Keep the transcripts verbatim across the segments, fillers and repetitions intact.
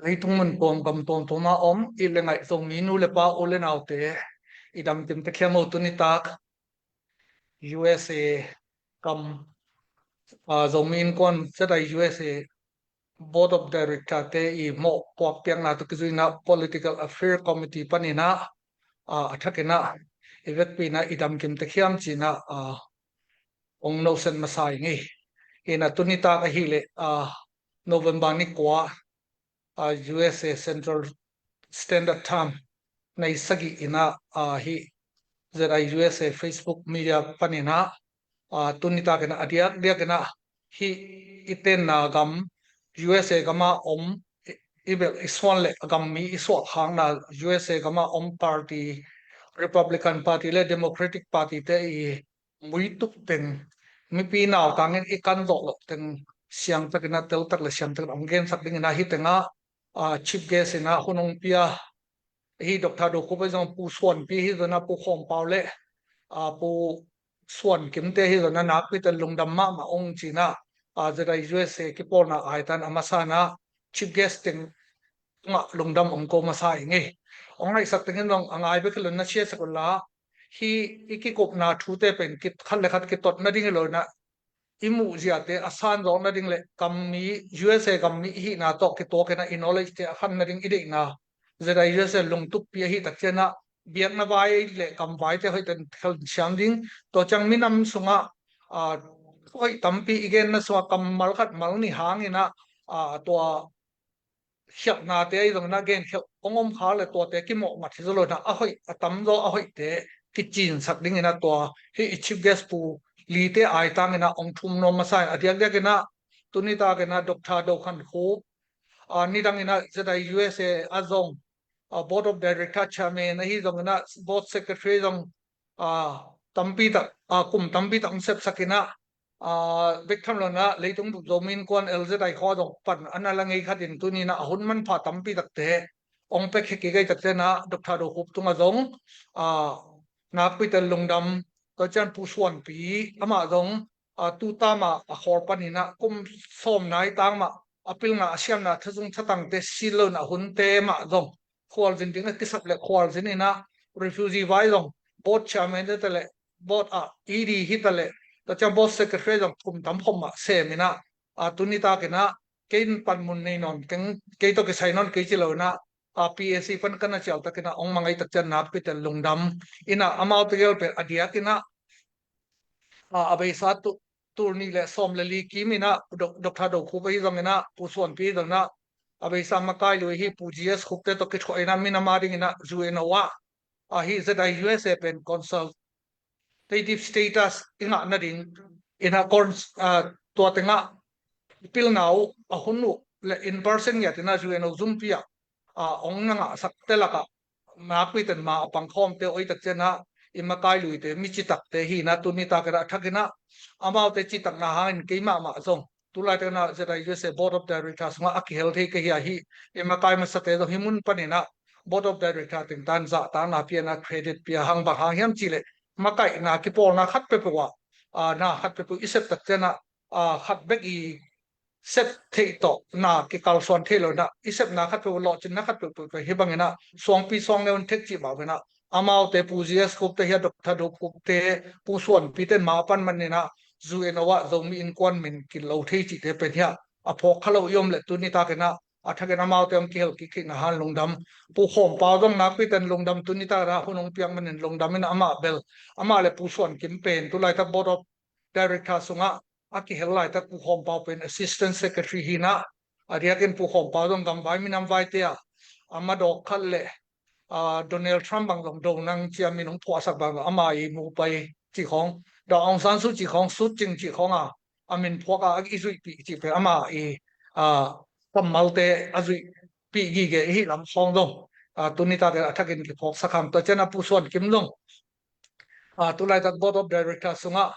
Leitung mun tuam gam tuamtuam ah om i le ngaih Zomi nu le pa u le naute, i dam kim te khiam o. Tuni tak U S A kam, ah, Zomi Innkuan Z I U S A Board of Director te i mawh puak piakna tawh kizuina Political Affair Committee paninah, ah, a thakinah i vekpina i dam kim te khiam cinah, ah, ong nosen masa i ngei. Ina tuni tak ahileh, ah, November ni kua, ah, U S A Central Standard Time nei sagih ina, ah, hi Z I U S A Facebook media panina, ah, tuni tak ina a diak diak ina hi i tenna gam U S A gama om i, i bel i suan le a gam mi i suak hangna U S A gama om party, Republican Party le Democratic Party te i muituk teng, mipi nautangin i kan zawh loh teng siangtakin a teltak le siangtakin a hong gensak dingin a hi tengah, ah, chief guest in a hun hong pia hi Doctor Do Khup ahi zong, Pu Suan Pi ahi zong a, Pu Khawm Pau le, ah, Pu Suan Kim te ahi zong a, nakpi te lungdam mahmah ong cina, ah, Z I U S A kipawlna ai tan a masa na chief guest teng tungah lungdam ong ko masa i ngei. Ong ngaihsak tengin zong a ngai bek hi lo na siasak uh la, hi i kikupna thute pen khat le khat kitot nading hi lo na, i muh ziate a san zawk nading le gam mi, U S A gam mi i hihna tawh kituak ina i knowledge te a khan nading i deihna Z I U S A lungtukpi ahi tak cianah biakna vai le gam vai te hoih ten khel siam ding. Tua ciang minam sungah, ah, hoih tampi i genna sungah kammal khat mal ni hangina, ah, tua khialhnate ahi zongin a genkhialh ong om khak le tuate kimawh mat hi zaw lo ina a hoih a tamzaw a hoihte kicinsak dingin a tua hi i chief guest Pu Li te ai tangin a ong thum nuam masa in a diakdiak ina tuni tak ina Doctor Do Khan Khup, ah, nidang ina Z I U S A a zong, ah, Board of Director Chairman ahi zongin a Board Secretary zong, ah, tampi tak, ah, kum tampi tak ong sepsak ina, ah, bek tham lo na leitung bup Zomi Innkuan L Z I khua zong pan ana la ngei khatin tuni na a hun manpha tampi takte ong pek hek i gai takte na Doctor Do Khup tunga zong, ah, nakpi te lungdam, tua cian Pu Suan Pi amah zong, ah, tu tama a khawl panina kum sawm nai tang mah a pilna a siamna thazung thatangte si lo na hunte mah zong khualzin ding a kisap le khualzin ina refugee vai zong board chairman te le board a E D hi ta le, tua ciang board secretary zong kum tam khawm mah sem ina, a, tuni tak ina kei in panmun nei nawn keng, kei tawh kisai nawn kei ci lo ina, a, P A C pan kan a cial tak ina ong mangai tak cian nakpi te lungdam ina amaute gel pen a diak ina, a, a beisa tu, tul nih le sawm le li kim ina Doc-, Doctor Do Khup ahi zong ina Pu Suan Pi ahi zong ina a beisa makai lui hi Pu G S Khup te tawh kithuah ina minam a ding ina U N O ah, a, hi Z I U S A pen consultative status i ngah nading ina cons-, a, tua tengah pilna uh a hun uh le in person ngiat ina U N O zumpi ah, a, ong na ngahsak te lakah nakpi ten ma a pangkhawmte oi tak cianah i makai luite mi citakte hi ina tuni tak ina a thak ina amaute citakna hangin kei mahmah zong tulai tak ina Z I U S A Board of Director sungah a kihel thei ka hi a hi i makai masate zong hi mun pan ina Board of Director teng tan zahtakna pia ina credit pia hang bang hang hiam cih leh makaihna kipawlna khat peuhpeuh ah, a, na khat peuhpeuh i sep tak cianah, a, khat bek i sep theih tawh na kikalsuan thei lo ina i sepna khat peuh lawhcinna khat peuhpeuh hi bang ina suangpi suang neun thek cih mah ina amaute Pu G S Khup te hi a Doctor Do Khup te Pu Suan Pi ten ma a pan man ina U N O ah Zomi Innkuan min kilo thei cihte pen hi a a phawk kha lo i om le tuni tak ina a thak ina amaute ong kihel kik theihna hang lungdam. Pu Khawm Pau zong nakpi ten lungdam tuni tak ina hun ong piak manin lungdam ina amah bel amah le Pu Suan Kim pen tulai tak Board of Director sungah a kihel laitak Pu Khawm Pau pen Assistant Secretary hi ina a diakin Pu Khawm Pau zong gamvai minam vaite ah a madawk khat le, a, Donald Trump bang zong do nang cia min hong phuahsak bang zong ama i mu pai cih khawng, Daw Aung San Suu cih khawng, Suu Cing cih khawng a a min phuak a i zuihpih cih pen ama i, a, kammalte a zuihpih gige i hih lam khawng zong, a, tuni tak a thakin kiphawksak ham. Tua cian a Pu Suan Kim zong, a, tulaitak Board of Director sungah,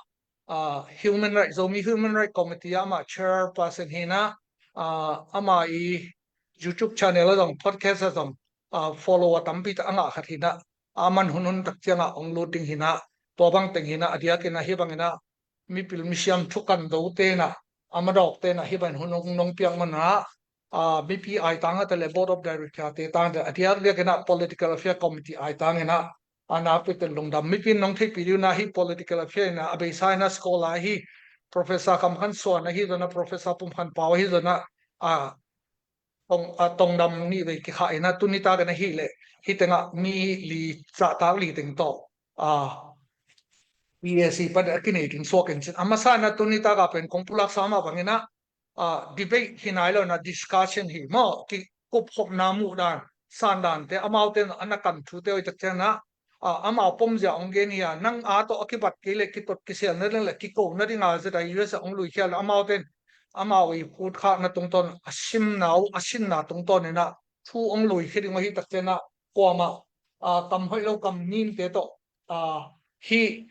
a, Human Rights, Zomi Human Rights Committee ah amah chairperson hi ina, a, ama i YouTube channel ah zong, podcast ah zong, a, follower tampi tak a ngah khat hi ina, a man hunhun tak ciangah ong lut ding hi ina, tua bang teng hi ina, a diakin a hi bang ina, mipil misiam thukan dote ina, a madawkte ina, hi bang hunhun nong piak man ina, ah, mipi ai tang a te le board of director te tang te a diak diak in ah political affair committee ai tang in ah, a nakpi te lungdam. Mipi in nong theihpih ding un ah hih political affair in ah a beisa in ah scholar ahi Professor Kam Khan Suan ahi zong ah, Professor Pum Khan Pau ahi zong ah, ah, tong, ah, tongdam nih vei kikhah in ah tuni tak in ah hih leh hih teng ah mi li, zahtak li teng tawh, ah, P A C pan a kinei ding suak in cin. A masa in ah tuni tak ah pen kong pulak sa mah bang in ah, ah, debate hi nai lo in ah discussion hi maw, kikup khopna muh dan, san dan te, amaute in a na kan thute uh i tak ciang ah, ah, amau pom zia hong gen hi a, nang a tawh a kibat kei leh kitot kisial nading leh kiko nading a Z I U S A hong luikhial leh amaute in amau i putkhakna tungtawn a simna uh, a sinna tungtawn in ah thu hong luikhia ding uh hi tak ciang ah kuamah, ah, kam hoih lo kam nimte tawh, ah, hih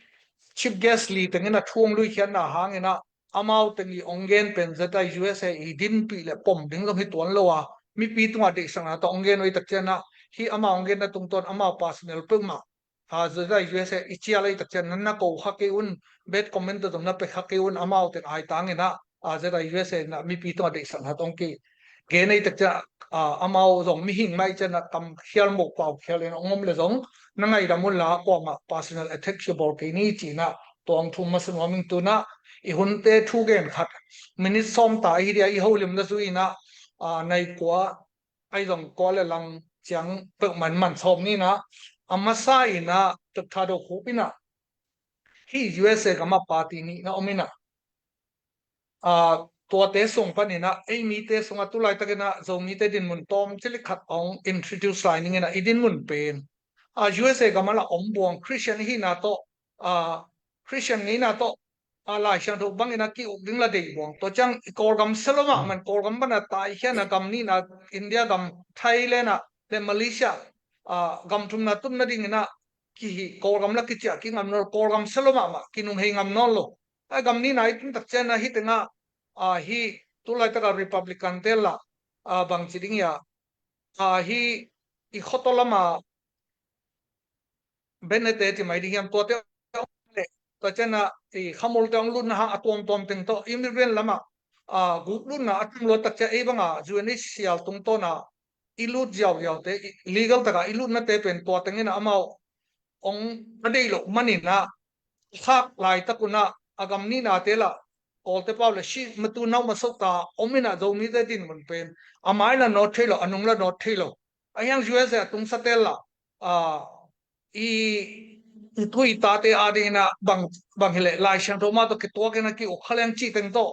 chief guest li teng in ah thu hong luikhiatna hang in ah amau teng i hong gen pen Z I U S A i dinpih leh pom ding zong hi tuan lo a, mipi tungah deihsakna tawh hong gen uh i tak ciang ah hih amau hong genna tungtawn amau personal peuhmah, ah, Z I U S A i cial a i tak ciang ah na ko kha kei un, bad comment tawh zong na pe kha kei un, amau teng ai tang in ah, ah, Z I U S A in ah mipi tungah deihsakna tawh hong ki gen a i tak ciang ah, ah, amau zong mihing mah i ciang ah kam khial mawh pau khial in hong om leh zong na ngaidam un la, kuamah personal attack hi bawl kei ni ci in ah tua hong thum masa nuam ing. Tu in ah i hunte thu gen khat minute sawm ta ahi dia i holim na zui in ah, ah, nai kua ai zong kua le lang ciang peuhmah in man sawm ni in ah, a masa in ah Doctor Do Khup in ah hih U S A gam ah party nih na om in ah, ah, tuate sung pan in ah ei mite sung ah tu laitak in ah Zomite dinmun tawm cilik khat hong introduce lai ning in ah i dinmun pen, ah, U S A gam ah la om buang Christian i hihna tawh, ah, Christian ngeina tawh, ah, Lai Siangtho bang in ah ki-uk ding la deih buang. Tua ciang i Kawlgam sia lo mahmah in, Kawlgam pan a taikhia in ah gam nihna India gam, Thailand ah le Malaysia, ah, gam thumna tun nading in ah kihi, Kawlgam la kiciah kingam nawn lo, Kawlgam sia lo mahmah, kinunghei ngam nawn lo. A gam nihna i tun tak ciang ah hih teng ah, ah, hih tu laitak ah Republican te la, ah, bang ci ding hiam, ah, hih i khuataw lam ah Bennett te ci mai ding hiam, tuate hong leh, tua ciang ah i Khamul te hong lutna hang a tuamtuam teng tawh immigrant lam ah, ah, guk lutna a tam lua tak ciang ei bang ah U N H C R tungtawn ah i lut ziauziau te, i legal tak ah i lutna te pen tua teng in ah amau hong a deih loh man in ah, khak laitak un ah a gam nihna te la Kawlte pau le si matu nau maso ta om in ah Zomite dinmun pen a mai la nawt thei lo, a nung la nawt thei lo. A hiang U S A a tungsa te la, ah, i, i tu i tate a ding in ah bang, bang hi leh Lai Siangtho mah tawh kituak in ah ki-uk kha leng cih teng tawh,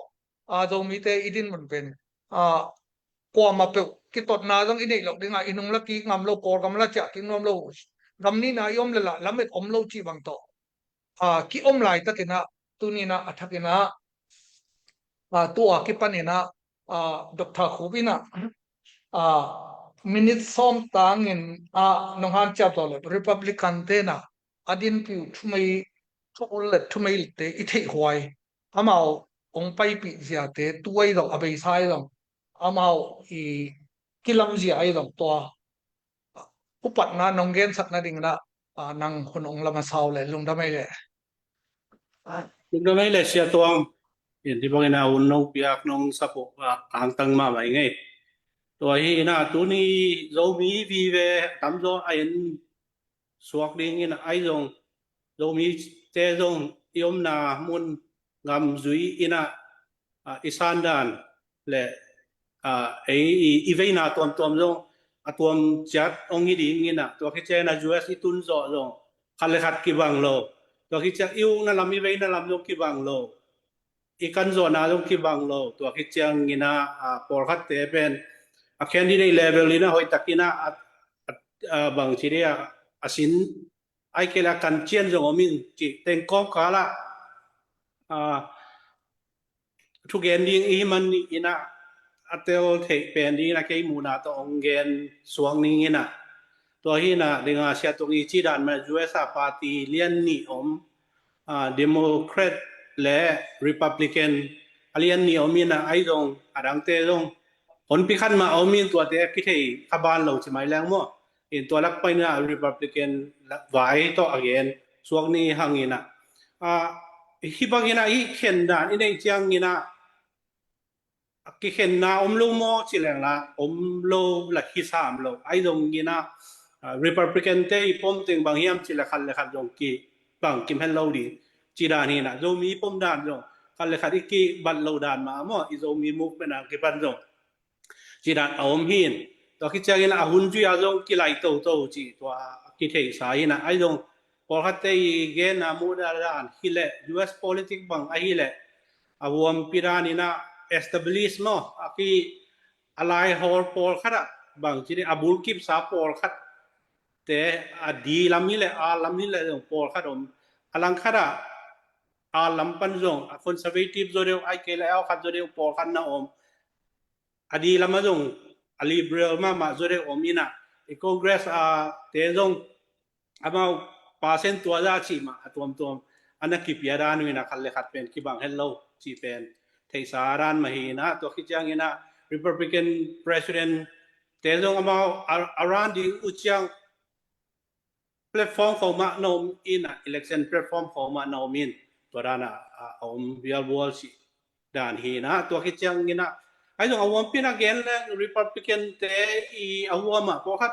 ah, Zomite i dinmun pen, ah, kuamah peuh kitotna zong i neih loh ding ah i nung la kik ngam lo, Kawlgam la ciah kik nuam lo, gam nihna i om le la lamet om lo cih bang tawh, ah, ki-om laitak in ah tuni in ah a thak in ah, ah, tu a kipan in ah, ah, Doctor Khup in ah, ah, minute sawm tang in ah nong hanciam zawh leh Republican te in ah a dinpih uh thumei, thu ul le thumei te i theihhuai, amau hong paipih ziate tu ahi zong, a beisa ahi zong, amau i kilamzia ahi zong, tua upatna nong gensak nading in ah, ah, nang hun hong la masa uh leh lungdam ei leh. Lungdam ei leh Sia Tuang. In hih bangin a hun nong piak nong support a tangtang mahmah ing ei. Tua hi in ah tuni Zomi vive tamzaw a en suak ding in ah ahi zong, Zomite zong i omna mun gam zui in ah, ah, i sandan le, ah, ei i, i veina tuamtuam zong a tuam ciat hong hi ding in ah, tua khit ciang in ah U S i tun zawh zong khat le khat kibang lo. Tua khit ciang i ukna lam i veina lam zong kibang lo. I kan zawhna zong kibang lo. Tua khit ciang in ah, ah, pawlkhatte pen a candidate level in ah hoih tak in ah, a, a, a bang ci ding a, a sin ai kei leh a kan cian zong om in cih teng kawmkal ah, ah, thugen ding i hih man in ah a tel theih pen ding in ah kei muhna tawh hong gen suak ning in ah. Tua hi in ah ding a Sia Tuang i cih dan mah U S A party lian nih om, ah, Democrat le Republican a lian nih om in ah ahi zong a dangte zong honpi khat mah om in tuate a kithei kha ban lo ci mai leng maw. In tua lak pan in ah Republican vai tawh a gen suak ni hang in ah. Ah, hih bang in ah hih khen dan i neih ciang in ah kikhenna om lo maw ci leng la om lo la hi sam lo. Ahi zongin ah, ah, Republican te i pom teng bang hiam ci le khat le khat zong ki bang kim hen lo ding ci dan hi na. Zomi pom dan zong khat le khat i ki bat lo dan mah maw, i Zomi movement a kipan zong ci dan a om hi in. Tua khit ciangin a hun zui a zong kilai toto ci tua kitheihsa hi na. Ahi zong pawlkhatte i genna muhna dan hi leh U S politics bang ahi leh a huampi dan in ah establish maw, a ki a laihawl pawlkhat ah bang ci ding, a bulkipsa pawlkhat te a di lam hi leh a lam hi leh zong pawlkhat om. A langkhat ah a lam pan zong a conservative zaw deuh, ai kei leh a khat zaw deuh pawlkhat na om. A di lam ah zong a liberal mahmah zaw deuh om in ah, i Congress a te zong amau percent tua za cih mah a tuamtuam a na kipia dan uh in ah khat le khat pen kibang het lo cih pen theihsa dan mah hi in ah. Tua khit ciangin ah Republican president te zong amau a, a run ding uh ciang platform khawng mah na om in ah, election platform khawng mah na om in, tua dan ah a om vialvual cih dan hi na. Tua khit ciangin ah ahi zong a huampi in a gen leng Republican te i a huam ah pawlkhat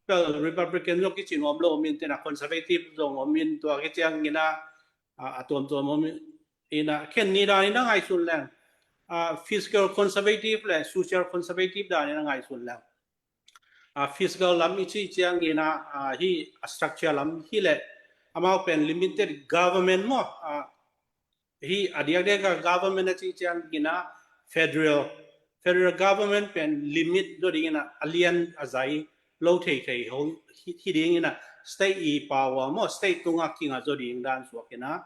pel Republican zong kici nuam lo om in, te in ah conservative zong om in, tua khit ciangin ah a, a tuamtuam om in ah, khen ni dan in a ngaihsun leng, ah, fiscal conservative le social conservative dan in a ngaihsun leng, ah, fiscal lam i cih ciangin ah, ah, hi a structure lam hi leh amau pen limited government maw, ah, hi a diakdiak a government a cih ciangin ah federal, federal government pen limit zaw ding in ah a lian a zai lo theithei ho hi, hi ding in ah state i power maw, state tungah kinga zaw ding dan suak in ah,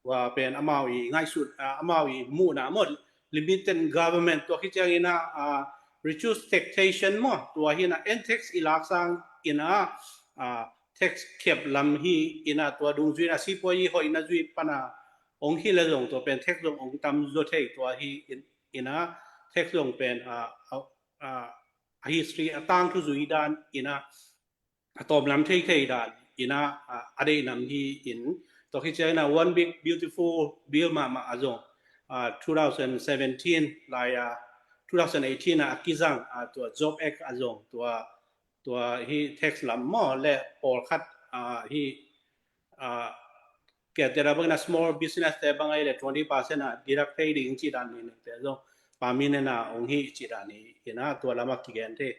tua pen amau i ngaihsut, ah, amau i muhna maw, limited government. Tua khit ciangin ah, ah, reduce taxation maw, tua hi in ah en tax i laksang in ah, ah, tax cap lam hi in ah tua dungzui in ah sipuai i hoihna zui pan a ong hi leh zong tua pen tax zong ong tam zaw thei tua hi in, in ah tax zong pen, ah, ah, ah, a history a tangthu zui dan in ah a tawm lam theithei dan in ah, ah, a deih nam hi in. Tua khit ciangin ah One Big Beautiful Bill mahmah a zong, ah, two thousand seventeen lai a, two thousand eighteen a kizang, ah, tua Job Act a zong tua, tua hi tax lam maw le pawlkhat, ah, hi, ah, kiate da bangin ah small business te bang ahi leh twenty percent ah deduct thei ding ci dan ni te zong permanent ah ong hi ci dan hi in ah tua lam ah kigen thei.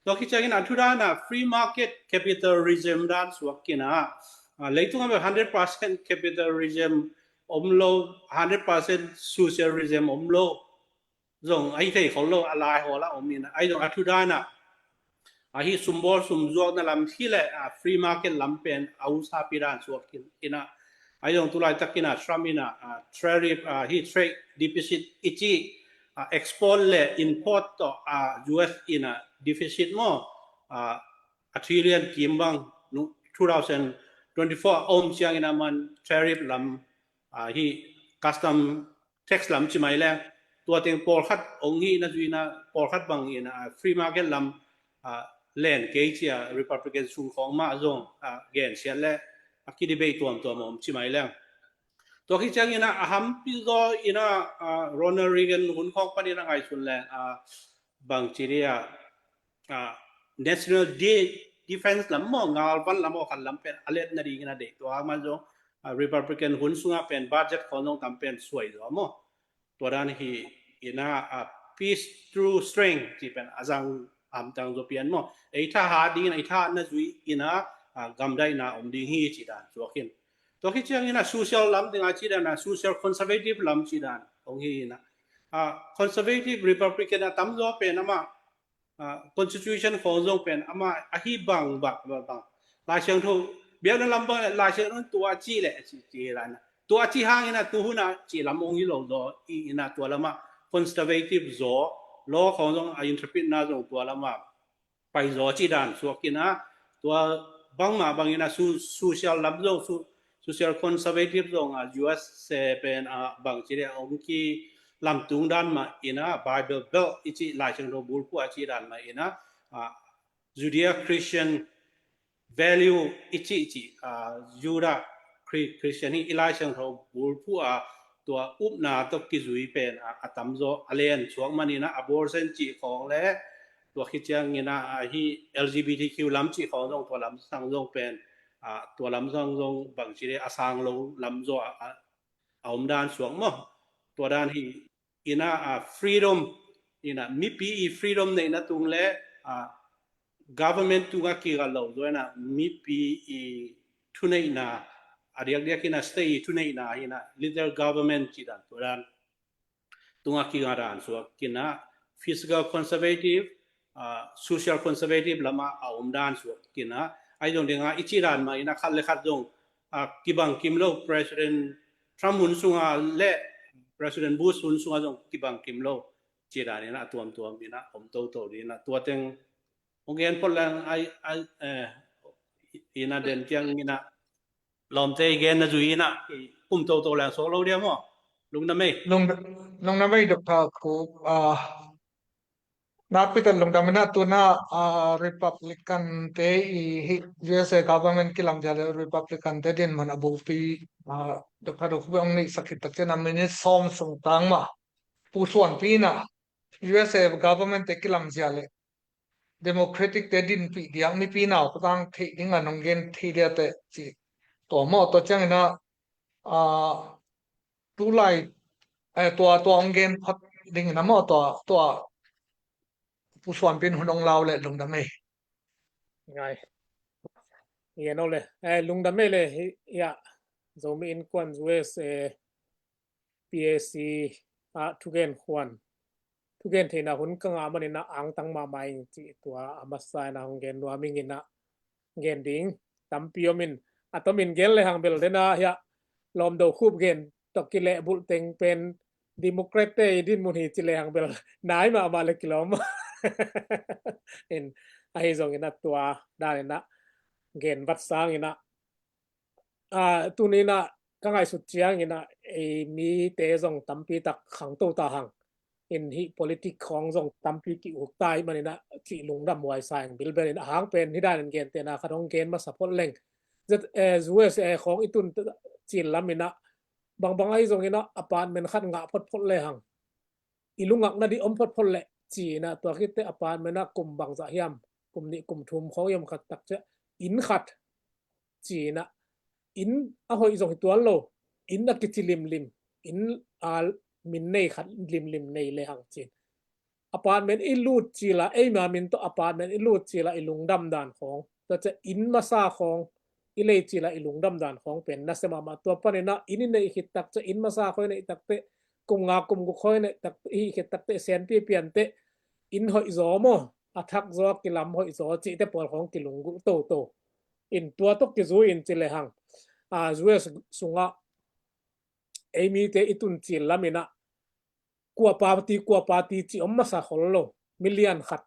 Tua khit ciangin a thu dan ah free market capitalism dan suak in ah, ah, leitung ah bel hundred percent capitalism om lo, hundred percent socialism om lo zong ahi thei khol lo, a laihawl ah om in ah, ahi zong a thu dan ah, ah, hi sumbawl sumzuakna lam hi leh, ah, free market lam pen a usapi dan suak in, in ah, ahi zong tulaitak in ah Trump in ah, ah, tariff, ah, hi trade deficit i cih, ah, export le import tawh, ah, U S in ah deficit maw, ah, a trillion kim bang nu, two thousand twenty-four a om ciangin ah man tariff lam, ah, hi custom tax lam ci mai leng, tua teng pawlkhat ong hihna zui in ah pawlkhat bang in ah free market lam, ah, len kei ci a Republican sung khawng mah zong, ah, gensiat le a kidebate tuamtuam om ci mai leng. Tua khit ciangin ah a hampi zaw in ah, ah, Ronald Reagan hun khawng pan in a ngaihsun leng, ah, bang ci ding ah, ah, national de-, defense lam maw, ngalvan lam aw khat lam pen a let nading in a deih, tua man zong, ah, Republican hun sungah pen budget khawng zong tam pen suai zaw maw. Tua dan hi in ah, ah, peace through strength ci pen a zang hamtang zaw pian maw. Ei thahat ding in ah, ei thahatna zui in ah, ah, gamdaihna om ding hi ci dan suak in. Tua khit ciangin ah social lam ding ah ci dan ah social conservative lam ci dan ong hi in ah, ah, conservative Republican a tam zaw pen amah, ah, constitution khawng zong pen amah ahi bang, bang, bang, bang. Lai Siangtho biakna lam bang Lai Siangtho tua ci leh ci, ci dan ah, tua ci hang in ah tu hun ah ci lam ong hi lo zaw in ah tua lam ah conservative zaw, law khawng zong a interpret na zong tua lam ah pai zaw ci dan suak in ah, tua bangmah bang in ah su-, social lam zong su-, social conservative zong ah U S se pen ah bang ci ding ah ong kilamtung dan mah in ah Bible Belt i cih Lai Siangtho bulphuh a ci dan mah in ah, ah, Judeo Christian value i cih, cih, ah, Judah Chri-, Christian hi i Lai Siangtho bulphuh a tua upna tawh kizui pen a, a tamzaw a len suak manin ah abortion cih khawng le tua khit ciangin ah a hi L G B T Q lam cih khawng zong tua lam sang zong pen a, tua lam sang zong bangci le a sang lo lam zaw a, a, a om dan suak maw? Tua dan hi in ah a, freedom in ah mipi i freedom neihna tung le a, government tungah kigal lo zaw in ah mipi i thuneihna a diakdiak in ah state i thuneihna hi in ah little government cih dan tua dan tungah kigal dan suak in ah physical conservative, a, social conservative lamah a om dan suak in ah ahi zong ding ah i cih dan mah in ah khat le khat zong a, kibang kim lo President Trump hun sungah le President Bush hun sungah zong kibang kim lo cih dan in ah a tuamtuam in ah om toto ding in ah tua teng hong gen phot leng ai ai eh, in ah den kiang in ah lawmte i gen na zui in ah kum toto leng suak lo dia maw? Lungdam ei. Lung, lungdam ei, Doctor Kup. Ah, nakpi tak lungdam in ah tu in ah, ah, Republican te i hi U S A government kilamzia le Republican te dinmun a bulpi, ah, Doctor Kup hong neihsak khit tak ciang a minute sawm sung tang mah pusuanpi in ah U S A government te kilamzia le Democratic te dinpih diak mipi nau kutang theih ding a nong gen thei dia teh ci. Tua maw tua ciangin ah, ah, tulai, eh, tua, tua hong gen phot ding in ah maw tua, tua pusuanpi in hun hong lau le lungdam ei. Ngai. Ngai no le. Eh, lungdam ei le hi, ya. Zomi Innkuan U S A P A C ah thugen khuan thugen theihna hun ka ngah manin ah angtang mahmah ing cih tua a masa in ah hong gen nuam ing in ah gen ding tampi om in a tomin gen le hang bel den ah hiah lawm do khup gen tawh kilehbulh teng pen Democrat te i dinmun hi ci le hang bel nai mahmah le kilawm in ahi zongin ah tua dan in ah gen vat sang in ah a, tuni in ah ka ngaihsut ciangin ah ei mite zong tampi tak khangto ta hang in hih politic khawng zong tampi ki-uk ta ih manin ah cih lungdam huai sa ing bilbel in a hang pen hih dan in gentehna khat hong gen masa phot leng Z, eh, U S A khawng i tun cil lam in ah bangbang ahi zongin ah apartment khat ngah photphot le hang i lungakna dih om photphot leh ci in ah tua khit teh apartment ah kum bangzah hiam kum nih kum thum khawng i om khat tak ciah inn khat ci in ah inn a hoih zong hi tuan lo inn a kici limlim inn a min nei khat limlim nei le hang ci in apartment i lut cil a eima min tawh apartment i lut cil a i lungdam dan khawng tua ciah inn masa khawng i lei cil a i lungdam dan khawng pen nasia mahmah tua panin ah inn i neih khit tak ciah inn masa khawng i neih tak teh kum nga kum guk khawng i neih tak i hih khit tak teh senpi pian teh inn hoih zaw maw a thak zaw a kilam hoih zaw cih teh pawl khawng kilunggulh toto in tua tawh kizui in ci le hang a U S sungah ei mite i tun cil lam in ah kua party kua party cih om masa khol lo milian khat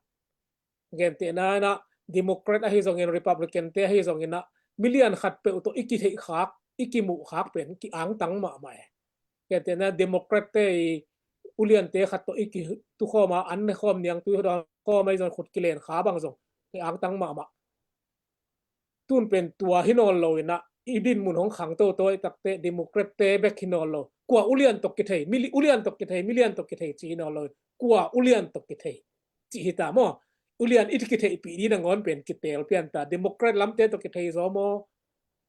gentehna in ah Democrat ahi zongin Republican te ahi zongin ah milian khat peuh tawh i kitheih khak i kimuh khak pen ki angtang mahmah e. Gentehna Democrat te i ulian te khat tawh i kitukhawm a an ne khawm niang tui khawm ahi zong khut kilen kha bang zong ki angtang mahmah. Tun pen tua hi nawn lo in ah i dinmun hong khangto tawi tak teh Democrat te bek hi nawn lo kua ulian tawh kithei mili ulian tawh kithei milian tawh kithei ci hi nawn lo kua ulian tawh kithei ci hi ta maw? Ulian i kitheihpih dih nangawn pen kitel pian ta Democrat lamte tawh kithei zaw maw?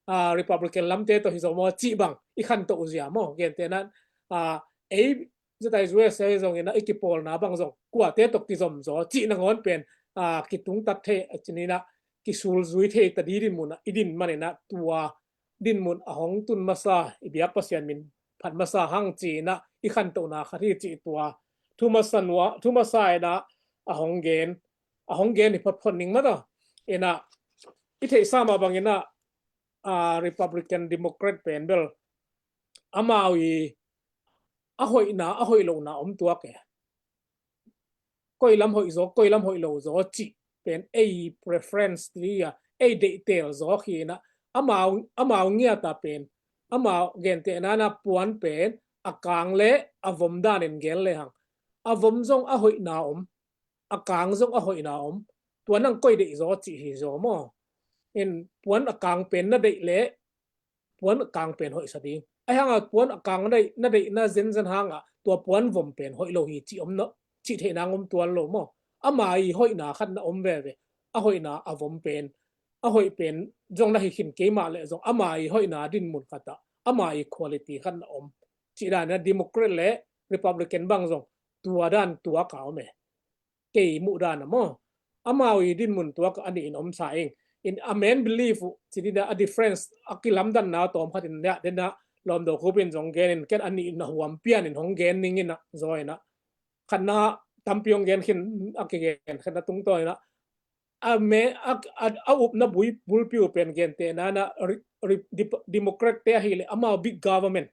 A, Republican lamte tawh hi zaw maw cih bang i khanto uh zia maw? Gentehna a ei Zetai U S A zongin ah i kipawlna bang zong kuate tawh kizom zaw cih nangawn pen a kitungtat thei a cinin ah kisulzui thei ta dih dinmun ah i din manin ah tua dinmun a hong tun masa i biak Pasian min phat masa hang ci in ah i khantohna khat hi cih tua thu masa nua thu masa in ah a hong gen a hong gen hi photphot ning mata in ah i theihsa mah bangin ah a Republican Democrat pen bel amau i a hoihna a hoih lohna om tuak e. Koi lam hoih zaw koi lam hoih lo zaw cih pen ei preference ti a ei deihtel zaw khi in ah amau amau ngiat a pen amau gentehna in ah puan pen a kang le a vom dan in gen le hang a vom zong a hoihna om a kang zong a hoihna om tua nang koi deih zaw cih hi zaw maw? In puan a kang pen na deih le puan a kang pen hoihsa ding Ahi hanga puan a kang na deih, na deihna zenzen hanga tua puan vom pen hoih lo hi cih om na, cih theihna om tuan lo maw? Ama i hoihna khat na om veve. A hoihna a vom pen, a hoih pen zong na hi khin keimah leh zong ama i hoihna dinmun khatah ama i quality khat na om. Cih dan a Democrat le Republican bang zong tua dan tua ka om e. Kei muh dan a maw? Amau i dinmun tuak a nih in om sa ing. In a main belief uh, ci dina a difference a kilamdanna tawm khat in nia dena lawmdo khupin zong gen in ken a nih in a huam pian in hong gen ning ina zaw ina. Khatna tampi hong gen khin a kigen khatna tungtawn ina. A me a, a, a upna bui bulpi uh pen gente nana ri, ri, dip, democrat te ahileh amau big government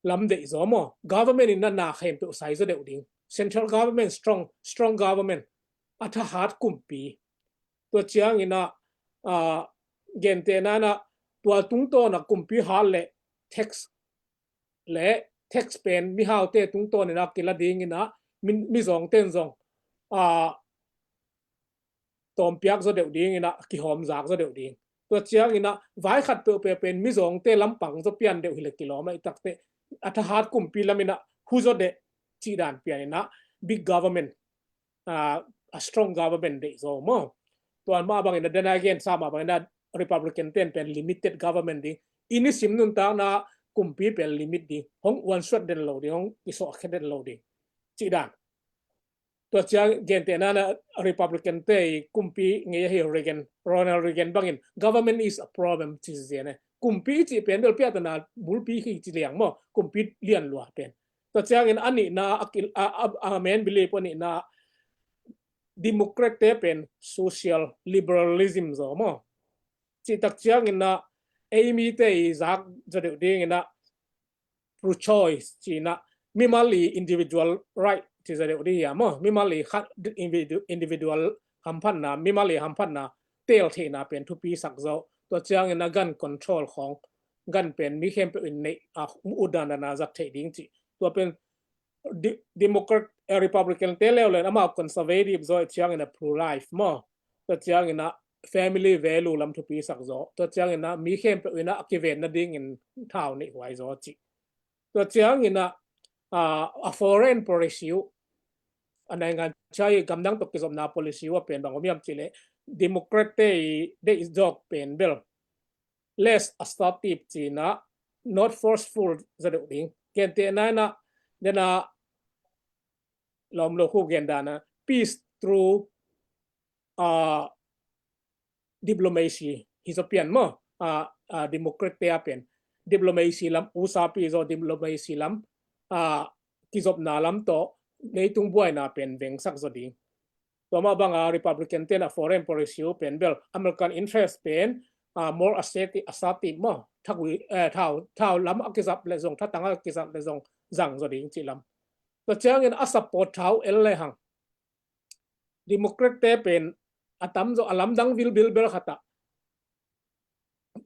lam deih zaw maw? Government in na na khempeuh sai zaw deuh ding. Central government strong, strong government. A thahat kumpi. Tua ciangin a, a, gente nana tua tungtawn a kumpi hal le tax le tax pen mihaute tungtawn in a kila dingin a mi, mizawngten zong a tawmpiak zaw deuh dingin a kihawm zak zaw deuh ding. Tua ciangin a vai khat peuhpeuh pen mizawngte lampang zaw pian deuh hileh kilawm a i takte a thahat kumpi lamin a hu zaw deuh cih dan pian in a big government, a, a strong government deih zaw maw? Tua mah bangin a dena gen sa mah bangin a Republican ten pen limited government ding. I nisim nuntakna kumpi pen limit ding. Hong uansuat den lo ding, hong kisawhkhe den lo ding. Cih dan. Tua ciang gente nana Republican te i kumpi ngei ahi Reagan, Ronald Reagan bangin government is a problem ci zian e. Kumpi cih pen bel piatana bulpi hi ci liang maw? Kumpi lian lua pen. Tua ciangin a nihna a, a, a, a main belief a nihna Democrat te pen social liberalism zaw maw? Cih tak ciangin a eimi te i zak zaw deuh dingin a pro-choice cih na mimal i individual right ci zaw deuh ding hi a maw? Mimal i khat individu, individual hamphatna, mimal i hamphatna tel theihna pen thupi sak zaw. Tua ciangin a gun control khawng, gun pen mi khempeuh in neih a mu dandan a zat theih ding cih. Tua pen de, Democrat, eh, Republican te leuleu in amau conservative zaw ciangin a pro-life maw? Tua ciangin a family value lam thupi sak zaw. Tua ciangin a mi khempeuh in a kiven nadingin thau neih huai zaw cih. Tua ciangin a, a, a foreign policy uh, a naingan chai gamdang tawh kizopna policy uh a pen bang om hiam cih leh Democrat te i deih zawk pen bel less assertive cih na, not forceful zaw deuh ding. Gente nana dena lawmlo khu gen dana peace through, a, diplomacy hi zaw pian maw? A, a, Democrat te a pen diplomacy lam usapi zaw, diplomacy lam, a, kizopna lam tawh leitung buaina pen vengsak zaw ding. Tua mah banga Republican ten a foreign policy uh pen bel American interest pen, a, more assertive, assertive maw? Thagui, eh, thau, thau lam a kizap le zong, thatang a kizap le zong zang zaw ding cih lam. Tua ciangin a support thau el le hang Democrat te pen a tamzaw a lamdang vilbil bel khatah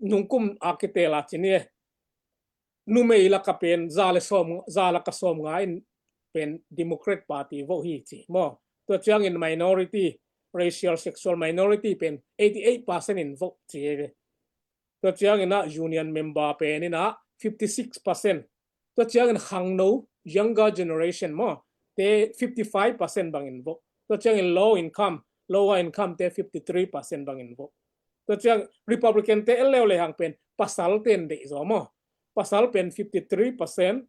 nungkum a kitela cini e. Numei laka pen za le sawm, za laka sawm nga in pen Democrat Party vote hi ci maw? Tua ciangin minority, racial, sexual minority pen eighty eight percent in vote ci e. Tua ciangin a union member pen in a fifty six percent. Tua ciangin khangno, younger generation maw, te fifty five percent bangin vote. Tua ciangin low income, lower income te fifty three percent bangin vote. Tua ciang Republican te el leuleu hang pen pasal ten deih zaw maw? Pasal pen fifty three percent.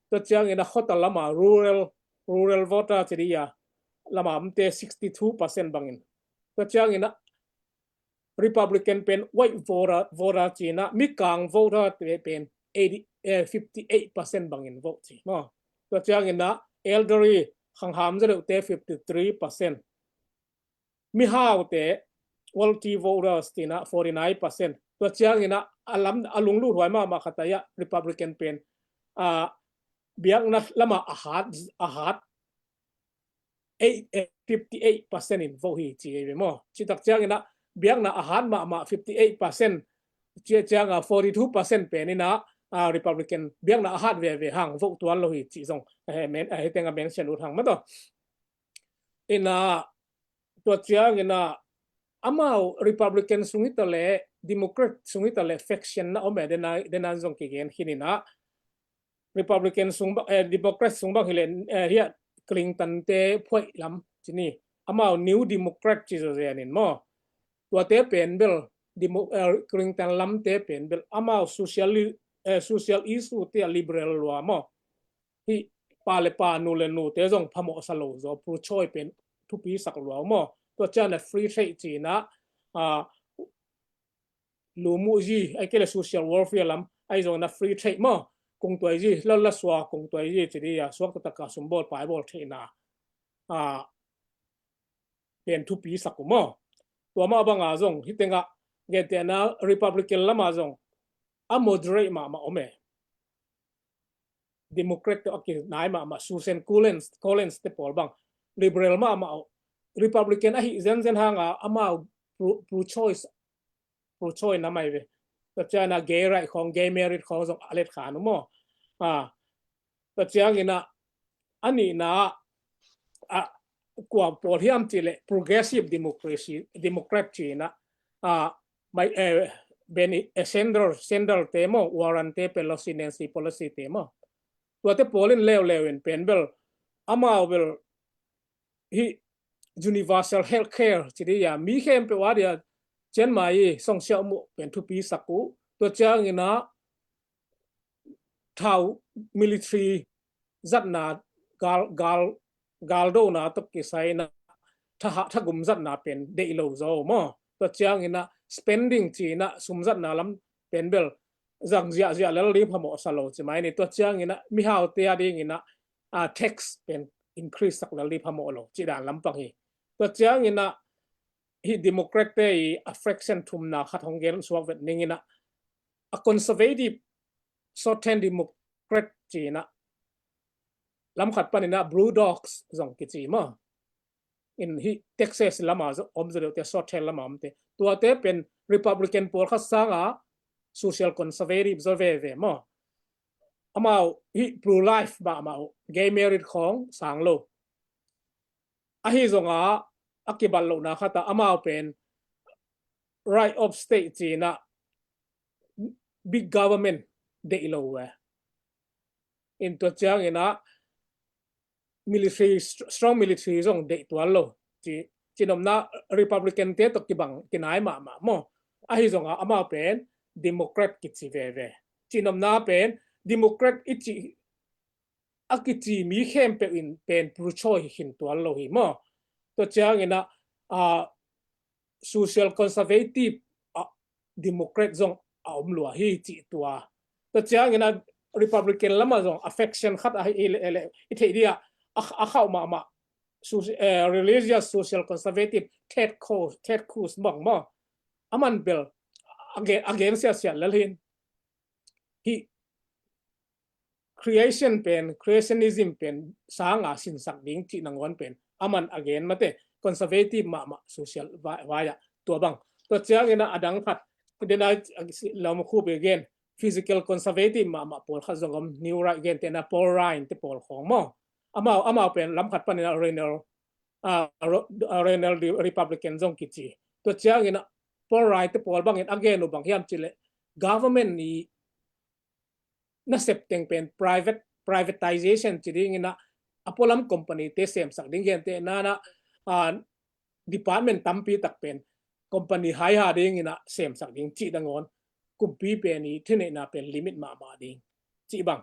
Tua ciangin a khuata lama rural, rural voter ci dih a lama omte sixty two percent bangin. Tua ciangin a Republican pen white voter, voter ci na, mikang voter te pen eighty, eh, fifty eight percent bangin vote ci maw? Tua ciangin a elderly, khangham zaw deuhte fifty three percent. Mihaute, wealthy voters ci na, forty nine percent. Tua ciangin a a lam a lunglut huai mahmah khat a Republican pen, a, biakna lama a hat, a hat eight, eh, fifty eight percent in vote hi ci ei ve maw? Citak ciangin a biakna a hat mahmah fifty eight percent, cia cianga forty two percent pen in a, a, Republican biakna a hat veve hang vote tuan lo hi ci zong, eh, men, eh, hiteng a mention ut hang mah tawh. In a, tua ciangin a amau Republican sung hi ta leh Democrat sung hi ta leh faction na om e, dena, dena zong kigen khin inah Republican sung bang, eh, Democrat sung bang hi leh, eh, hiah Clinton te phuaih lam ci ni, amau New Democrat ci zaw zen in maw. Tuate pen bel Demo-, eh, Clinton lamte pen bel amau social, eh, social issue te a liberal lua maw. Hih pa le pa, nu le nu te zong phamawhsa lo zaw, pro-choice pen thupi sak lua maw. Tua ciang a free trade ci inah, ah, lumuh zi, ahih kei leh social welfare lam, ahi zongin a free trade maw. Kungtuai zi, lal la sua kungtuai zi ci dih a, suak taktak a sumbawl paibawl theihna, ah, pen thupi sak uh maw. Tua mah banga zong hih tengah gentehna Republican lama zong a moderate mahmah om e. Democrat tawh a kinai mahmah Susan Collins, Collins te pawl bang liberal mahmah uh. Republican ahi zenzen hanga amau pro-, pro-choice, pro-choice na mai ve. Tua ciang a gay right khawng, gay marriage khawng zong a let khan uh maw. Ah, tua ciang inah a nihna ah, kua pawl hiam cih leh progressive democracy, Democrat ci inah, ah, mai, eh, Bernie, eh, Sanders, Sanders te maw, Warren te, Pelosi, Nancy Pelosi te maw. Tuate pawl in leuleu in pen bel, amau bel hih universal health care ci dih a, mi khempeuh a dia cian mai i songsiah muh pen thupi sak uh. Tua ciang inah thau military zatna, gal, gal, galdona tawh kisai inah thaha, thagum zatna pen deih lo zaw maw. Tua ciang inah spending ci inah sum zatna lam pen bel zang ziahziah lel ding phamawhsa lo ci mai ni. Tua ciang inah mihaute a ding inah, ah, tax pen increase sak lel ding phamawh lo ci dan lampang hi. Tua ciang inah hih Democrat te i a faction thumna khat hong gen suak vet ning inah, a conservative, short-term Democrat ci inah, lam khat pan inah Blue Dogs zong kici maw. In hih Texas lama zong om zaw deuh te, short-term lama om te. Tuate pen Republican pawl khat sanga social conservative zaw veve maw. Amau hih pro-life mahmah uh, gay marriage khawng sang lo. Ahi zonga a kibat lohna khat ah amau pen right of state ci inah big government deih lo uh e. In tua ciang inah military, str-, strong military zong deih tuan lo. Ci, cinopna Republican te tawh kibang kinai mahmah maw. Ahi zonga amau pen Democrat kici veve. Cinopna pen Democrat i cih a kici mi khempeuh in pen pro-choice hi khin tuan lo hi maw. Tua ciang inah, ah, social conservative, ah, Democrat zong a om lua hi cih tua. Tua ciang inah Republican lama zong a faction khat ahi i le, le, i theih dih a, a, a khauh mahmah, so-, eh, religious social conservative Ted Cruz, Ted Cruz bang maw. Aman bel a gen, a gen siasia lel hin. Hih creation pen, creationism pen sanga sinsak ding cih nangawn pen aman a gen mate, conservative mahmah social vai, vai ah tua bang. Tua ciang inah a dang khat, dena lam khup i gen, physical conservative mahmah pawl khat zong om, New Right gentehna Paul Ryan te pawl khawng maw. Amau, amau pen lam khat pan inah renal, ah, ro-, ah, renal Republican zong kici. Tua ciang inah Paul Ryan te pawl bangin a gen uh bang hiam cih leh government i nasep teng pen private, privatization ci ding inah a pualam company te semsak ding, gentehna inah, ah, department tampi tak pen company haiha ding inah semsak ding cih nangawn, kumpi pen i thuneihna pen limit mahmah ding cih bang.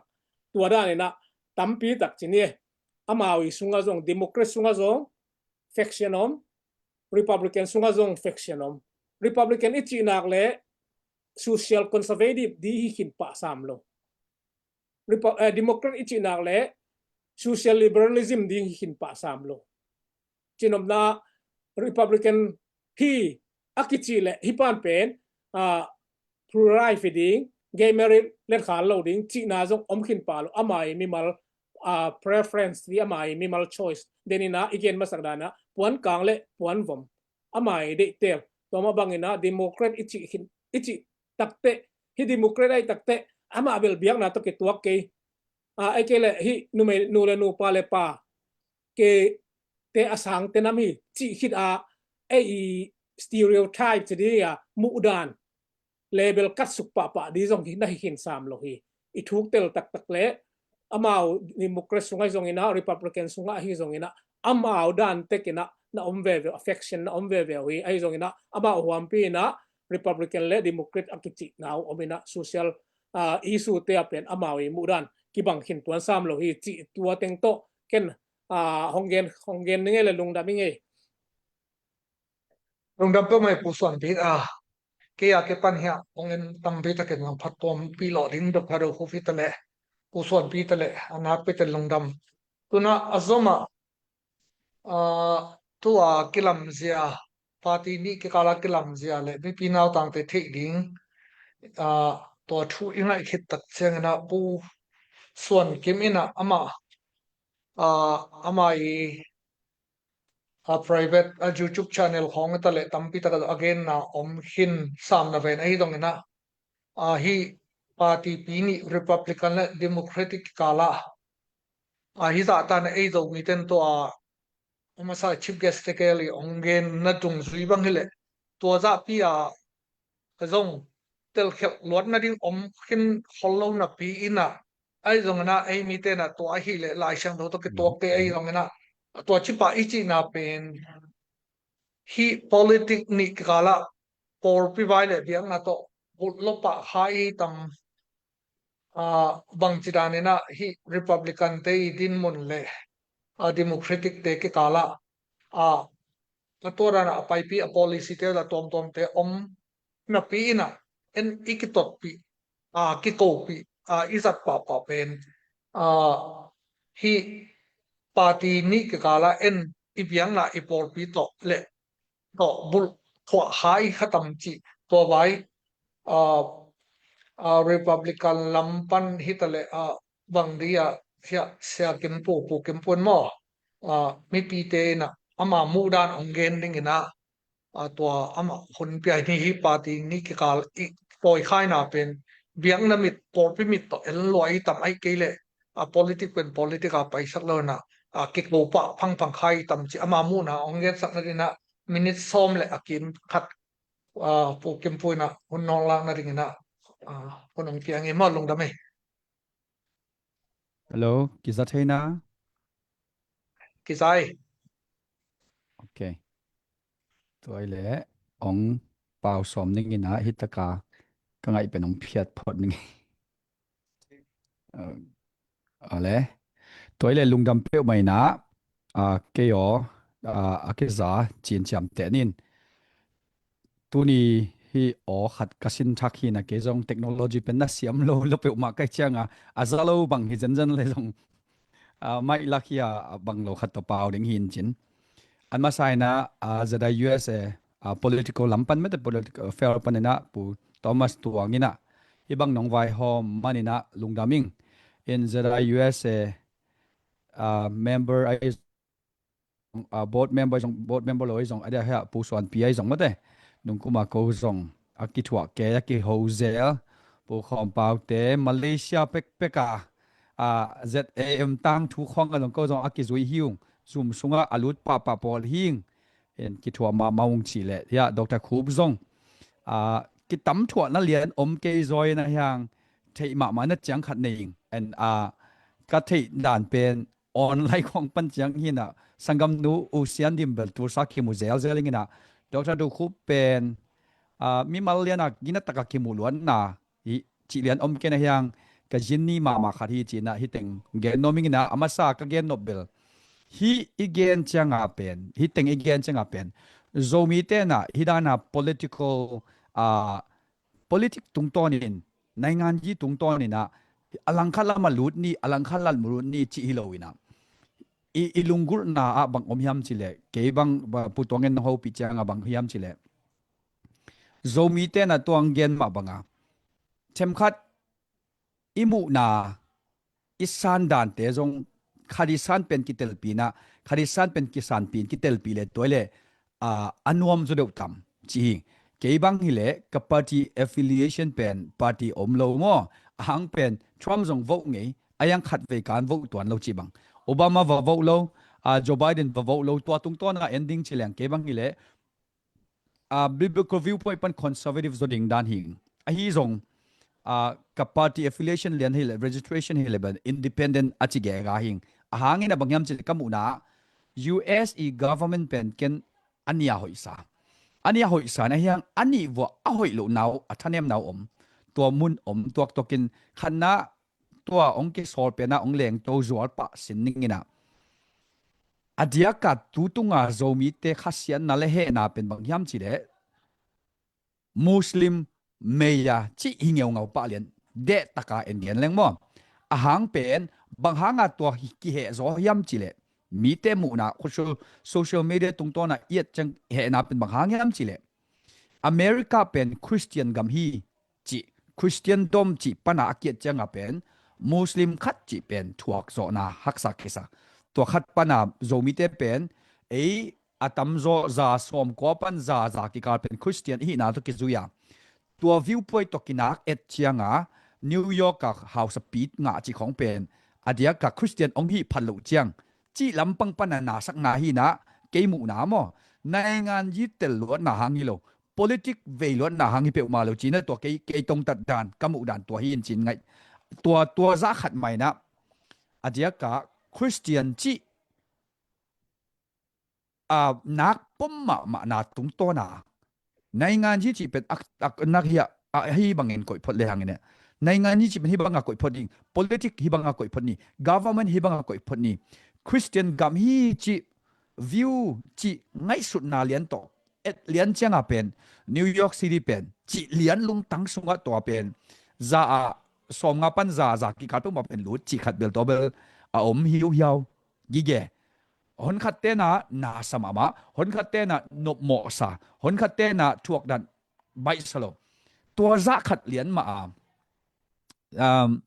Tua dan inah tampi tak ci ni e. Amau i sungah zong, Democrat sungah zong faction om, Republican sungah zong faction om. Republican i cih nak leh social conservative ding hi khin pah sam lo. Repu-, eh, Democrat i cih nak leh social liberalism ding hi khin pah sam lo. Cinopna Republican hi a kici leh hih pan pen, ah, pro-life hi ding, gay marriage let khan lo ding cihna zong om khin pah lo. Amah i mimal, ah, preference dih, amah i mimal choice. Den inah i gen masak dan ah puan kang le puan vom amah i deihtel. Tua mah bang inah Democrat i cih khin, i cih takteh, hih Democrat ahi takteh amah bel biakna tawh kituak kei. Ah, ahih kei leh hih numei, nu le nu, pa le pa, kei te a sang te nam hi cih khit a, ei i stereotype ci dih a, muhdan, label kat suk pahpah dih zong hi na hi khin sam lo hi. I thuk tel taktak le amau Democrat sungah hi zongin ah, Republican sungah hi zongin ah, amau dan tekin ah na om veve uh, affection na om veve uh hi. Ahi zongin ah amau huampi in ah Republican le Democrat a kicihna uh om in ah, social, ah, issue te ah pen amau i muhdan kibang khin tuan sam lo hi cih tua teng tawh ken, ah, hong gen, hong gen ning ei le lungdam ing ei. Lungdam peuhmah ei Pu Suanpi. Ah, kei a kipan hiah hong en tampi takin zong phattuampih lawh ding Doctor Do Khup hi ta leh, Pu Suanpi ta leh, a nakpi takin lungdam. Tuna a zomah, ah, tua kilamzia, party nih kikala kilamzia le mipi nautangte theih ding, ah, tua thu i ngaih khit tak ciangin ah Pu Suan Kim in ah amah, ah, amah i, ah, private, ah, YouTube channel khawng ta le tampi tak a genna om khin sam na ven ahi zongin ah, ah, hih party pi nih Republican le Democratic kikala, ah, hih zahtan a ei Zomite in tua a masa chief guest te kel i hong genna dungzui bang hi leh tua zahpi a zong telkhialh luat nading om khin khol lo napi in ah, ahi zongin ah ei mite in ah tua ahi leh Lai Siangtho tawh kituak te ahi zongin ah tua cipah i cihna pen hih politic nih kikala pawlpi vai le biakna tawh bulh lo pah kha i tam, ah, bangci danin ah hih Republican te i dinmun le, ah, Democratic te kikala, ah, a tua dan a paipi a policy te la tuamtuamte om napi in ah en i kitotpih, ah, kikopih, ah, i zat pahpah pen, ah, hih party nih kikala en i biakna i pawlpi tawh le tawh bulh thuah kha i kha tam cih tua vai, ah, ah, Republican lam pan hi ta leh, ah, bang di ah hiah Sia Kim Pu, Pu Kim Pu in maw, ah, mipite in ah ama muhdan hong gen dingin ah, ah, tua amah hun pia ni hi party nih kikal i tawikhaina pen biakna mit, pawlpi mit tawh en lua i tam aih kei leh, ah, politic pen politic a paisak lo in ah, ah, kiko pah phangphang kha i tam cih ama muhna hong gensak nadin ah minute sawm le a kim khat, ah, Pu Kim Pu in ah hun nong lak nadingin ah, ah, hun hong piang i maw lungdam ei. Hello, kiza thei na? Kiza ei. Ok. Tua i le ong pau sawm ning in ah hi taka ka ngaih pen ong phiat phot ning. Ah, ale. Tua i le lungdam peuhmah in ah, ah, kei aw, ah, a kiza cin ciam teh nin. Tuni hi aw khat ka sin thak hi na kei zong technology pen na siam lo, lo peuhmah kai cianga a za lo bang hi zenzen le zong, ah, maih lak hi a, a bang lo khat tawh pau ding hi in cin. An masa in ah, ah, Z I U S A, ah, political lam pan mete political affair pan in ah Pu Thomas Tuang in ah hi bang nong vaihawm man in ah lungdam ing. In Z I U S A, ah, member ai ah, board member zong, board member lo ai zong, a dia hea Pu Suanpi ai zong mate. Nungkuma ko zong a kithuah ke, a kiho zel. Pu Khawm Pau te, Malaysia pekpek a, ah, Z A M tang thu khawng a zong ko zong a kizui hi ung. Zoom sungah a lut pahpah pawl hi ing. En kithuah mahmah ung cih leh. Hia Doctor Khup zong, ah, kitam thuahna lian om kei zaw in a hiang theih mahmah na ciang khat nei ing. En, ah, ka theih dan pen online khawng pan ciang hi na, sanggamnu U Sian Dim bel tulsa kimu zelzel ing in ah, Doctor Do Khup pen, ah, mimal lian a gina taka kimu luanna hi cih lian om kei na hiang ka zin ni mahmah khat hi ci in ah hi teng gen nuam ing in ah, a masa ka gen nop bel hi i gen cianga pen, hi teng i gen cianga pen Zomi te na hi dana political, ah, politic tungtawnin, nainganji tungtawnin ah, a langkhat lam a lut ni, a langkhat lam lut ni cih hi lo in ah. I, i lunggulhna ah bang om hiam cih leh, kei bang, ba, Pu Tuang in nong hopih cianga bang hiam cih leh. Zomi te na tuang gen mah banga. Themkhat i muhna, i san dante zong, khat i san pen kitelpina, khat i san pen kisanpin kitelpi le tua i le, ah, a nuam zaw deuh tam, ci hi. Kei bang hi le, ka party affiliation pen party om lo maw, a hang pen Trump zong vote ngei, a yang khat vei kan vote tuan lo ci bang. Obama va vote lo, ah, Joe Biden va vote lo, tua tungtawn a ending ci leng kei bang hi le, uh, biblical viewpoint pan conservative zaw ding dan hi. Ahi zong uh, ka party affiliation lian hi le, registration hi le, ban independent a ci gega hi. Ahang in a bang hiam ci le ka muhna U S i government pen ken a nia hoihsa. A nia hoihsa na hiang a nih vua a hoih loh nau, a thanem nau om. Tua mun om tuaktuakin khatna tua ong kisawl pena ong lengto zual pah sin ning in a. A diaka tu tunga Zomite khasiatna le hehna pen bang hiam ci le Muslim meya ci hi ngeungau pah lian dehtaka en gen leng maw. Ahang pen bang hanga tua hi kiheh zaw hiam ci le mite muhna social, social media tungtawna iat ciang hehna pen bang hang hiam ci le America pen Christian gam hi ci, Christian dom ci pana a kiat cianga pen Muslim khat ci pen thuak zawhna haksa kisa. Tua khat pana Zomite pen ei a tamzaw za sawm kua pan za za kikal pen Christian ihina tawh kizui a. Tua viewpoint tawh kinak et cianga New York a hausapi ngah ci khong pen a diaka Christian ong hih phat loh ciang cih lampang pana nasakna hina kei muhna maw. Naingan yi tel luatna hang hi lo. Politic vei luatna hang hi peuhmah lo cina tua kei, kei tongtat dan ka muh dan tua hi in cin ngaih. Tua, tua zah khat maina a diaka Christian cih a nak pom mahmahna tungtawna naingan yi cih pen a, a nak hi a, a hi bangin koih phot le hangin e. Naingan yi cih pen hi banga koih phot ding, politic hi banga koih phot ni, government hi banga koih phot ni, Christian gam hi cih view cih ngaihsutna lian tawh et lian cianga pen New York City pen cih lian lungtang sungah tua pen za a sawm nga pan za za kikal peuhmah pen lut cih khat bel tua bel a om hiuhiau gige. Honkhat tena nasa mahmah, honkhat tena nopmawhsa, honkhat tena thuakdan baihsa lo. Tua zah khat lian mah a, um,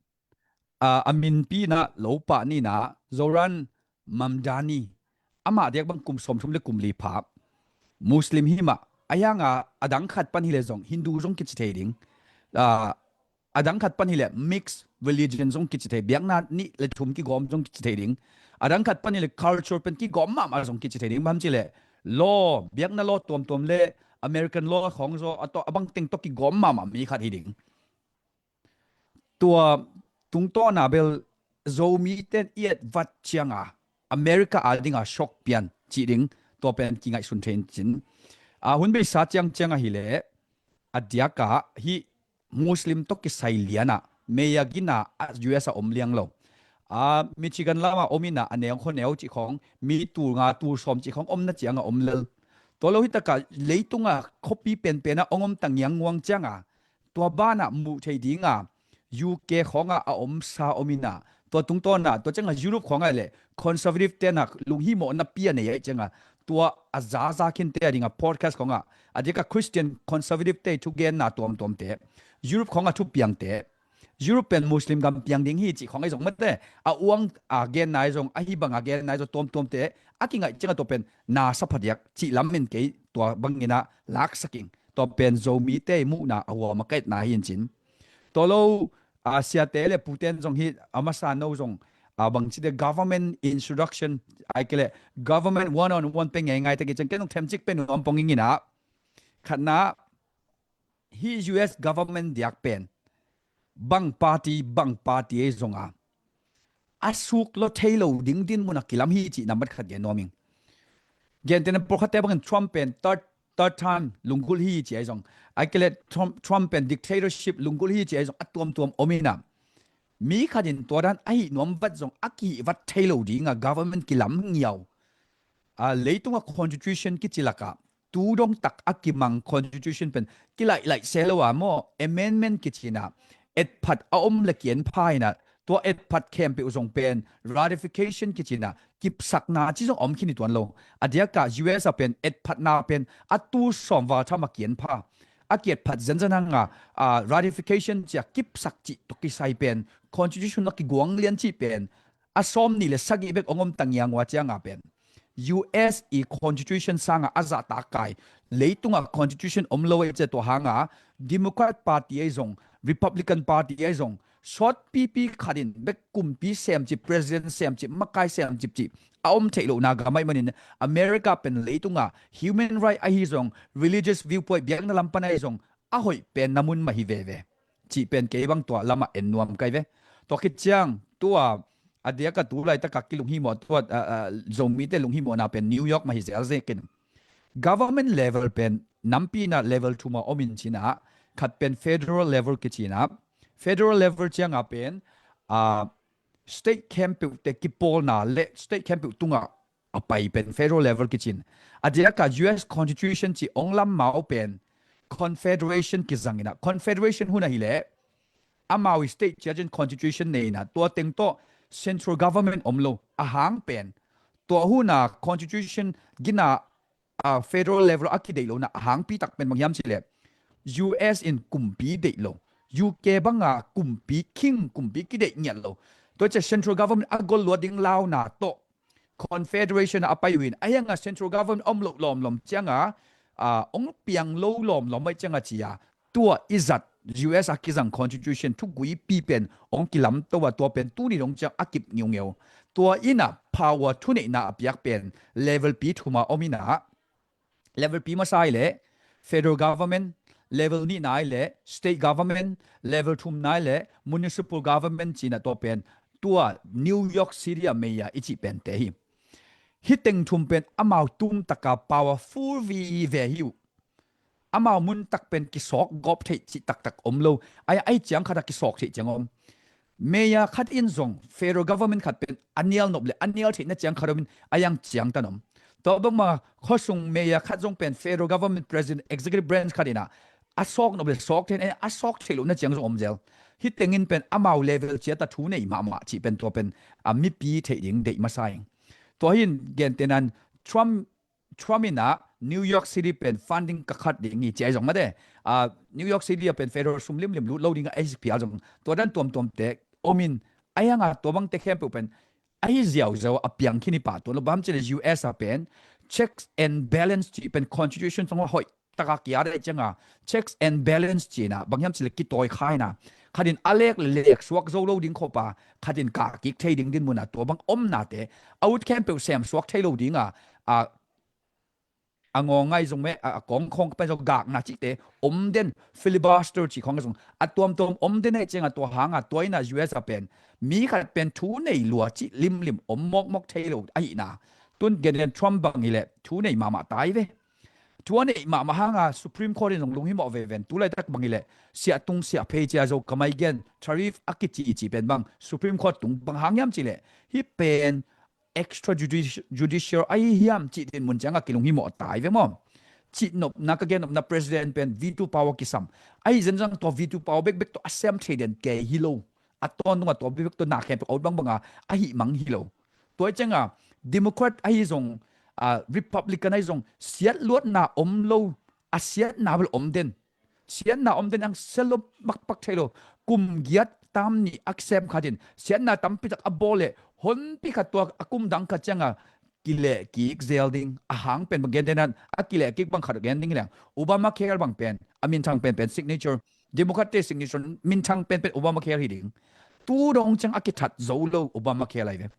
a, a minpi na lopa nina Zoran Mamdani, amah diak bang kum sawmthum le kum li pha, Muslim hi mah, a hianga a dang khat pan hi le zong Hindu zong kici thei ding. A, a dang khat pan hi le mixed religion zong kici thei, biakna nih le thum kigawm zong kici thei ding. A dang khat pan hi le culture pen kigawm mahmah zong kici thei ding. Bang ci le law, biakna law tuamtuam le American law khawng zaw a bang teng tawh kigawm mahmah mi khat hi ding. Tua tungtawna bel Zomi ten iat vat cianga America a dinga shock pian cih ding tua pen kingaihsun thei in cin. A hun beisa ciang cianga hi le a diaka hi Muslim tawh kisai liana meya gina a U S a om liang lo. A Michigan lama om ina a neu kho neu cih khawng mi tul nga tul sawm cih khawng omna cianga om lel. Tua lo hitaka leitunga khuapi penpena ong om tangiang nguang cianga tua bana muh thei dinga U K khawnga a omsa om ina tua tungtawna tua cianga Europe khawnga le conservative tena lunghimawhna pia nei ai cianga tua a zaza khinte a dinga podcast khawnga a dika Christian conservative te thugenna tuamtuamte Europe khawnga thupiangte Europe pen Muslim gam piang ding hi cih khawnga i zong mate a uang a genna i zong a hi banga genna i zong tuamtuamte a kingaih cianga tua pen nasa phadiak cih lam in kei tua bangina laksaking tua pen Zomite muhna a huam a kaitna hi in cin. Tua lo a siate le puten zong hi a masa no zong a bangcite government introduction ai kele government one on one pe ngeingai taki ciang ken zong themcik pe nuam pong ingina khatna hi U S government diak pen bang party bang party ei zonga a suk lo thei lo ding din muna kilam hi cih nambat khat gen nuam ing. Gentena pawlkhatte bangin Trump pen third, third time lunggulh hi ci ai zong ai kele Trump, Trump pen dictatorship lunggulh hi ci ai zong a tuamtuam om ina mi khatin tua dan a hih nuam vat zong a kihih vat thei lo dinga government kilam ngiau a leitunga constitution kici laka tu dong tak a kimang constitution pen kilaih laih se lo a maw amendment kicina etphat a om le kian pha ina tua etphat khempeuh zong pen ratification kicina kipsakna ci zong om khin i tuan lo. A diaka U S a pen etphatna pen a tu sawm val tham a kian pha a kiatphat zenzen hanga a ratification cia kipsak cih tua kisai pen constitution a kiguang lian cih pen a sawm ni le sagih bek ong om tangiang ua cianga pen U S i constitution sanga a zahtak kai leitunga constitution om lo ei cia tua hanga Democrat Party ei zong Republican Party ei zong sawtpipi khat in bek kumpi semcip, president semcip, makai semcip cih a om theih lohna gam ahih manin America pen leitungah human right ahi zong, religious viewpoint, biakna lam pan ahi zong a hoih pen na mun mah hi veve cih pen kei bang tua lamah en nuam kai ve. Tua khit ciang tua a diaka tu laitakah kilunghimawh tua, a, a, Zomite lunghimawhna pen New York mah hi zelzek in. Government level pen nampi inah level thum a om in cinah, khat pen federal level kicinah, federal level cianga pen, a, state khempeuhte kipawlna le state khempeuh tungah a pai pen federal level kicin. A diaka U S Constitution ci ong lam mau pen Confederation kizang inah, Confederation hun ahileh amau i state ciacin Constitution nei inah, tua teng tawh central government om lo, a hang pen tua huna Constitution gina, a, federal level a kideih lohna a hangpi tak pen bang hiam cihleh U S in kumpi deih lo, U K banga kumpi, king kumpi kideih ngiat lo. Tua cia central government a gol luat ding launa tawh Confederation a pai uh in, a hianga central government om loh lawmlawm cianga, a, ong piang lo lawmlawm mai cianga cia tua i zat U S a kizang Constitution thuguipi pen ong kilamto a, tua pen tuni dong ciang a kip ngiungeu. Tua ina power thuneihna a piak pen level pi thuma om ina, level pi masa i le federal government, level nihna i le state government, level thumna i le municipal government cina tua pen tua New York City a mayor i cih pente hi. Hih teng thum pen amau tumtaka powerful vive hi uh. Amau muntak pen kisawk gawp theih cih taktak om lo. Ai, ai ciang khata kisawk theih ciang om. Mayor khat in zong federal government khat pen a nial nop le a nial theihna ciang khat om in a yang ciang tan om. Tua bangma khuasung mayor khat zong pen federal government president executive branch khat ina a sawk nop le sawk theihna, a sawk theih lohna ciang zong om zel. Hih tengin pen amau level ciata thu nei mahmah cih pen tua pen a mipi theih ding deih masa ing. Tua hin gentenan Trump Trump ina New York City pen funding ka khat ding hi ci ai zong mate. A, New York City a pen federal sum limlim lut lo ding a ei phial zong tua dan tuamtuamte om in ai hanga tua bangte khempeuh pen ahi ziauziau a piang khin hi pah tuan lo bang cile U S a pen checks and balance ci pen constitution song hoih taka kia dai cianga checks and balance cina bang hiam cile kitawi khaina khatin a lek le lek suak zo lo ding khopa khatin kah kik thei ding din muna tua bang omnate a ut khempeuh sem suak thei lo dinga a a ngawng ngai zong meh, a, a kawng khawng pen zong gakna cihte om den, filibuster cih khawng zong a tuamtuam om den ahi cianga tua hanga tua ina U S a pen mi khat pen thu nei lua cih limlim om mawkmawk thei lo ahihna. Tun gen den Trump bang hileh thu nei mahmah tai ve. Thu a neih mahmah hanga Supreme Court in zong lunghimawh veven tu laitak bang hileh siah tung siah phei cia zo ka mai gen tariff a kici i ci pen bang Supreme Court tung bang hang hiam cileh hih pen extrajudicial ahi hiam cih din mun cianga kilunghimawh tai ve maw? Cihnopna ka gennopna president pen veto power kisam ahi zenzang tua veto power bekbek tua a sem thei den kei hi lo. A tawntunga tua bekbek tua na khempeuh out bangbanga ahi mang hi lo. Tua cianga Democrat ahi zong, a, Republican ahi zong siatluatna om lo, a siatna bel om den. Siatna om den ang selo makpak thei lo. Kum giat tam ni a kisem khatin siatna tampitak a bawl le honpi khat tua a kum dang khat cianga kileh kik zel ding a hang pen bang gen den a kileh kik bang khat gen ding liang Obamacare bang pen a minthang pen pen signature Democrat te signature minthang pen pen Obamacare hi ding. Tu dong ciang a kithat zo lo Obamacare lai ve.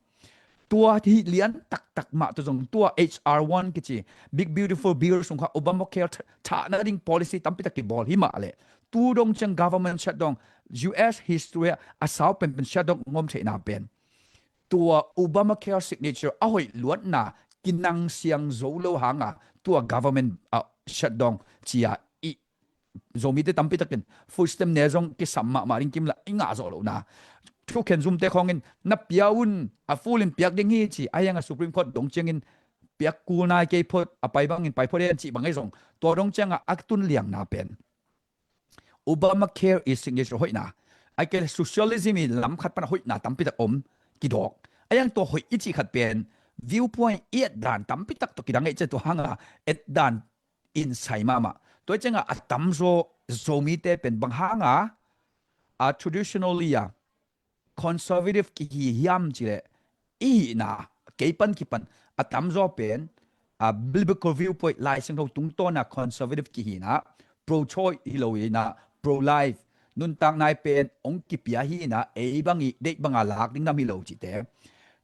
Tua hi lian taktak mah tu zong tua H R one kici Big Beautiful Bill sung kha Obamacare thahna ding policy tampi tak kibawl hi mah le tu dong ciang government shutdown U S history a sau penpen shutdown ngom theihna pen tua Obamacare signature a hoih luatna kinang siang zo lo hanga tua government a shutdown cia i Zomite tampi takin food stamp ne zong kisam mahmah ding kimla i ngah zawh lohna thukhen zumte khawngin na pia un a full in piak ding hi ci a hianga Supreme Court dong ciangin piak kul nai kei phot a pai bangin pai phot en cih bang ahi zong tua dong cianga a tun liangna pen Obamacare i signature hoihna a kei socialism i lam khat pana hoihna tampi tak om kidawk a hiang tua hoih i cih khat pen viewpoint i et dan tampi tak tua kidang ei cian tua hanga et dan in sai mahmah. Tua cianga a tamzaw Zomite pen bang hanga a traditionally a conservative kihi hiam cileh i hihna kei pan kipan a tamzaw pen a biblical viewpoint Lai Siangtho tungtawna conservative kihina pro choice hi lo ina pro life nuntak nai pen hong kipia hi inah, ei bang i deih banga lak ding nam hi lo cihte.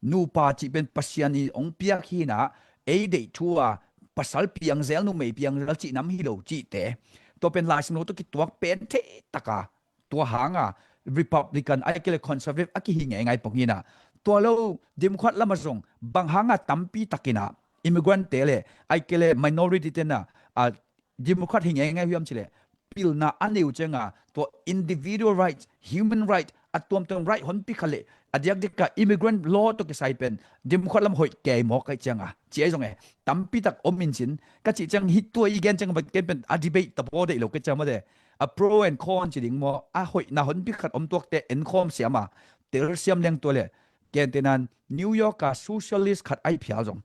Nupa cih pen Pasian i hong piak hi inah, ei deih thu a pasal piangzel, numei piangzel cih nam hi lo cihte. Tua pen Lai Siangtho tawh kituak pen thei taka, tua hanga Republican ahih kei leh Conservative a kihi ngeingai pong hi inah. Tua lo Democrat lamah zong bang hanga tampi tak inah immigrant te le ahih kei leh minority te inah, a, Democrat hi ngeingai uh hiam cih leh, pilna a nei uh cianga tua individual right, human right, a tuamtuam right honpi kha leh, a diakdiaka immigrant law tawh kisai pen Democrat lam hoih kei mawk ahih cianga ci ahi zong e, tampi tak om in cin, ka cih ciang hih tua i gen ciang bang ken pen a debate tabaw deih lo ka ciang mate, a pro and con ci ding maw, a hoihna honpi khat om tuakte enkhawm siam a, telsiam leng tua le, gentehna in New York a socialist khat ahi phial zong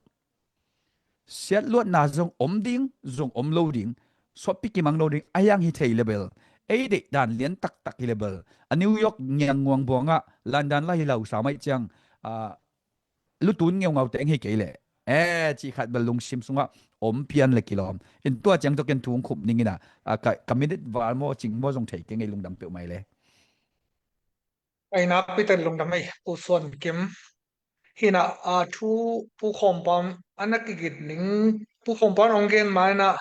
siatluatna zong om ding, zong om lo ding, suahpi kimang lo ding, a hiang hi thei le bel, ei deih dan lian taktak hi le bel, a New York ngiangnguang buangah London lah hi lo sa mai ciang, a, lutun ngeungaute eng hi kei leh, e, cih khat bel lungsim sungah om pian le kilawm. In tua ciang tawh ken thu hong khup ning inah, a, ka, ka minute val maw, cing maw zong thei kei ngei, lungdam peuhmah le. Ai, nakpi tak lungdam ei, Pu Suan Kim. Hi inah, a, thu Pu Khawm Pau a na kigit ning, Pu Khawm Pau hong gen ma inah,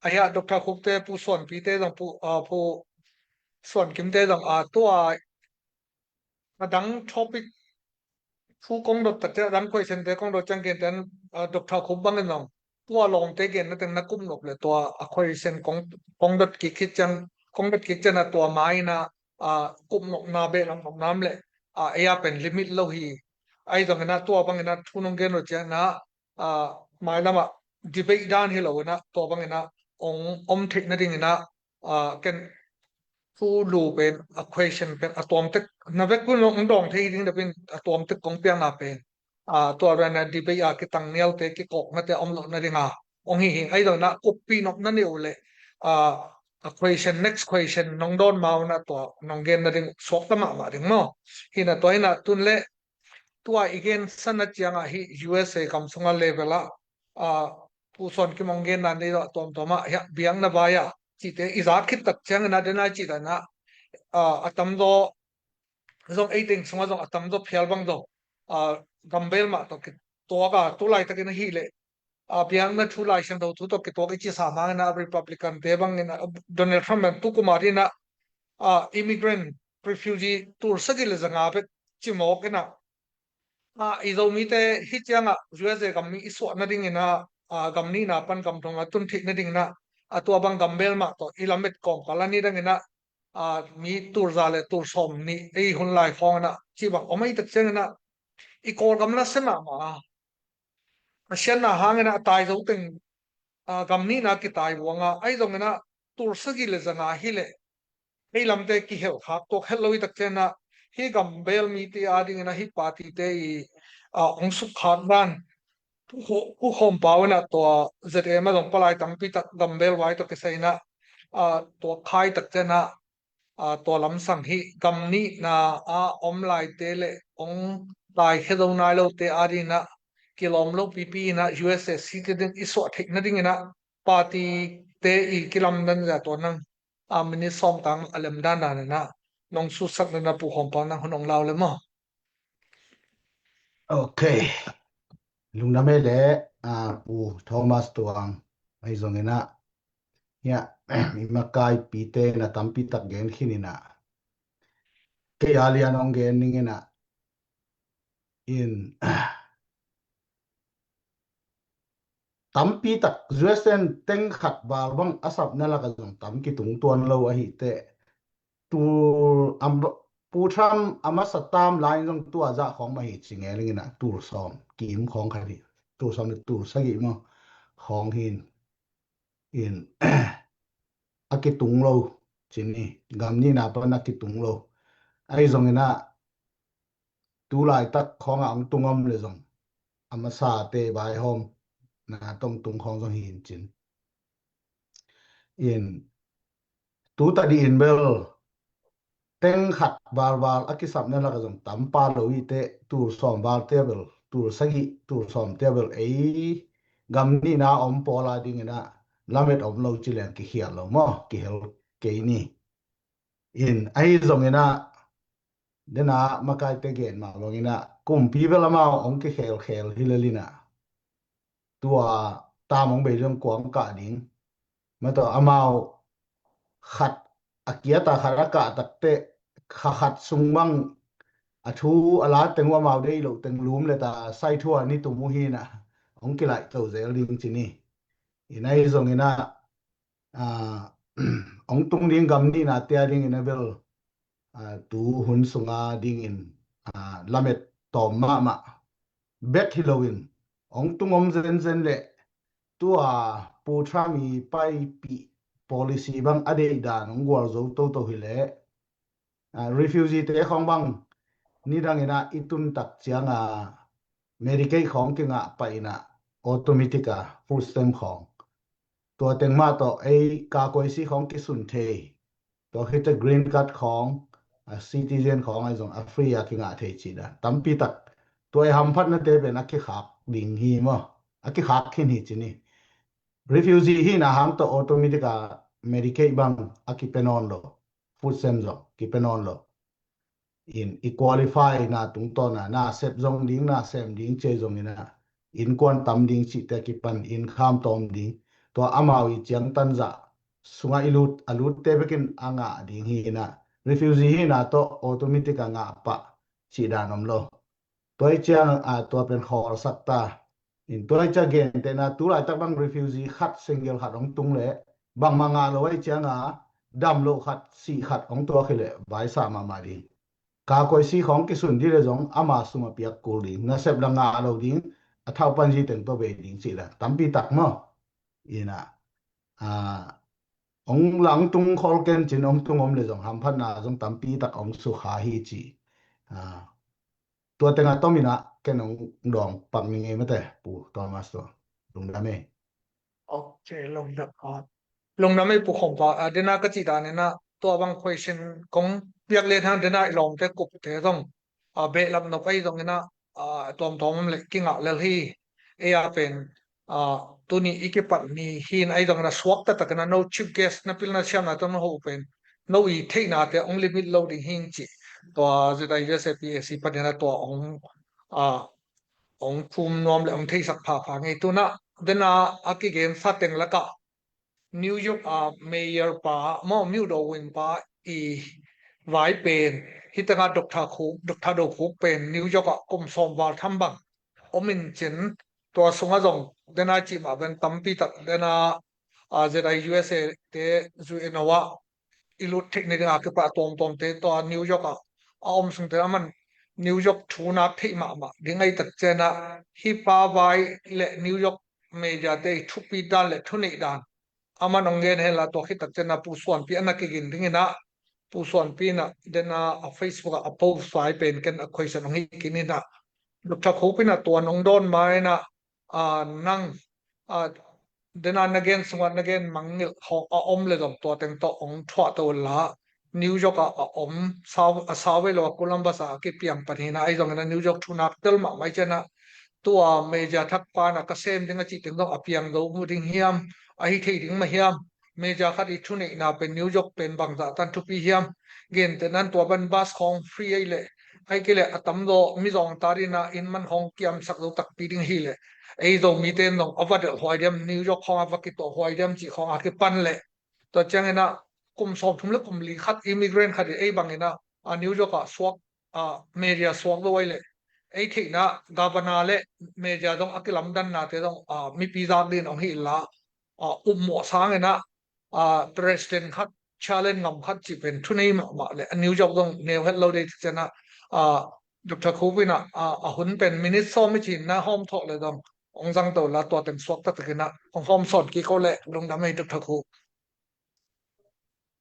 a hiah Doctor Khupte, Pu Suan Pite zong, Pu, a, Pu Suan Kimte zong, a, tua a dang topic thu kong dot takte, a dang question te kong dot ciang gentehna in, a, Doctor Khup bangin zong tua lawngte genna teng na kup nop le tua a question kong, kong dot kik khit ciang, kong dot kik ciang a tua ma inah, a, kup nopna, behlap nopna om le, a, ei a pen limit lo hi. Ahi zong inah tua bang inah thu nong gen lo ciang inah, a, mailamah debate dan hi lo inah, tua bang inah hong om theih nading inah, a, ken thu lu pen, a, question pen a tuamtek, na vek kun hong dawng thei ding dapin a tuamtek kong piakna pen, a, tua rian a debate a kitang nialte, kikawknate a om loh nadinga hong hi hi. Ahi zong inah kuppih nop na nei uh le, a, a question, next question nong dawn ma uh inah tua nong gen nading suakta mahmah ding maw. Hi inah tua hi inah tun le tua i gensan a ciangah hih U S A gam sunga level ah, a, Pu Suan Kim hong genna nei lo a tuamtuam ah, hiah biakna vai ah cihte i zak khit tak ciang inah, den a cih dan ah, a, a tamzaw zong, ei teng sungah zong a tamzaw phial bang zong, a, gambel mah tawh kituak a, tu laitakin ahih leh, a, biakna thu, Lai Siangtho thu tawh kituak i cisa ma inah, Republican te bang inah, Donald Trump bang tu kum a ding inah, a, immigrant, refugee tul sagih le za nga bek ci mawk inah, a, i Zomite hih ciangah U S A gam mi i suah nading inah, a, gam nihna pan gam thum a tun theih nading inah, a, tua bang gambel mah tawh i lamet kawmkal a ni dang inah, a, mi tul za le tul sawm nih ei hun lai khawng inah cih bang om ahih tak ciang inah, i Kawlgam nasia mahmah a, a siatna hang inah a tai zo teng, a, gam nihna kitai buang a, ahi zong inah tul sagih le za nga hi leh ei lamte kihel khak tuak het lo ahih tak ciang inah, hih gambel mite a ding inah hih party te i, a, hong sukkhak dan, Pu Kho-, Pu Khawm Pau inah tua Z M a zong palai tampi tak gambel vai tawh kisai inah, a, tua khai tak ciang inah, a, tua lamsang hih gam nihna a om laite le hong taikhia zo nai lote a ding inah kilawm loh pipi inah U S A citizen i suah theih nading inah party te i kilamdan zia tua nang, a, minute sawm tang a lemdan dan inah nong sutsak nading inah Pu Khawm Pau nang hun hong lau le maw. Ok. Lungdam ei le, a, Pu Thomas Tuang, ahi zong inah, hiah, i makaipite na tampi tak gen khin inah, kei a lian hong gen ning inah, in, tampi tak U S A teng khat val bang a sapna lakah zong tam kitung tuan lo ahih teh, tul, am, Pu Trump a masa tam lai in zong tua zah khawng mah hi ci ngel ing inah, tul sawm kim khawng khat hi, tul sawm le tul sagih maw khawng hi in, a kitung lo ci ni, gam nihna pan a kitung lo. Ahi zong inah tu laitak khawngah hong tung om le zong a masate vaihawm na tawh hong tung khawng zong hi in cin. In, tu tadih in bel teng khat valval a kisapna lakah zong tampa lo hi teh, tul sawm valte a bel, tul sagih, tul sawmte a bel ei gam nihna a om pawl a ding inah lamet om lo ci leng kikhial lo maw, kihel kei ni. In ahi zongin ah, dena makaite gen mah bangin ah kumpi bel amau hong kikhelkhel hi lel in ah, tua tam hong bei ding kuang kah ding. Mah tawh amau khat a kiat a khat a kah takteh kha khat sung bang a thu a la teng uh amau deih loh teng lum le ta sai thu a ni tum uh hi in ah hong kilaih to zel ding ci ni. In ahi zongin ah, ah, hong tung ding gam nihna tia dingin a bel, ah, tu hun sunga dingin, ah, lamet tawm mahmah bek hi loin hong tung om zenzen le tua Pu Trump i paipih policy bang a deih dan hong gual zo toto hi leh, ah, refugee te khawng bang nidangin ah i tun tak cianga Medicaid khawng kingah pah in ah automatic a food stamp khawng, tua teng mah tawh ei ka koisi khawng kisun thei. Tua khit teh green card khawng, a citizen khawng ahi zong a free a kingah thei cih dan tampi tak. Tua i hamphatnate pen a kikhak ding hi maw? A kikhak khin hi ci ni. Refugee hihna hang tawh automatic a Medicaid bang a kipe nawn lo, food stamp zong kipe nawn lo. In i qualify na tungtawn a na sep zong ding, na sem ding ci zongin ah innkuan tam ding cihte a kipan inn kham tawm ding, tua amau i ciangtan zah sungah i lut, a lutte bekin a ngah ding hi in ah, refugee hihna tawh automatic a ngah pah cih dan om lo. Tua i ciang, ah, tua pen khawlsak ta. In tua i ciang gentehna tu laitak bang refugee khat single khat hong tung leh bangmah ngah lo i cianga dam loh khat sih khat hong tuak hi leh vaisa mahmah ding. Ka koisi khawng kisun dih le zong ama sum a piak kul ding, nasep la ngah lo ding, a thau panzi teng tua bei ding cih la tampi tak maw? Ina, ah, hong lang tung khol ken cin hong tung om le zong hamphatna zong tampi tak hong sukha hi ci. Ah, tua tengah tomin ah ken hong dawng pak ni ngei mate, Pu Thomas tua. Lungdam ei. Ok, lungdam. Ah, lungdam ei Pu Khawmpa. Ah, dena ka cih dan ina tua bang question kong piak le hang dena i lawmte kupte zong, ah, behlap nop ei zong ina, ah, tuamtuam om le kingah lel hi. Ei a pen, ah, tuni i kipat ni hi in ahi zongin a suak taktakin a no chief guest na pilna siamna tawh na hoh pen no i theihnate hong limit lo ding hi ing ci. Tua Z I U S A P A C panin a tua hong, ah, hong phum nuam le hong theisak phapha ngei tuna dena a kigen sa teng lakah New York a mayor pa maw, Myodo Win pa i vai pen, hi tengah Doctor Khuk, Doctor Do Khuk pen New York ah kum sawm val tham bang om in cin, tua sungah zong dena cih mah ven tampi tak dena, ah, Z I U S A te zu ina wah i lut theih ni dingah kipah tuamtuamte tua New York ah a om sungte aman New York thu nak theih mahmah ding ahi tak ciangin ah hi pa vai le New York media te i thupi dan le thuneih dan aman hong gen hen la tua khit tak ciangin ah Pu Suanpi a na kigin dingin ah Pu Suanpi in ah dena a Facebook ah a post vai pen ken a question hong hi kinin ah Doctor Khuk in ah tua nong dawn ma in ah, ah, nang, ah, dena na gen sungah na gen mangngilh hawk a om le zong tua teng tawh hong thuah to la. New York ah a om sau, a sau vei lo a Columbus ah a kipiang pan hi in ah ahi zongin a New York thunak tel mahmah i ciangin ah tua media thak pan a ka sem ding a cih teng zong a piang zo mu ding hiam, a hi thei ding mah hiam? Media khat i thuneihna pen New York pen bangzah tan thupi hiam? Gentehna in tua ban bus khawng free ei leh, ahi kei leh a tamzaw mizawng ta dingin ah inn man khawng kiamsak zo takpi ding hi leh, ei Zomite in zong a va delh huai diam, New York khawng a va kituah huai diam cih khawng a kipan leh. Tua ciangin ah kum sawmthum le kum li khat immigrant khat in ei bangin ah, a New York ah suak, ah, media suak zo ei leh, ei theihna governor le media zong a kilamdannate zong, ah, mipi zak dingin hong hi inla, ah, upmawh sangin ah, ah, president khat, challenge ngam khat cih pen thunei mahmah le a New York zong neu het lo dei ciangin ah, ah, Doctor Khuk in ah, ah, a hun pen minute sawm i cin na hawm thawh le zong hong zang to la tua teng suak taktakin ah hong hawm sawn kik o le. Lungdam ei Doctor Khuk.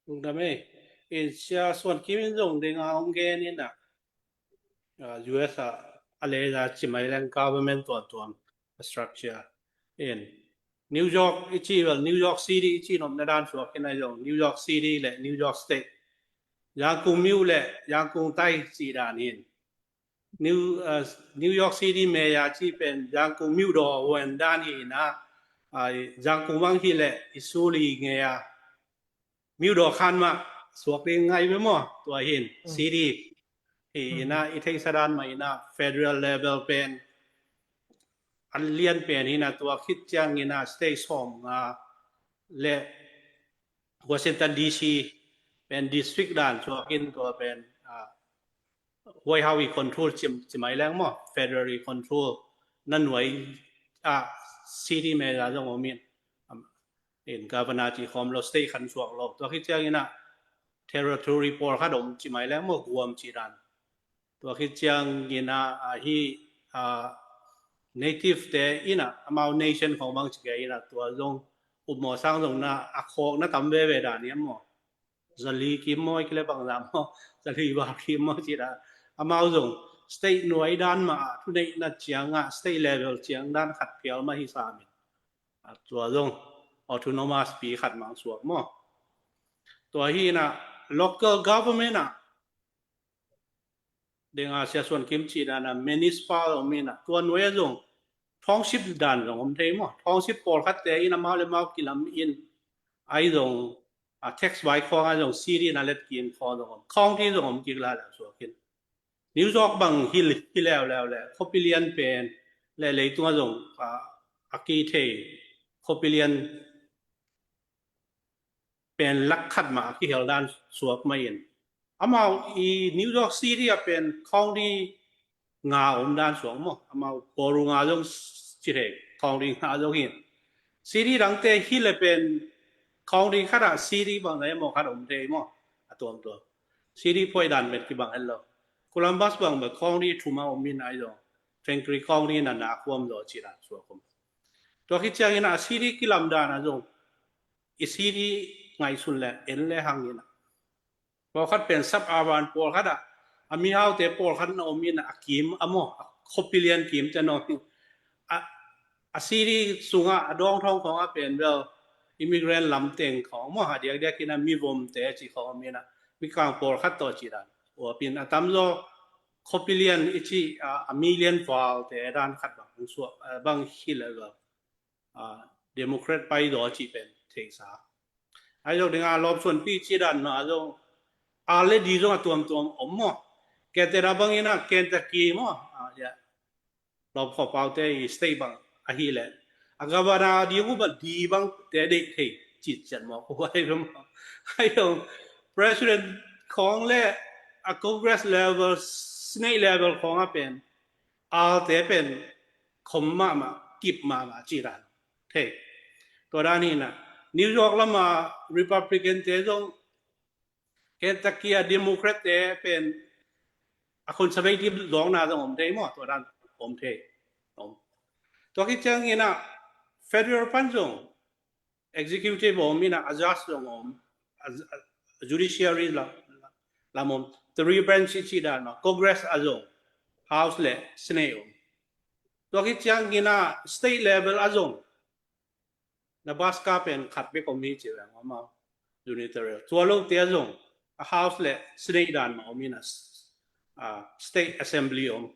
Lungdam ei. In Sia Suan Kim in zong ding a hong gen in ah, ah, U S a, a lei a cimai leng government tuamtuam a structure in New York i ci, well, New York City i ci nopna dan suak in ah zong New York City le New York State, Yangon myo le Yangon tae cih dan in New, uh, New York City mayor ci pen Yangon myodaw huan dan hi in ah, uh, Yangon bang hi le i suli ngei a myodaw khan mah suak ding ngai ve maw, tua hin city hi ina, i theihsa dan mah ina federal level pen an lian pen ina, tua khit ciang ina state sawm nga le Washington D C pen district dan suak in, tua pen huai hau i control ci mai leng maw, federal i control na nuai a city mayor zong om in, in governor ci khawm lo, state khan suak lo. Tua khit ciang ina territory pawlkhat om ci mai leng maw, guam ci dan. Tua khit ciang ina ahi native te ina amau nation khawng bang ci kei ina, tua zong upmawh sang zong na a khawk na tam veve dan iam maw. Zali kim maw, i kile bangza maw, zali ba kim maw ci dan. Amau zong state nuai dan mah a thuneihna ciang a state level ciang dan khat phial mah hi sam in, tua zong autonomous pi khat mang suak maw. Tua hi ina local government a ding a Sia Suan Kim ci dan a municipal om ina, tua nuai a zong township dan zong om thei maw. Township pawlkhat te ina mau le mau kilam in, ai zong a tax vai khawng a zong city na let kin khawng zong om, county zong om kik la le suak in. New York bang hi leuleu le khuapilian pen le leitung a zong a ki thei khuapilian pen lak khat mah a kihel dan suak mah in. Amau i New York City a pen county nga om dan suak maw. Amau ballroom nga zong ci thei, county nga zong hin. City dangte hi le pen county khat a city bang na emaw khat om thei maw. A tuamtuam city phuai dan pen kibang het lo. Columbus bang bang county thum a om in ai zong Fengkri county na na khuam zaw ci dan suak om. Tua khit ciang ina city kilam dan a zong i city ngaihsun le en le hang ina pawlkhat pen sap a van pawlkhat a a mihaute pawlkhat na om ina a kim a maw, a khuapilian kim te naw hi. A city sungah a dawngthawng khawng a pen bel immigrant lamteng khawng maw, a diakdiak ina mivomte ci khawng om ina mikang pawlkhat tawh ci dan. Uapin a tamzaw khuapilian i ci a million valte dan khat bang suak bang hi le bel Democrat pai zaw ci pen theisa. Ai zong dinga lawmsuanpi ci dan mah zong a le di zong a tuamtuam om maw. Kente na bang ina Kentucky maw, lawmkhawpaute i state bang ahi le a governor ding uh bang di bang te deih thei citciat maw. Ko ai bang ai zong president khawng le a Congress level, Senate level khawng a pen alte pen khom mahmah, kip mahmah ci dan thei. Tua dan hi ina New York lama Republican te zong Kentucky a Democrat te pen a conservative zawkna zong om thei maw, tua dan om thei. Tua khit ciang ina federal pan zong executive om ina a judge zong om, a judiciary lam om, three branch ci dan maw, Congress a zong, House le Senate om. Tua khit ciang ina state level a zong Nebraska pen khat bek om hi ci veng om a, unitary. Tua lote a zong a House le Senate dan mah om ina state assembly om.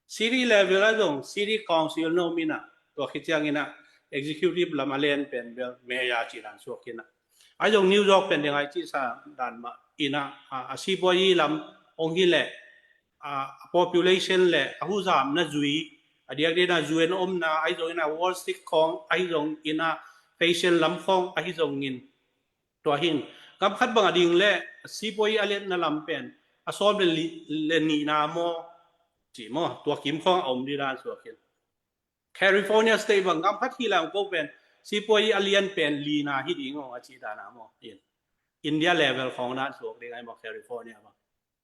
City level a zong city council na om ina tua khit ciang ina executive lam a len pen bel mayor ci dan suak ina. Ai zong New York pen ding ai ci sa dan mah ina a sipuai lam ong hi le a population le a huzamna zui a diakdiakna U N omna ahi zong ina Wall Street khawng ahi zong ina fashion lam khawng ahi zong in tua hin gam khat bang a ding le sipuai a lianna lam pen a sawm le nihna maw ci maw, tua kim khawng a om di dan suak in. California state bang gam khat hi lam ko pen sipuai a lian pen lina hi ding aw a ci dan a maw in. India level khawng dan suak ding ai maw California bang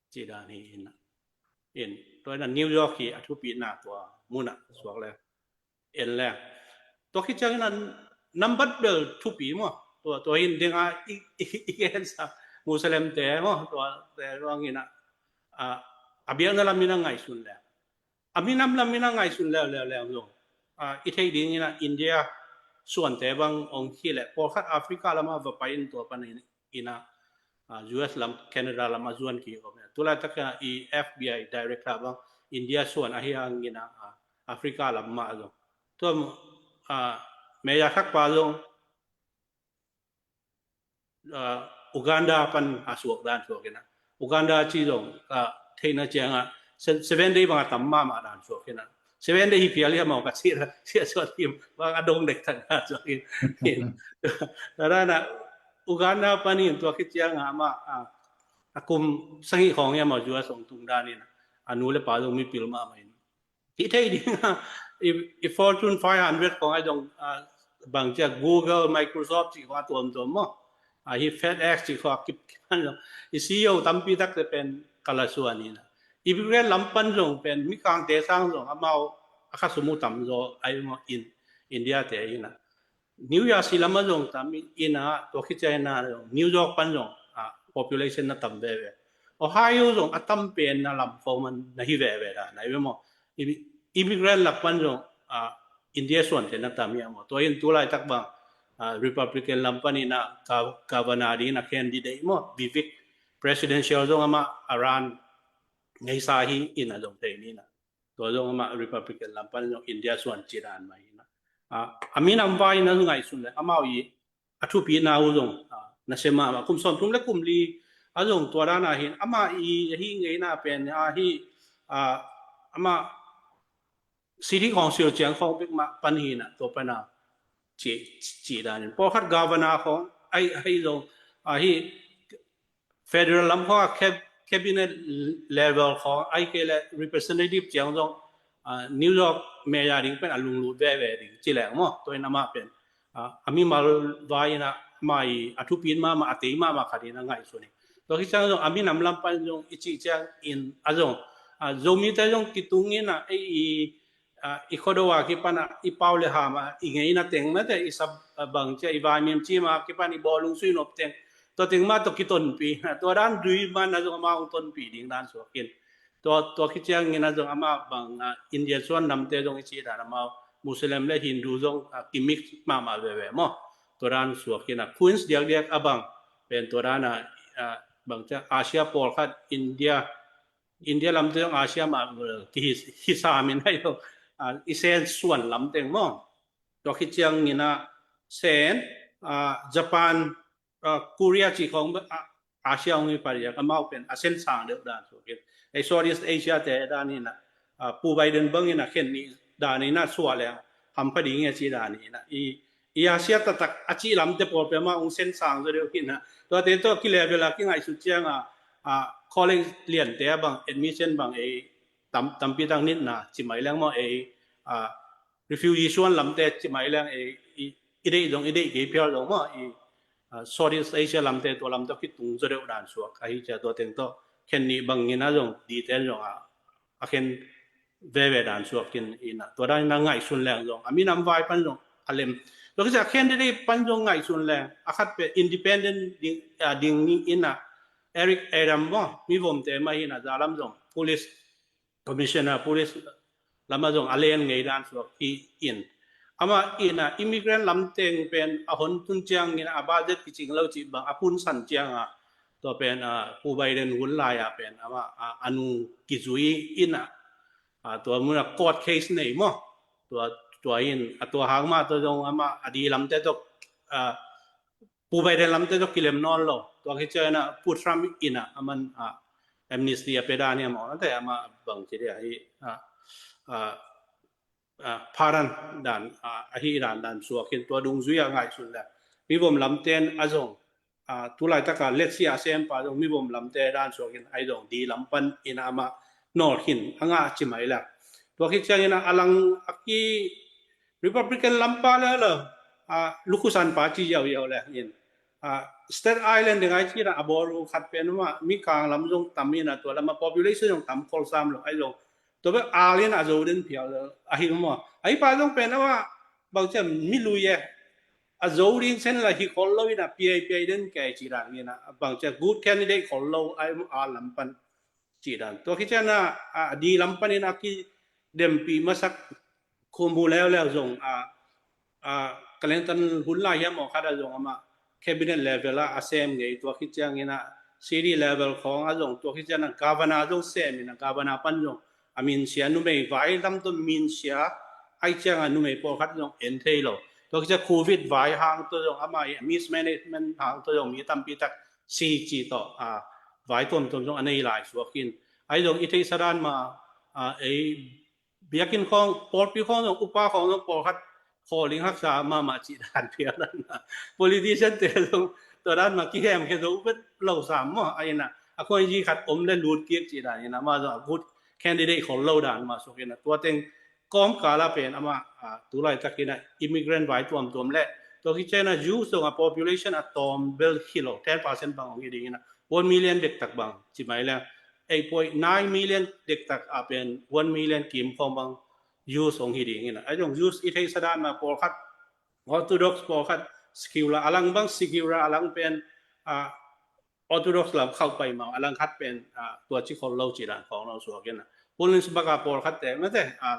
ci dan hi ina. In tua ina New York hi a thupina tua muna suak le en le tua khit ciang ina nambat bel thupi maw. Tua tua hin dinga i i i en sa Muslim te maw tua te ruang ina a biakna lam ina ngaihsun le a minam lam ina ngaihsun leuleu leu zong i theih ding ina India suante bang ong hi le pawlkhat Africa lama va pai in tua pan ina U S lam Canada lama zuan ki om. Tulaitak i F B I director bang India suan ahi ang ina Africa lam mah zong tua mayor thakpa zong Uganda pan a suak dan suak ina. Uganda ci zong ka theihna cianga se- seven day bang a tam mahmah dan suak ina. Seven day hi phial hi a mau ka ci ra sia suak hi bang a dong dek thang dan suak ina. Tua dan a Uganda pan in tua khit cianga ama a, a kum sangih khawng hi a mau zua song tung dan ina. A nu le pa zong mipil mahmah ina. Hi thei ding a, i, i Fortune five hundred khawng a zong a, bang cia Google, Microsoft ci khawng a tuamtuam maw. A hi FedEx ci khawng a kip kip a zong. I C E O tampi takte pen kalasuan ina. I Big Red lam pan zong pen mikangte sang zong amau a kha sum uh tam zaw a i maw in India te ina. New Jersey lam a zong tam ina tua khit ciang ina zong New York pan zong a population na tam veve. Ohio zong a tam pen na lam khawng man na hi veve da na i maw. Immigrant lak pan zong a India suante na tam hi a maw. Tua in tulaitak bang a Republican lam pan ina ka- governor ding ina candidate maw Vivek presidential zong ama a run ngeisa hi ina zong thei ni na. Tua zong ama Republican lam pan zong India suan ci dan mah ina. A, a minam vai ina zong ngaihsun le amau i a thupina uh zong a, na se mahmah kum sawm thum le kum li a zong tua dan a hin ama i a hi ngeina pen a hi a, ama city council ciang khawng bek mah pan hi na tua pan a ci, ci dan in pawlkhat governor khawng ai, ai zong a hi federal lam khawng a cab- cabinet level khawng ai kei le representative ciang zong a, New York mayor ding pen a lunglut veve ding ci leng maw tua in amah pen a, a mimal vai ina ama i a thupin mahmah a tei mahmah khat ina ngaihsun hi. Tua khit ciang zong a minam lam pan zong i cih ciang in a zong a, Zomite zong kitung ina ei i a, i khuado a kipan a i pau le ham a i ngeina teng mate i sap a, bang cia i vaimim cim a kipan i bawlung sui nop teng tua teng mah tua kitonpi na tua dan dui man a zong amah hong tonpi ding dan suak in. Tua, tua khit ciang ina zong amah bang a, India suan namte zong i cih dan amah Muslim le Hindu zong a, kimix mahmah veve maw. Tua dan suak ina Queens diakdiak a bang pen tua dan a, a bang cia Asia pawlkhat India India lamte zong Asia mah kihi hi samin hai lo a, i sen suan lamteng maw. Tua khit ciang ina sen a, Japan a, Korea ci khawng a, Asia hong hi pariak amau pen a sen sang deuh dan suak in. Ei Southeast Asia te dan ina a, Pu Biden bang ina khen ni dan ina suak leng hampha ding a ci dan ina i i Asia taktak a cih lamte pawl pia mah hong sen sang zaw deuh hi na. Tuate tawh kilevel a kingaihsut cianga a, college liante a bang admission bang ei tam- tampi tak nitna ci mai leng maw ei a, refugee suan lamte ci mai leng ei i, i deih zong i deih kei phial zong maw i a, Southeast Asia lamte tua lam tawh kitung zaw deuh dan suak ahi cia tua teng tawh khen nih bangin a zong diten zong a a khen veve dan suak in ina tua dan ina ngaihsun leng zong a minam vai pan zong a lem. Tua khit ciang a candidate pan zong ngaihsun leng a khat pe independent ding, a, ding ni ina Eric Adam maw mi vomte mah ina zalam zong police commissioner police lama zong a len ngei dan suak hi in. Ama ina immigrant lamteng pen a hon tun ciang ina a budget kicing lo cih bang a punsan cianga tua pen a Pu Biden hun lai a pen ama a, a nu kizui ina a, tua muna court case nei maw tua, tua in a tua hang mah tua zong ama a di lamte tok a, Pu Biden lamte tok kilem nawn lo tua khit ciang ina Pu Trump ina aman a, amnesty a pe dan hi a maw nate ama bang ci dia hi a, a, a, pardon dan a, ahi dan dan suak in tua dungzui a ngaihsun le mi vom lamten a zong a, tulaitaka letsia a sempa zong mi vom lamte dan suak in ai zong di lam pan ina ama nawl khin a ngah ci mai le tua khit ciang ina a lang a ki Republican lampa le lo a lukhusan pa ci yau yau le in a Staten Island ding ai ci na a bawlung khat pen ma mi kang lam zong tam ina tua lama population zong tam khol sam lo ai zong tua be alin a zo den phial lo a hi maw ai pa zong pen ama bang ciam mi lui e a zo ding sen la hi khol lo ina piai piai den kai ci dan ina bang ciam good candidate khol lo ai a lam pan ci dan tua khit ciang a di lam pan ina ki dempi masak khumu leuleu zong a, a Clinton hun lai hiam aw khat a zong ama cabinet level a a sem ngei tua khit ciang ina city level khawng a zong tua khit ciang a governor zong sem ina governor pan zong a minsia numei vai lam tun minsia ai ciang a numei pawlkhat zong en thei lo tua khit ciang covid vai hang tua zong ama i mismanagement hang tua zong mi tampi tak si ci tawh a vai tuamtuam zong a nei lai suak in. Ahi zong i theihsa dan ma a ei biakinn khawng, pawlpi khawng zong, upa khawng zong pawlkhat khawl ding haksa mahmah cih dan phial dan a, politician te zong tua dan ma kihemkhia zo vet lo sam maw. A ina a khuainzi khat om le lut kik cih dan ina ma zong a good candidate khol lo dan ma suak ina tua teng kawmkal ah pen amah a tulaitak ina immigrant vai tuamtuam le tua khit ciang a Jews zong a population a tawm bel hi lo, ten percent bang hong hi ding ina one million dektak bang ci mai le eight point nine million dektak a pen one million kim khawng bang Jews hong hi ding ina. Ahi zong Jews i theihsa dan ma pawlkhat Orthodox, pawlkhat secular, a lang bang secular, a lang pen a Orthodox lam khauh pai ma, a lang khat pen a tua ci khol lo cih dan khawng lo suak ina. Pulins baka pawlkhat te mate a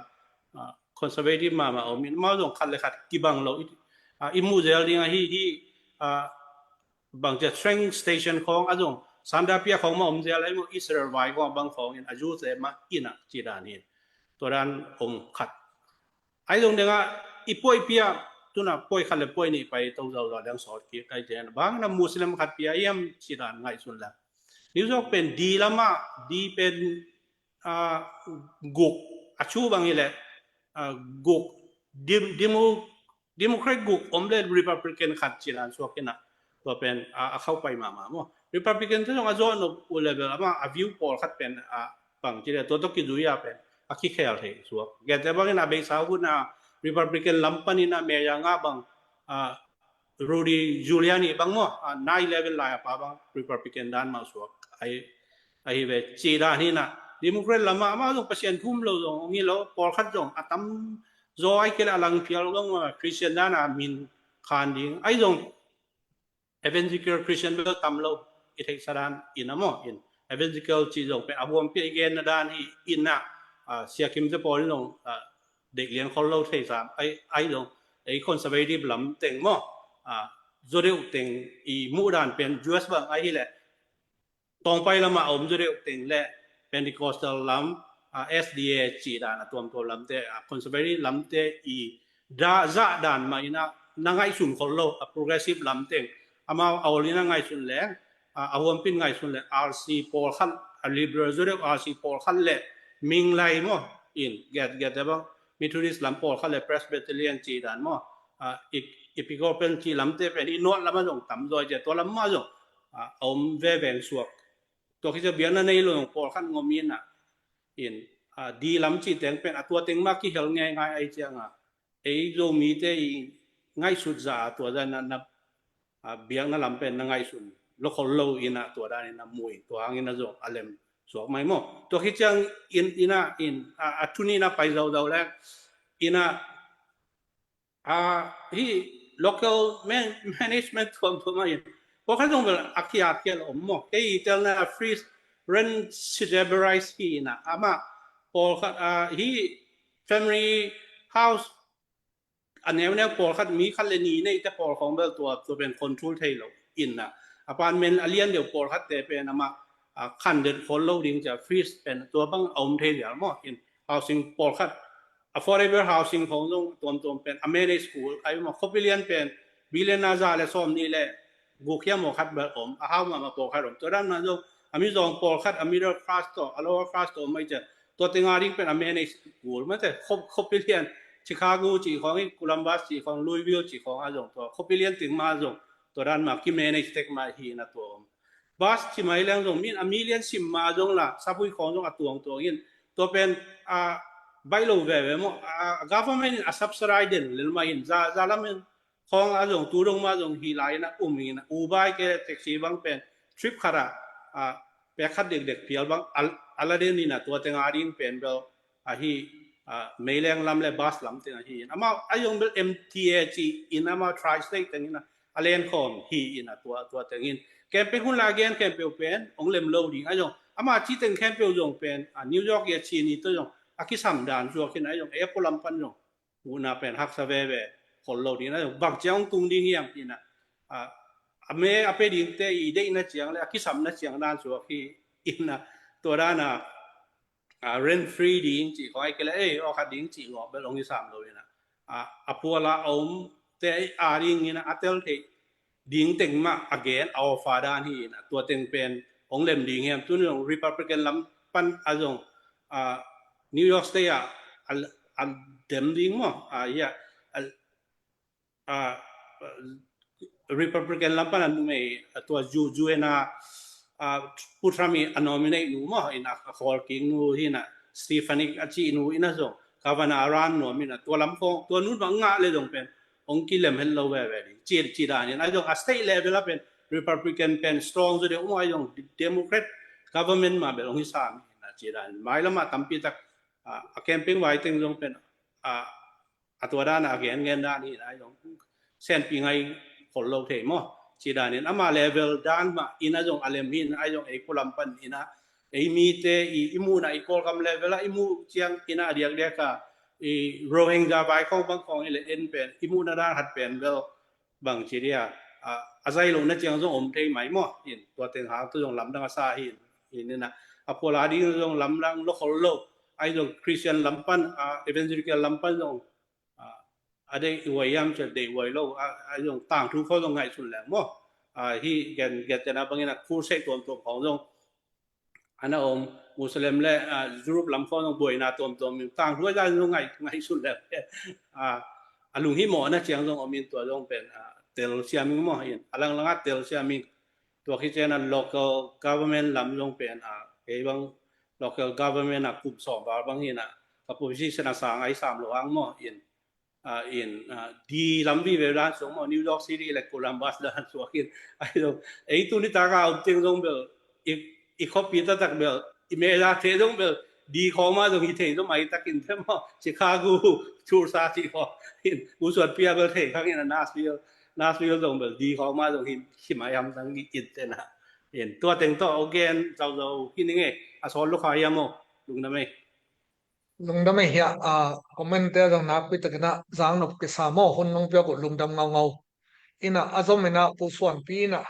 conservative mahmah om in, amau zong khat le khat kibang lo i muh zel ding ahi hi. Bang cia train station khawng a zong Sandapia khawng ma om zel ahi maw, Israel vai khawng a bang khawng in a Jews e mah ina cih dan hi. Tua dan om khat. Ahi zong dengah i puai pia tuna puai khat le puai nih pai to zauzaw deng sawt kik kai ten bang na Muslim khat pia hiam cih dan ngaihsun le New York pen di lamah di pen guk a cu bang hi le guk Democrat guk om le Republican khat cih dan suak ina tua pen a khauh pai mahmah maw. Republican te zong a zawh nop uh le bel amah a view pawlkhat pen a pang ci le tua tawh kizui a pen a kikhel thei suak. Gete bangin a beisa hun a Republican lam panin a mayor ngah bang a Rudy Giuliani bang maw, a nine eleven lai a pa bang Republican dan mah suak ahi ve cih dan hi ina. Democrat lamah amah zong Pasian thum lo zong hong hi lo, pawlkhat zong a tam zaw ahi kei le a lang phial zong maw Christian dan a min khan ding ahi zong evangelical Christian bel tam lo i theihsa dan ina maw in. Evangelical cih zong pen a huampia i genna dan hi ina. Siakim te pawl in zong deih lian khol lo thei sam ahi zong ei conservative lam teng maw, zaw deuh teng i muh dan pen U S bang ahi le tawngpai lamah a om zaw deuh teng le Pentecostal lam, S D A cih dan a tuamtuam lamte, conservative lamte i zah dan mah ina na ngaihsun khol lo a progressive lam teng amau a ol ina ngaihsun leng a huampin ngaihsun le R C pawlkhat, a liberal zaw deuh R C pawlkhat le Minglai maw in, get get bang Methodist lam pawlkhat le Presbyterian cih dan maw, Episcopal cih lamte pen i north lamah zong tam zaw cia, tua lamah zong a om veveng suak. Tua khit ciang biakna nei lo zong pawlkhat ngom ina in di lam cih teng pen a tua teng mah kihel ngeingai ahi cianga ei Zomite i ngaihsut zah a tua zah na biakna lam pen na ngaihsun lo khol lo ina tua dan ina mui tua hang ina zong a lem suak mai maw. Tua khit ciang in ina in a thu nih na pai zauzau le ina hi local management tuamtuam ah in pawlkhat zong bel a kiat kial om maw. Kei i telna a Fritz Rentziberius hi ina amah pawlkhat hi family house a neuneu pawlkhat mi khat le nih neite pawl khawng bel tua tua pen control thei lo ina apartment a lian deuh pawlkhat te pen amah khandet khol lo ding cia Fritz pen tua bang a om thei lial maw in housing pawlkhat affordable housing khawng zong tuamtuam pen a manage kul ahi maw. Khuapi lian pen billion a za le sawm nih le guk hiam maw khat bel om a hau mahmah pawlkhat om. Tua dan mah zong a mizawng pawlkhat a middle class tawh a lower class tawh om ahi cia tua teng a ding pen a manage kul mate. Khuapi lian Chicago cih khawng in Columbus cih khawng Louisville cih khawng a zong tua khuapi lian teng mah zong tua dan mah ki manage tek mah hi ina tua om. Bus ci mai leng zong min a million sim ma zong la sapui khawng zong a tuangtuang in tua pen a baih lo veve maw. A government in a subsidize den lel mah in za za lam in khawng a zong tu dong mah zong hi lai ina um ina Uber ke taxi bang pen trip khat a pek khat dekdek phial bang a la den ina tua teng a ding pen bel ahi meileng lam le bus lam teng ahi in amau a zong bel M T A ci in amau tri-state teng ina a len khawm hi ina tua tua teng in campaign hun la gen khempeuh pen ong lem lo ding a zong ama ci teng khempeuh zong pen a New York ya ci ni to zong a kisam dan zuak in a zong airport lam pan zong una pen haksa veve khol lo ding a zong bang ciang ong tung ding hiam ina a me a pe ding te i deihna ciang le a kisamna ciang dan zuak hi ina tua dan a rent free ding ci khawng ai kele ei aw khat ding ci ngawh bel ong i sam lo ina a phuala a om te a ding ina a tel thei ding teng mah a gen a offer dan hi in a, tua teng pen hong lem ding hiam? Tuni zong Republican lam pan a zong, ah, New York State ah a, a dem ding maw? Ah, yeah. A, ah, Republican lam pan a numei, ah, tua Ju-, Juena, ah, Pu Trump i a nominate nu maw, in a, a khawl kik nu hi in a, Stefanik a cih nu in a zong, Governor a run nuam in a, tua lam khong, tua nun bang ngah le zong pen hong kilem het lo veve ding. Ci, ci dan in a zong a state level a pen Republican pen strong zaw deuh maw, a zong Democrat government mah bel hong hi sam in a, ci dan in. Mailam ah tampi tak, ah, a campaign vai teng zong pen, ah, a tua dan a gen gen dan hi in a zong senpi ngai khol lo thei maw? Ci dan in ama level dan mah in a zong a lem hi in a zong ei pualam pan in a, ei mite i, i muhna i Kawlgam level a i muh ciang in a, a diakdiak a i Rohingya vai khong bang khong i le en pen i muhna dan khat pen bel bang ci dia, a, a zai lo na ciang zong om thei mai maw? In tua teng hang tu zong lamdang a sa hi in, in a, a phual a ding zong lamdang lo khol lo, a zong Christian lam pan, a, Evangelical lam pan zong, a, a deih huai hiam ci a deih huai lo, a, a zong tangthu khong zong ngaihsun leng maw? A, hi gen, gen tena bangin a crusade tuamtuam khong zong a na om, Muslim le, ah, Europe lam khong zong buaina tuamtuam in tangthu a zong ngai, ngaihsun leng, ah, a lunghimawh na ciang zong om in tua zong pen, ah, tel siam ing maw? In a langlang a tel siam ing. Tua khit ciang a local government lam zong pen, ah, kei bang local government a kum sawm val bang hi in a, ka position a sang ai sam lo hang maw? In, ah, in, ah, di lam vive dan sung maw, New York City le Columbus dan suak in, a hi lo, ei tuni tak a om teng zong bel, i, i khuapi taktak bel, i meh la thei zong bel, di khawng mah zong hi thei zong mai takin te maw, Chicago, Tulsa cih khawng, in, Pu Suanpi a bel thei khang in a Nashville, Nashville zong bel, di khawng mah zong hi, hi mai hamtang in te na. In, tua teng tawh, again, zauzau, hi ning e, a sawl lukha hiam maw, lungdam e. Lungdam e hia, a, comment te zong nakpi takin a zang nop kisa maw, hun nong piak uh lungdam ngaungau. In a, a zom in a Pu Suanpi in a,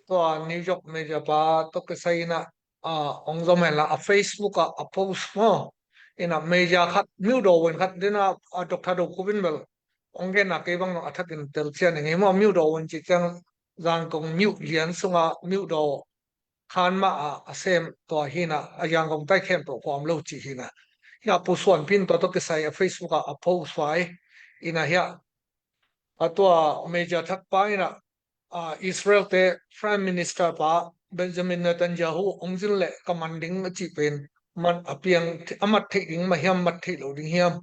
tua New York media pa tawh kisai in a, a, ong zom hen la a Facebook a, a post maw. In a media khat, Myo Daw Win khat, din a, a Doctor Do Khup in bel ong gen a kei bang a thakin tel cian ing e maw, Myo Daw Win cih ciang Zangkong Myo lian sunga Myo Daw khan mah a, a sem tua hi in a, a Yangon tai khempeuh khua om lo cih hi in a. Hia Pu Suanpi in tua tawh kisai a Facebook a, a post vai in a hia. A tua media thak pa in a, a, Israel te Prime Minister pa Benjamin Netanyahu ong zin le ka man ding a cih pen man a piang a mat theih ding mah hiam, mat theih lo ding hiam?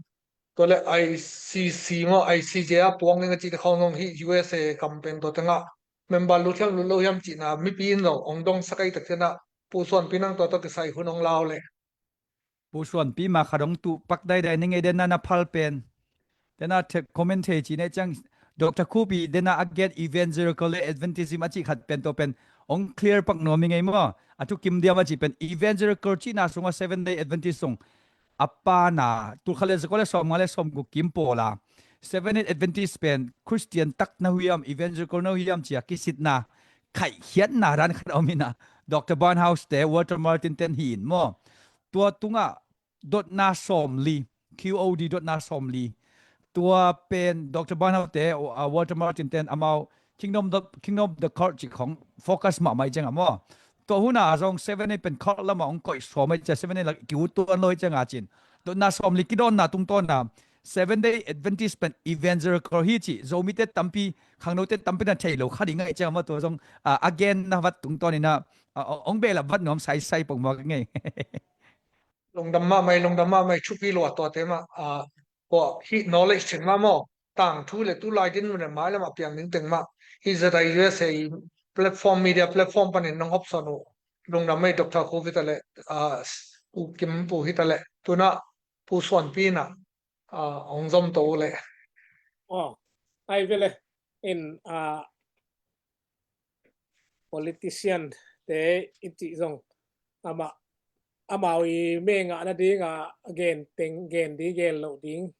Tua le I C C maw, I C J a puang ding a cih te khawng zong hi U S A kam pen tua tengah member lut hiam lut lo hiam cihna mipi in zong ong dong sak ei tak ciangin ah Pu Suanpi nang tua tawh kisai hun ong lau le. Pu Suanpi ma khat ong tuh pak daidai ning ei, den a na phal pen. Den a thek comment thei ci ne ciang Doctor Khup i den a a gen evangelical le Adventism a cih khat pen tua pen ong clear pak nuam ing ei maw. A thukim diam a cih pen evangelical cihna sungah Seventh Day Adventist sung a pana tul khat le zakua le sawmnga le sawmguk kim pawl a Seventh Day Adventist pen Christian tak na hiam, evangelical na hiam ci a kisitna khaihkhiatna dan khat a om in ah, Doctor Barnhouse te, Walter Martin ten hi in maw. Tua tungah dotna sawmli, Q O D dotna sawmli. Tua pen Doctor Barnhouse te, uh, Walter Martin ten amau Kingdom of the, Kingdom of the Cult cih khong focus mahmah i ciangah maw. Tua hun a zong Seventh Day pen cult lamah hong koih sawm i ciang, Seventh Day la kiu tuan lo i ciangah cin. Dotna sawmli kidawnna tungtawn a Seventh Day Adventist pen evangelical hi cih Zomite tampi, khangnote tampi na thei lo kha ding a i ciangah maw, tua zong, ah, a genna vat tungtawn in ah, ah, hong behlap vat nuam saisai pongmawk ing ei. Lungdam mahmah ei, lungdam mahmah ei, thupi lua tuate mah, ah, tua hih knowledge teng mah maw, tangthu le tulai dinmun le mailam a piang ding teng mah, hih Z I U S A platform, media platform panin nong hopsawn uh lungdam ei, Doctor Khup hi ta le, ah, Pu Kim Pu hi ta le, tu in ah Pu Suanpi in ah, ah, hong zom to uh le. Oh, ai ve le, in, ah, politician te i cih zong amah, amau i mengah nading a gen teng, gen ding, gen loh ding,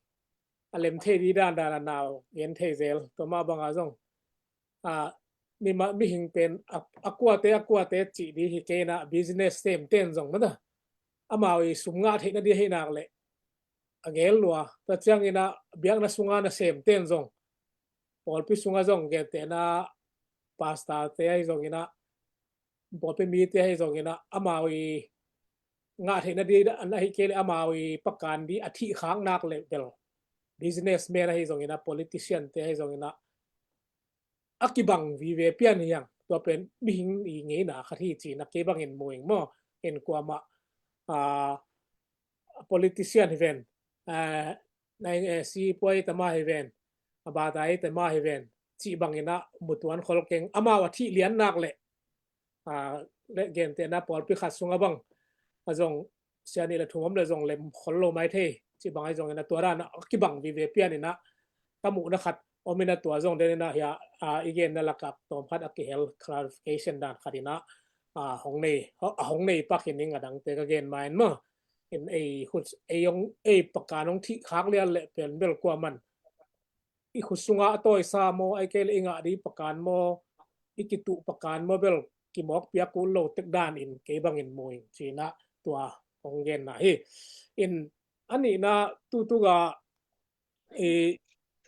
a lem thei ding dandan a nau gen thei zel. Tua mah bangah zong, a, mima, mihing pen a, a kuate, a kuate cih ding hi kei in ah business sem ten zong mata amau i sum ngah theih nading hi nak leh a gel lua. Tua ciangin ah biakna sunga nasem ten zong, pawlpi sunga zong gentehna pastor te ahi zongin ah, pawlpi mite ahi zongin ah, amau i ngah theihna di, an ahi kei le amau i pakan di a thih khak nak le bel businessman ahi zongin ah, politician te ahi zongin ah, a kibang vive pian hi hang. Tua pen mihing i ngeina khat hi ci-in ah kei bangin mu ing maw. In kuamah, ah, politician hi ven, ah, nai, eh, sipuai tama hi ven, a batai tama hi ven, cih bangin ah mutuan khol keng, amau a thih lian nak le, ah, le gentehna pawlpi khat sungah bang a zong sia nih le thum om le zong lem khol lo mai thei, cih bang ahi zongin ah tua dan a kibang vive pian in ah ka muhna khat om in ah tua zong den in ah hia, ah, i genna lakah tawm khat a kihel clarification dan khat in ah, ah, hong nei, a hong nei pak hi ning a dangte ka gen ma in maw. In ei khut, ei hong, ei pakan hong thih khak lian le pen bel kuaman i khut sungah a tawisa maw, ahi kei le i ngah di pakan maw, i kituh pakan maw bel kimawk piak uh lo tek dan in kei bangin mu ing ci-in ah tua hong genna hi. In a nihna tutuga i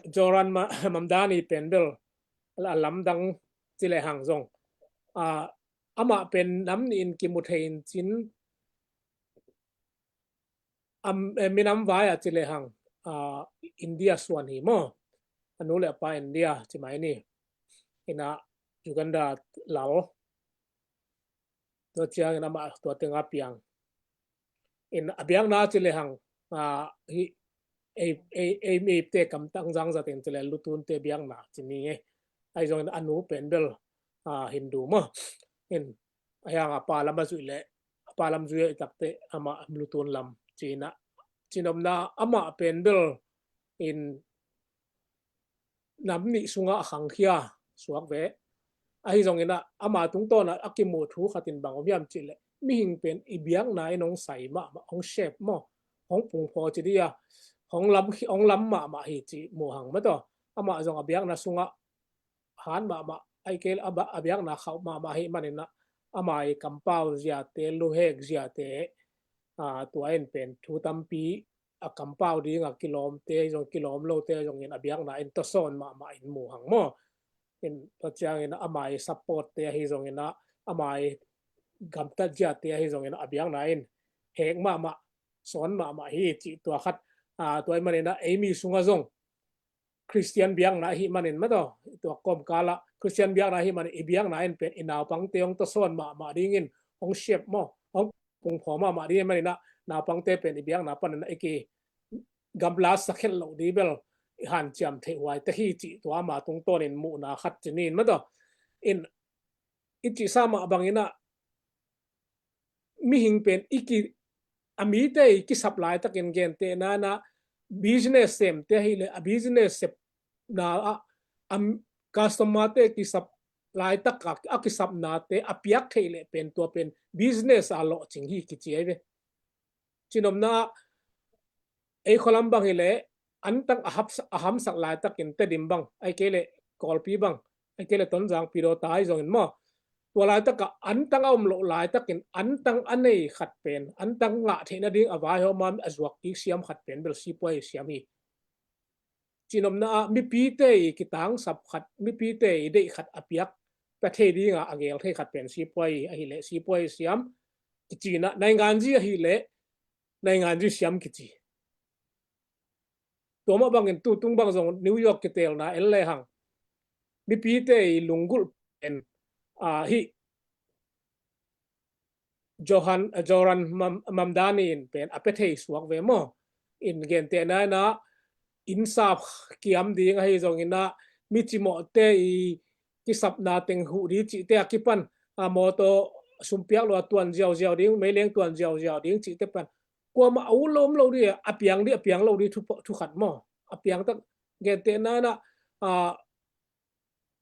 Joran ma-, Mamdani pen bel a lamdang ci le hang zong, ah, amah pen nam nih in kimu thei in cin, am, eh, minam vai a ci le hang, ah, India suan hi maw. A nu le a pa India ci mai ni. In ah Uganda lal. Tua ciangin amah tua tengah piang. In a biakna ci le hang, ah, hi, ei, ei, ei, eite kamtang zangzat in ci le lutunte biakna ci ni e. Ahi zongin a nu pen bel, ah, Hindu maw. In a hiang a pa lam a zuih le, a pa lam zuih a i takte amah lutun lam ci-in ah, cinopna amah pen bel in nam nih sungah a khangkhia suak ve. Ahi zongin ah ama tungtawn ah a kimuh thu khat in bang om hiam cih leh mihing pen i biakna in hong sai mahmah, hong shape maw, hong pungphaw ci dih a, hong lam, hong lam mahmah hi cih mu hang maw taw. Amah zong a biakna sungah han mahmah, ahi kei leh a ba-, a biakna khauh mahmah ahih manin ah ama i kampau ziate, luhek ziate, aa, tua in pen thu tampi a kampau ding a kilawmte zong, kilawm lote zongin a biakna in tawsawn mahmah in mu hang maw. In tua ciangin ama i supportte ahi zongin ah, ama i gamtat ziate ahi zongin ah a biakna in hek mahmah, sawn mahmah hi cih tua khat, aa, tua ahih manin ah ei mi sungah zong Khristian biakna ahih manin maw taw, tua kawmkal ah Khristian biakna ahih manin i biakna in pen i naupangte hong tawsawn mahmah dingin hong shape maw, hong pungphaw mahmah ding ahih manin ah naupangte pen i biakna panin ah i kigamla sakhelh loh ding bel i hanciam theih huai ta hi cih tua ama tungtawnin muhna khat ci ni in maw taw. In i cihsa mah bangin ah mihing pen i ki, a mite i kisap laitakin gentehna in ah business semte ahih leh a business sepna ah a customer-te kisap laitak a, a kisapnate a piak theih leh pen tua pen business a lawhcing hi kici ahi ve. Cinopna ah ei khualam bang hi leh antang a hap-, a hamsak laitakin Tedim bang, ahi kei leh Kawlpi bang, ahi kei leh Tonzang, Pidawta ahi zongin maw, tua laitakah antang a om loh laitakin antang a nei khat pen, antang ngah theihna ding a vaihawm a zuak kik siam khat pen bel sipuai siam hi. Cinopna ah mipite i kitangsap khat, mipite i deih khat a piak pia thei dinga a gel thei khat pen sipuai ahih leh sipuai siam kici in ah, nainganzi ahih leh nainganzi siam kici. Tua mah bangin tutung bang zong New York kitelna en lehang mipite i lunggulh pen, aa, hih Johan, Joran Mam-, Mamdani in pen a pia thei suak ve maw. In gentehna in ah innsap kiam ding ahi zongin ah mi cimawhte i kisapna teng huh ding cihte a kipan, a mawtaw sumpiak lo a tuan ziauziau ding, meileng tuan ziauziau ding cihte pan kuamah a ut lo om lo ding, a piang ding, a piang lo ding thu, thu khat maw. A piang tak gentehna in ah, a,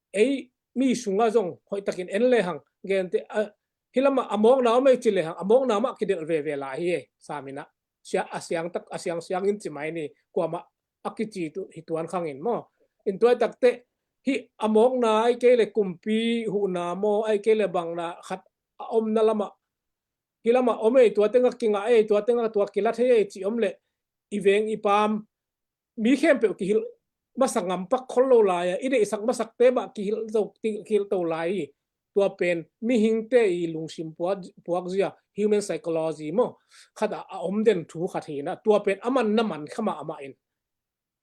ei mi sungah zong hoihtakin en lehang gente, a, hih lamah a mawkna om ei ci lehang a mawkna mah kidelh veve lai hi ei, sam in ah. Sia, a siang tak, a siangsiang in ci mai ni, kuamah a kici tu hi tuan khangin maw. In tua i takteh hih a mawkna ahi kei leh kumpi huhna maw, ahi kei leh bangna khat a omna lamah, hih lamah om ei, tua tengah kingah ei, tua tengah tua kila thei ei cih om leh i veng i paam mi khempeuh kihilh masak ngam pak khol lo lai a, i deihsak masakte mah kihilh to, kihilh to lai hi. Tua pen mihingte i lungsim puak, puakzia, human psychology maw, khat a, a om den thu khat hi na, tua pen a man na man kha mahmah in.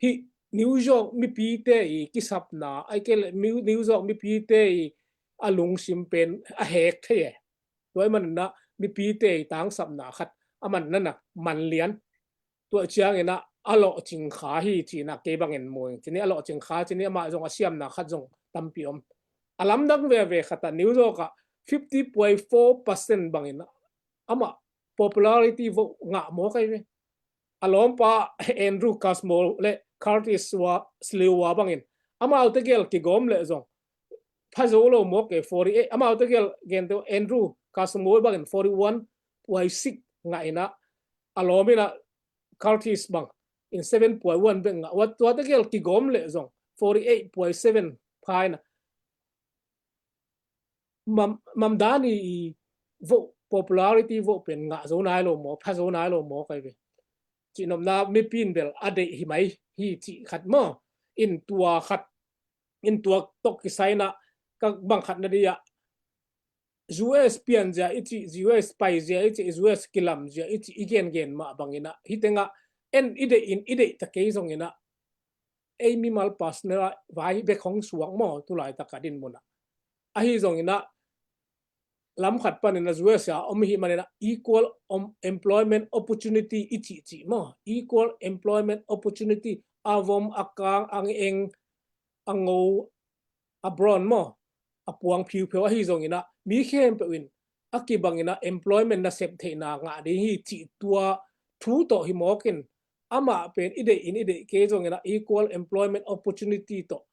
Hih New York mipite i kisapna, ai ke le, New, New York mipite i a lungsim pen a hek thei e. Tua i man na mipite i tangsapna khat a man na na man lian. Tua ciangin a, a lawhcing kha hi ci na kei bangin mu ing. Ci ni a lawhcing kha, ci ni amah zong a siamna khat zong tampi om. A lamdang veve khat a New York a fifty point four percent bangin amah popularity vote ngah mawk ahi ve. A lawmpa Andrew Cuomo le Curtis Wa, Sliwa bangin amau tegel kigawm le zong pha zo lo mawk e, forty-eight. Amau tegel gente Andrew Cuomo bangin forty-one point six ngah in a, a lawm in a Curtis bang in seven point one bek ngah. Tua, tua tegel kigawm le zong forty-eight point seven pha in a, Mam, Mamdani i vote, popularity vote pen ngah zo nai lo maw, pha zo nai lo maw kai ve. Cihnopna mipi in bel a deih hi mai hi cih khat maw. In tua khat, in tua tawh kisai na ka bang khat na dia. U S pian zia i cih, U S pai zia i cih, U S kilam zia i cih, i gen gen mah bangin a. Hi tengah en i deih in, i deih ta kei zongin a. Ei mimal personal vai bek hong suak maw, tulai taka din mun a. Ahi zongin a, lam khat panin a U S a om hi manin a equal om, employment opportunity i cih cih maw. Equal employment opportunity, a vom, a kang, a eng, a ngo, a brown maw, a puang phiupheu ahi zongin a, mi khempeuh in a kibangin a employment nasep theihna ngah ding hi cih tua thu tawh hi mawkin, amah pen i deih in i deih kei zongin a equal employment opportunity tawh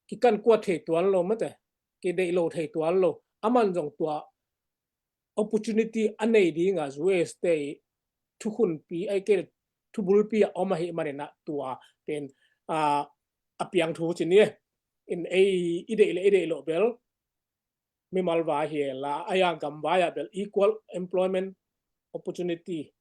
kikan kuat thei tuan lo mate, kideih lo thei tuan lo. Aman zong tua opportunity a nei dinga U S te i thukhunpi, ai ke thubulpi a om ahi manin a tua pen, a, a piang thu ci ni e. In ei i deih le i deih lo bel mimal vai hi la, a yang gam vai a bel equal employment opportunity.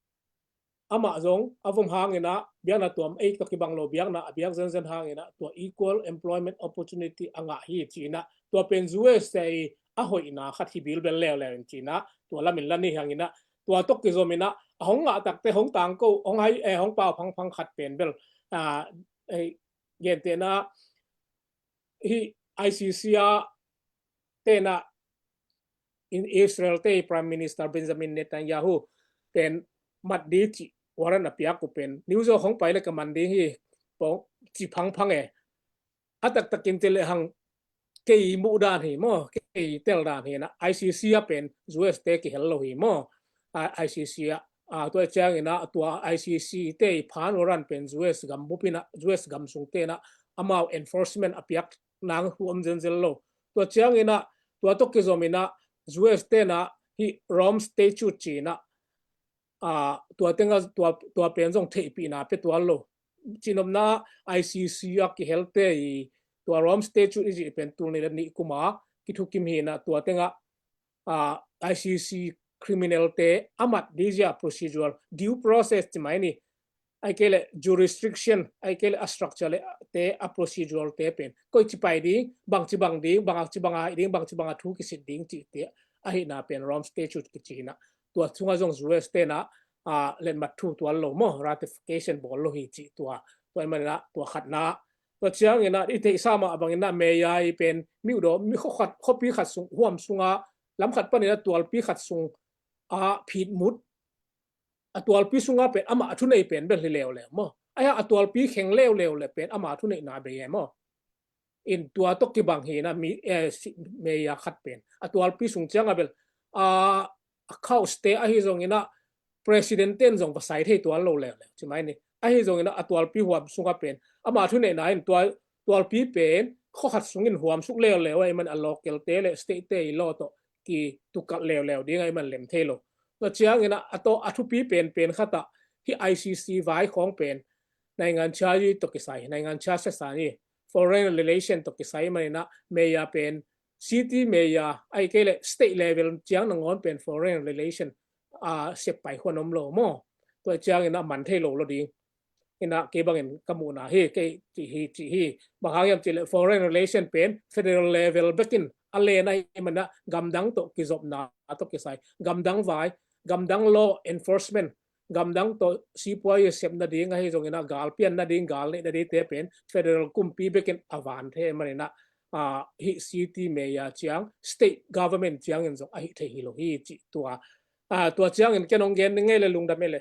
Amah zong a vom hangin a biakna tuam ei tawh kibang lo biakna a biak zenzen hangin a tua equal employment opportunity a ngah hi ci in a, tua pen U S te i a hoihna khat hi bilbel leuleu in ci in a, tua lamin la ni hangin a, tua tawh kizom in a, a hong ngah takte hong tangko, hong hai, eh, hong pau phangphang khat pen bel, a, eh, gentehna hi I C C a tena in Israel te Prime Minister Benjamin Netanyahu pen mat di ci warrant a piak uh pen New York hong pai le ka man ding hi pong ci phangphang e. A taktakin te le hang kei muh dan hi maw, kei tel dan hi na, I C C a pen U S te kihel lo hi maw. A, I C C a, a, tua ciangin a, tua I C C te i phan warrant pen U S gam bupin a, U S gam sung te na, amau enforcement a piak nang hu om zenzel lo. Tua ciangin a, tua tawh kizom in a, U S te na hi Rome Statute ci in a, a, tua tenga, tua, tua pen zong theihpihna pe tuan lo. Cihnopna I C C a kihel te i tua Rome Statute i cih pen tul nih le nih kuma kithukim hi na, tua tenga, a, I C C criminal te a mat di zia procedural due process ci mai ni. Ai ke le jurisdiction, ai ke le a structure le te a procedural te pen koi ci pai ding, bang ci bang ding, bang ci bang a ding, bang ci bang a thu kisit ding ci te ahi na pen Rome Statute kici hi na. Tua sunga zong U S te na, a, letmat thu tuan lo maw, ratification bawl lo hi ci tua, tua i man na, tua khat na. Tua ciangin a, i theihsa mah bangin a, meya i pen, miudaw, mi khuakhat, khuapi khat sung, huam sunga, lam khat panin a tualpi khat sung a phitmut, a tualpi sunga pen, amah a thunei pen bel hi leuleu maw. Aia a tualpi kheng leuleu le pen, amah a thuneihna bei e maw. In tua tawh kibang hi na mi, eh, si, meya khat pen. A tualpi sung cianga bel, a, a house te ahi zongin a president ten zong va sai thei tuan lo leuleu. Ci mai ni. Ahi zongin a tualpi huam sunga pen. Amah thuneihna in tua, tualpi pen, khuakhat sungin huam suk leuleu, ai man a local te le state te i law tawh kitukalh leuleu ding ai man lem thei lo. Tua ciangin a, a tawh a thupi pen, pen khat a, hi I C C vai khawng pen, naingan charge tawh kisai, naingan charge sa ni, foreign relation tawh kisai manin a, meya pen, city meya, ai ke le state level ciang nangawn pen foreign relation, a, sep pai huan om lo maw. Tua ciangin a man thei lo lo ding. Inah kei bangin ka muhna hi, kei cih hi, cih hi. Bang hang hiam cihleh foreign relation pen federal level bekin a len ahih manin ah gamdang tawh kizopna tawh kisai, gamdang vai, gamdang law enforcement, gamdang tawh sipuai i sep nading ahi zongin ah gal pian nading, gal neih nadingte pen federal kumpi bekin a van thei manin ah, ah, hih city mayor ciang, state government ciangin zong ahi thei hi lo hi cih tua. Ah, tua ciangin ken hong gen ngei le lungdam ei le.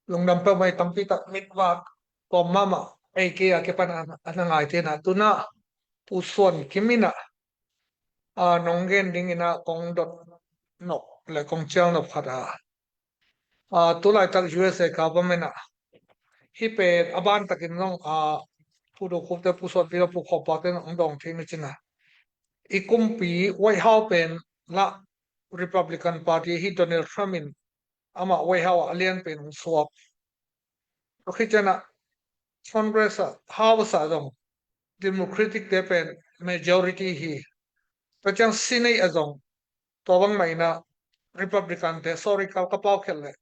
Lungdam peuhmah ei, tampi tak mit vak kawm mahmah ei, kei a kipan a, a na ngaite inah, tu inah Pu Suan Kim inah, a, nong gen ding inah kong dot nop le kong cial nop khat a, a, tu laitak U S A government ah hih pen a ban takin zong, a, Pu Do Khup te, Pu Suan Pi te, Pu Khawm Pau te nong dawng thei ni cin a, i kumpi White House pen lah Republican Party hi, Donald Trump in amah White House ah a lian pen hong suak. Tua khit ciangin ah Congress ah, House ah zong Democratic te pen majority hi. Tua ciang Senate ah zong tua bangmah inah Republican te, sorry, ka, ka pau khial leh,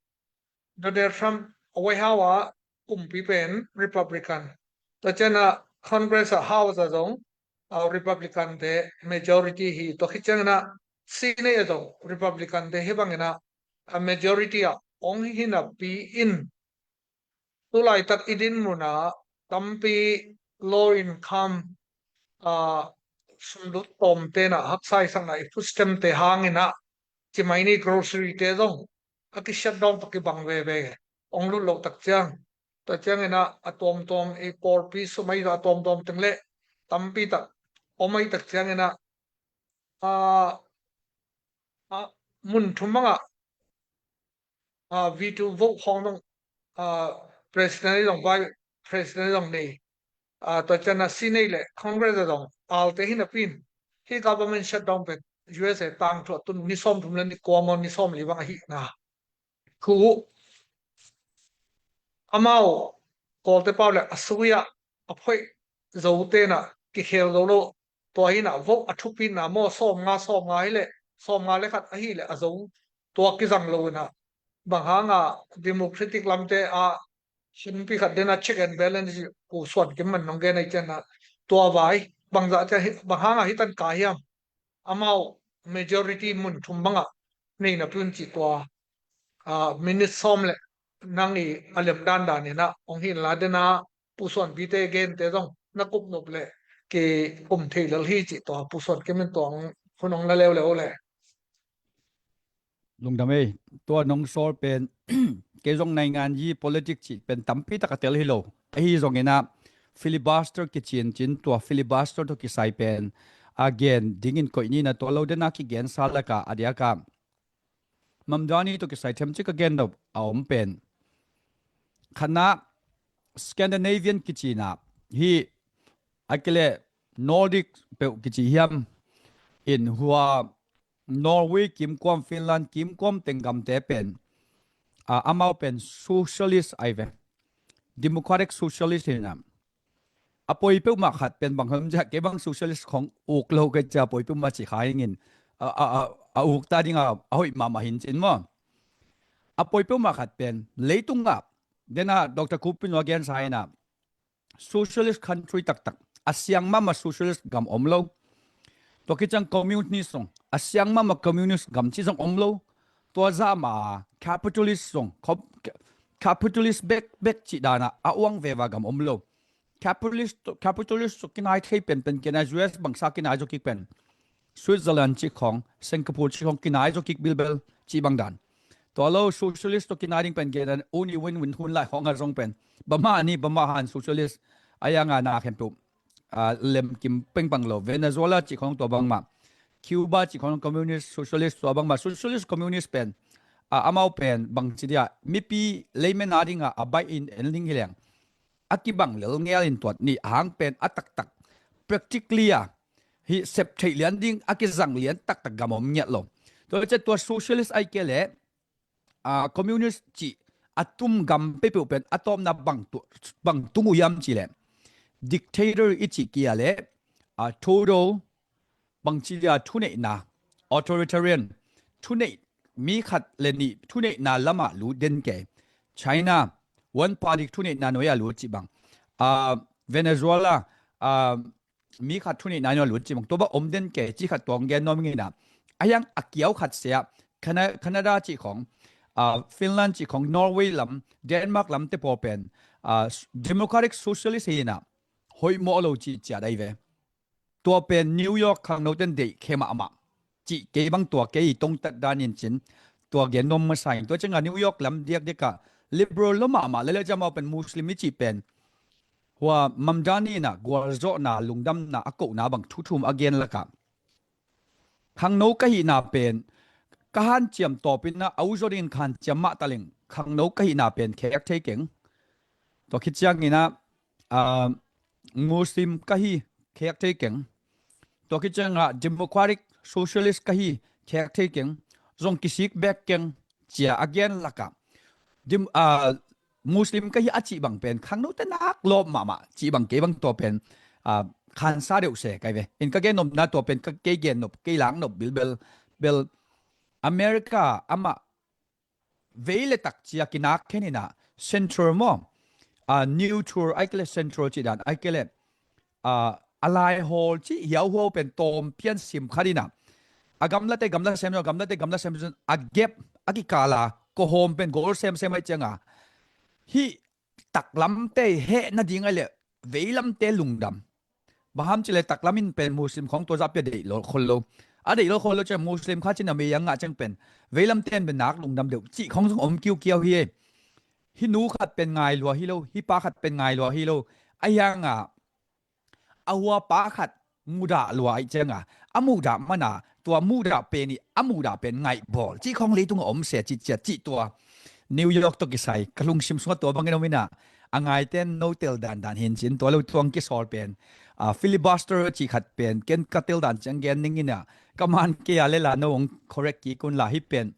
Donald Trump White House ah kumpi pen Republican. Tua ciangin ah Congress ah, House ah zong, a, Republican te majority hi. Tua khit ciangin ah Senate ah zong Republican te hih bangin ah, a, majority ah hong hi napi in, tu laitak i dinmun ah tampi low income, a, sumlut tawmte inah haksa i sakna, i food stamp te hangin ah, ci mai ni, grocery te zong a ki shutdown, tua kibang veve, hong lut loh tak ciang. Tua ciangin ah a tuamtuam, i pawlpi sum ahi zong a tuamtuam teng le tampi tak om ahi tak ciangin ah, a, a, mun thum bangah, a, veto vote khawng zong, a, President ahi zong, Vice President ahi zong nei. A, tua ciangin ah Senate le Congress ah zong alte hi napi in, hih government shutdown pen U S A tangthu a tun ni sawmthum le ni kua maw, ni sawmli bang ahihna. Khu amau Kawlte pau le a sui ah a phoih zote inah kikhel zo lo. Tua hi inah vote a thupina maw, sawmnga, sawmnga hi leh, sawmnga le khat ahi leh a zo, tua kizang lo inah, bang hanga Democratic lamte ah himpi khat dena check and balance, Pu Suan Kim man nong gen ahi ciangin ah, tua vai bangzah ciang, bang hanga hi tan ka hiam? Amau majority mun thum bangah nei napi un cih tua, a, minute sawm le nang i a lem dandan inah hong hi inla, dena Pu Suan Pi te gente zong na kup nop le kikum thei lel hi cih tua Pu Suan Kim in tua hun hong la leuleu le. Lungdam ei, tua nong sawl pen, kei zong naingan yi politics cih pen tampi tak a tel hi lo. Ahi zongin ah filibuster kicincin, tua filibuster tawh kisai pen a gen dingin koih ni inah, tua lo dena kigensa lakah a diakah Mamdani tawh kisai themcik ka gen nop a om pen, khatna Scandinavian kici inah, hih a kileh Nordic peuh kici hiam, in hua Norway kimkuam, Finland kimkuam teng gamte pen, a, amau pen socialist ahi ve. Democratic socialist hi inah, a poi peuhmah khat pen bang hiam cih leh, kei bang socialist khong uk lo kei cia, poi peuhmah cih kha hingin, a, a, a, a uk ta ding a, a hoih mahmah hi in cin maw. A poi peuhmah khat pen leitungah, dena Doctor Khup in a gensa inah, socialist country taktak, a siang mahmah socialist gam om lo. Tua khit ciang communist zong, a siang mahmah communist gam cih zong om lo. Tua zah mah capitalist zong, com-, capitalist bek, bek cih danah a uang veva gam om lo. Capitalist, capitalist zong kinai thei penpen, kinai, U S bangsa kinai zaw kik pen, Switzerland cih khong, Singapore cih khong kinai zaw kik bilbel cih bang dan. Tua lo socialist tawh kinai ding pen gen dan, uni win-win hun lai khong a zong pen, bangmah ni, bangmah han socialist a yanga na khempeuh, a, lemkim pengpang lo. Venezuela cih khong tua bangmah, Cuba cih khong communist, socialist tua bangmah, socialist, communist pen, a, amau pen bangci dia, mipi layman a dinga a baih in en ding hi leng, a kibang lel ngel in tuat ni, a hang pen a taktak practically a hih sep theih lian ding, a kizang lian taktak gam om ngiat lo. Tua ciang tua socialist ahih kei leh, a, communist cih a tum gam peuhpeuh pen a tawpna bang tu, bang tung uh hiam cih leh, dictator i cih kei leh, a, total, bangci dia, thuneihna, authoritarian, thuneih, mi khat le nih thuneihna lamah lut den kei. China, one party thuneihna nuai a lut cih bang, ah, Venezuela, ah, mi khat thuneihna nuai a lut cih bang, tua bang om den kei cih khat tuang gen nuam ing ina. A hiang a kiau khat sia, Cana-, Canada cih khong, ah, Finland cih khong, Norway lam, Denmark lam te pawl pen, ah, democratic socialist hi ina, hoih mawh lo cih ciat ahi ve. Tua pen New York khangno ten deih khe mahmah. Cih kei bang tua kei tongtat dan in cin. Tua gen nuam masa in. Tua ciangah New York lam diakdiak ah liberal lo mahmah lele ciamau pen Muslim i cih pen. Hua Mamdani ina gualzawhna, lungdamna, a kohna bang thu thum a gen lakah. Khangno ka hihna pen, ka hanciam tawpin a, a uzaw dingin ka hanciam mah taleng, khangno ka hihna pen khek thei keng. Tua khit ciangin a, ah, Muslim ka hi khek thei keng. Tua khit ciangah democratic socialist ka hi khek thei keng. Zong kisik bek keng cia a gen lakah. Dim-, ah, Muslim ka hi a cih bang pen, khangno te nak lawp mahmah, cih bang kei bang tua pen, ah, khansa deuh se kai ve. In ka gen nopna tua pen, ka kei gen nop, kei lang nop bilbel, bel America amah vei le tak cia kinak khen ina, central maw, ah, neutral ai kele central cih dan, ai kele, ah, a laihawl cih hiauhaw pen tawm pian sim khat ina. A gamlate gamla sem, gamlate gamla sem, a gap, a kikala, kohawm pen goal semsem ai cianga. Hih taklamte heh nading ai le, veilamte lungdam. Bang ham cih le taklam in pen Muslim khong tua zah pia deih lo khol lo. A deih lo khol lo ciang Muslim kha cin a mei a ngah ciang pen. Veilamte in pen nak lungdam deuh. Cih khong zong om kiukiau hi e. Hih nu khat pen ngai lua hi lo, hih pa khat pen ngai lua hi lo. A hianga, a hua pa khat mudah lua ai cianga, a mudah mana, tua mudah pen i, a mudah pen ngaih bawl. Cih khong leitung a om se, cih ciat, cih tua. New York tawh kisai, ka lungsim sungah tua bangin om ina, a ngaiten no tel dandan hin cin, tua lo tuang kisawl pen. Ah, filibuster cih khat pen, ken ka tel dan ciang gen ning ina, ka man kei a lela no hong correct kik un la hi pen.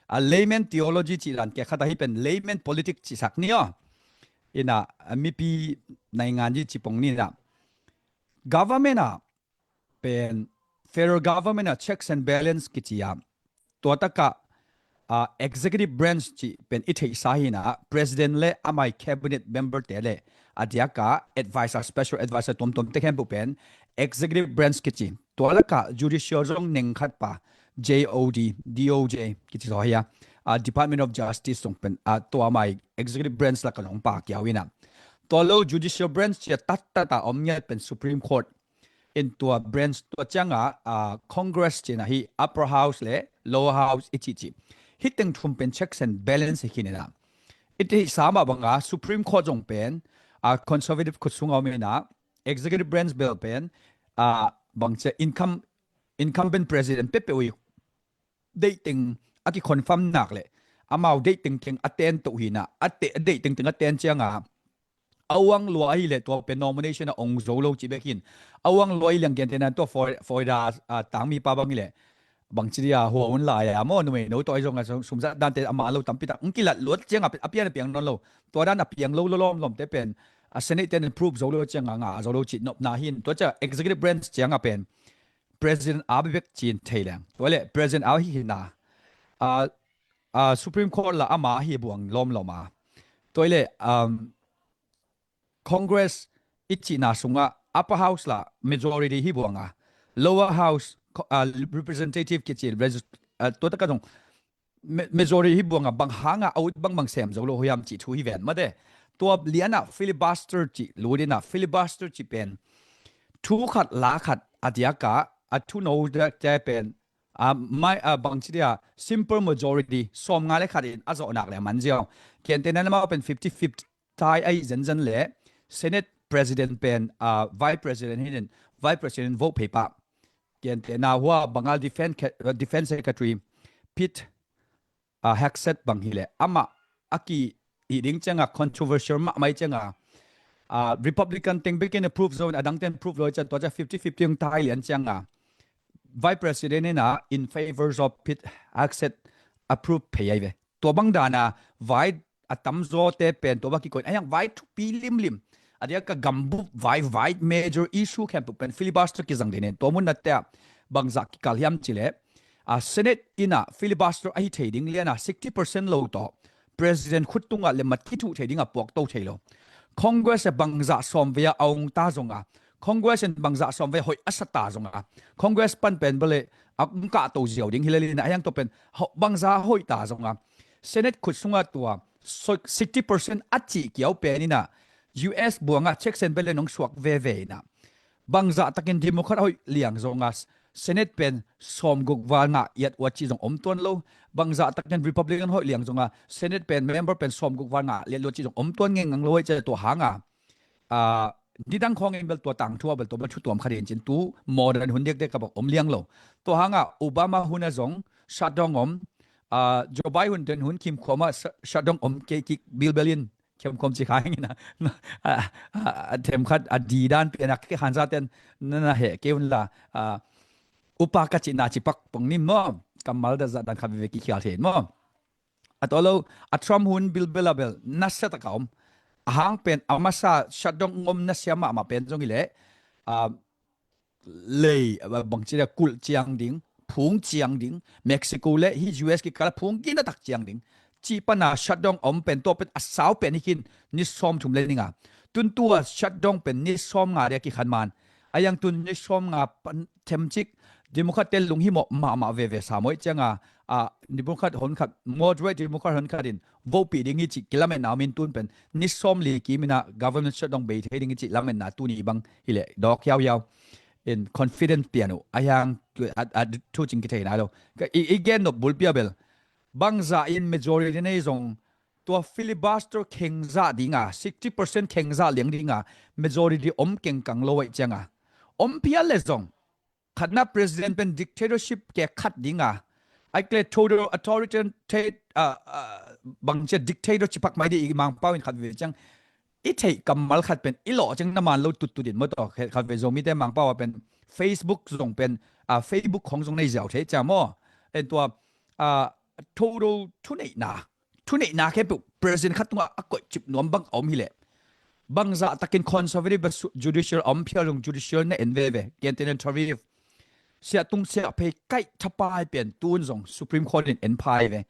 Ah, layman theology cih dan ke khat a hi pen, layman politics cih sak ni aw. Ina, ah, mipi naingan ji cipong ni ina. Government ah pen, federal government ah checks and balance kici a. Tua takah, ah, executive branch cih pen i theihsa hi ina, president le amai cabinet member te le a diaka advisor, special advisor tuamtuam te khempeuh pen executive branch kici. Tua lakah judicial zong neng khat pa, J O D, D O J kici zaw hi a, ah, Department of Justice zong pen, ah, tua mai executive branch lakah zong pa kiau ina. Tua lo judicial branch cia tattat a om ngiat pen Supreme Court in tua branch tua cianga, ah, Congress cina hi upper house le lower house i cih cih. Hih teng thum pen checks and balance hi khin ina. I theihsa mah banga Supreme Court zong pen, ah, conservative khut sunga om ina, executive branch bel pen, ah, bang cia income, incumbent president peuhpeuh i deih teng a kiconfirm nak le amau deih tengteng a ten toh hi ina, a te-, a deih tengteng a ten cianga a uang lua ahi le tua pen nomination a ong zo lo cih bek hin. A uang lua ahi liang gentehna tua Flor-, Florida, ah, tangmi pa bang hi le bangci dia hua un lai a maw, numei no tawh ahi zong a sum-, sumzat dante a man lo tampi tak hong kilat luat cianga a pian a piang nawn lo. Tua dan a piang lo lo lawmlawm te pen, a Senate ten approve zo lo cianga ngah zo lo cih nopna hin. Tua cia executive branch cianga pen president a bebek cin thei leng. Tua le president a hi hina. Ah, ah, Supreme Court la ama hi buang lawmlawm a. Tua le, um, Congress i cihna sungah upper house la majority hi buang a. Lower house, co-, ah, representative kici, regis-, ah, tua taka zong ma-, majority hi buang a, bang hanga a ut bangbang sem zo lo hiam cih thu hi ven mate. Tua liana filibuster cih lut ina, filibuster cih pen thu khat la khat a diaka a thuno te pen, ah, mai, ah, bangci dia simple majority sawmnga le khat in a zawh nak le a man ziau. Gentehna amau pen fifty fifty tie ahi zenzen le Senate president pen, ah, vice president hi in vice president vote phei pah. Gentehna hua banga defense, defense secretary Pete, ah, Hegseth bang hi le amah a ki hih ding cianga controversial mahmah cianga, ah, Republican teng bekin approve zo in a dang ten approve lo ciang tua cia fifty fifty ang tie lian cianga vice president ina in favor of Pete Hegseth approve phei ai ve. Tua bang dana vai a tamzaw te pen tua bang kikoin a hiang vai thupi limlim. A diaka gambup vai, vai major issue khempeuh pen filibuster kizang dene. Tua mun na te a bangzah kikal hiam cih le, a Senate ina filibuster ahi thei ding liana sixty percent lo tawh President khut tungah le mat kithuh thei dingah puakto thei lo. Congress e bangzah sawm vei a ong ta zonga, Congress in bangzah sawm vei hoih a sa ta zonga, Congress pan pen bale a ong kahto ziau ding hi le lina a hiang to pen bangzah hoih ta zonga, Senate khut sungah tua sixty percent a cih kiau pen inah U S buangah checks and balance ong suak veve inah bangzah takin Democrat hoih liang zonga Senate pen sawmguk val ngah iat uat cih zong om tuan lo. Bangzah takin Republican hoih liang zonga Senate pen member pen sawmguk val ngah liat luat cih zong om tuan ngengang lo ai cia tua hanga. Nidang khawngin bel tua tangthu a bel tua bel thu tuam khat in cin tu modern hun diakdiak ka bak om liang lo. Tua hanga Obama hun a zong shutdown om, Joe Biden hun kimkhuama shutdown om kei kik bilbel in khemkhom ci kha hengina a themkhat a didan pianak kei khanzaten nana heh kei unla upa ka cihna cipak pong nim maw? Kammal da zahdan khat veve kikhial thei maw? A tawh lo a Trump hun bilbel a bel nasia taka om. A hang pen a masa shutdown ngom nasia mahmah pen zong hileh lei bangci dia kulh ciang ding, phung ciang ding, Mexico le hi U S kikala phung kinatak ciang ding cih pana shutdown a om pen tua pen a sau pen hi khin ni sawm thum le ninga. Tuntua shutdown pen ni sawm nga dia kikhan man a yang tun ni sawm nga pan themcik Democrat te lunghimawh mahmah veve sa mawih cianga a Democrat honkhat moderate Democrat honkhat in vote pih ding hi cih kilametna om in tun pen ni sawm li kimina government shutdown bei thei ding hi cih lametna tuni bang hileh dawk hiauhiau in confidence pian uh a hiang thu cing kithei nai lo. I gen nop bulpi a bel bangzah in majority nei zong tua filibuster khengzah dinga sixty percent khengzah liang dinga majority om kengkang lo aih cianga om phial le zong khatna president pen dictatorship ke khat dinga aikle total authoritarian bangcia dictator cipak mai di i mangpau in khat ve ciang i theih kammal khat pen i lawh ciang na man lo tuttut in maw tawh khat ve Zomite mangpau a pen Facebook zong pen Facebook khong zong nei ziau thei cia maw? En tua total thuneihna thuneihna khempeuh president khat tungah a koih cip nuam bang a om hileh bangzah takin conservative judicial a om phial zong judicial na en veve kentenen tariff siah tung siah phei kaih thapai pen tun zong Supreme Court in en phai ve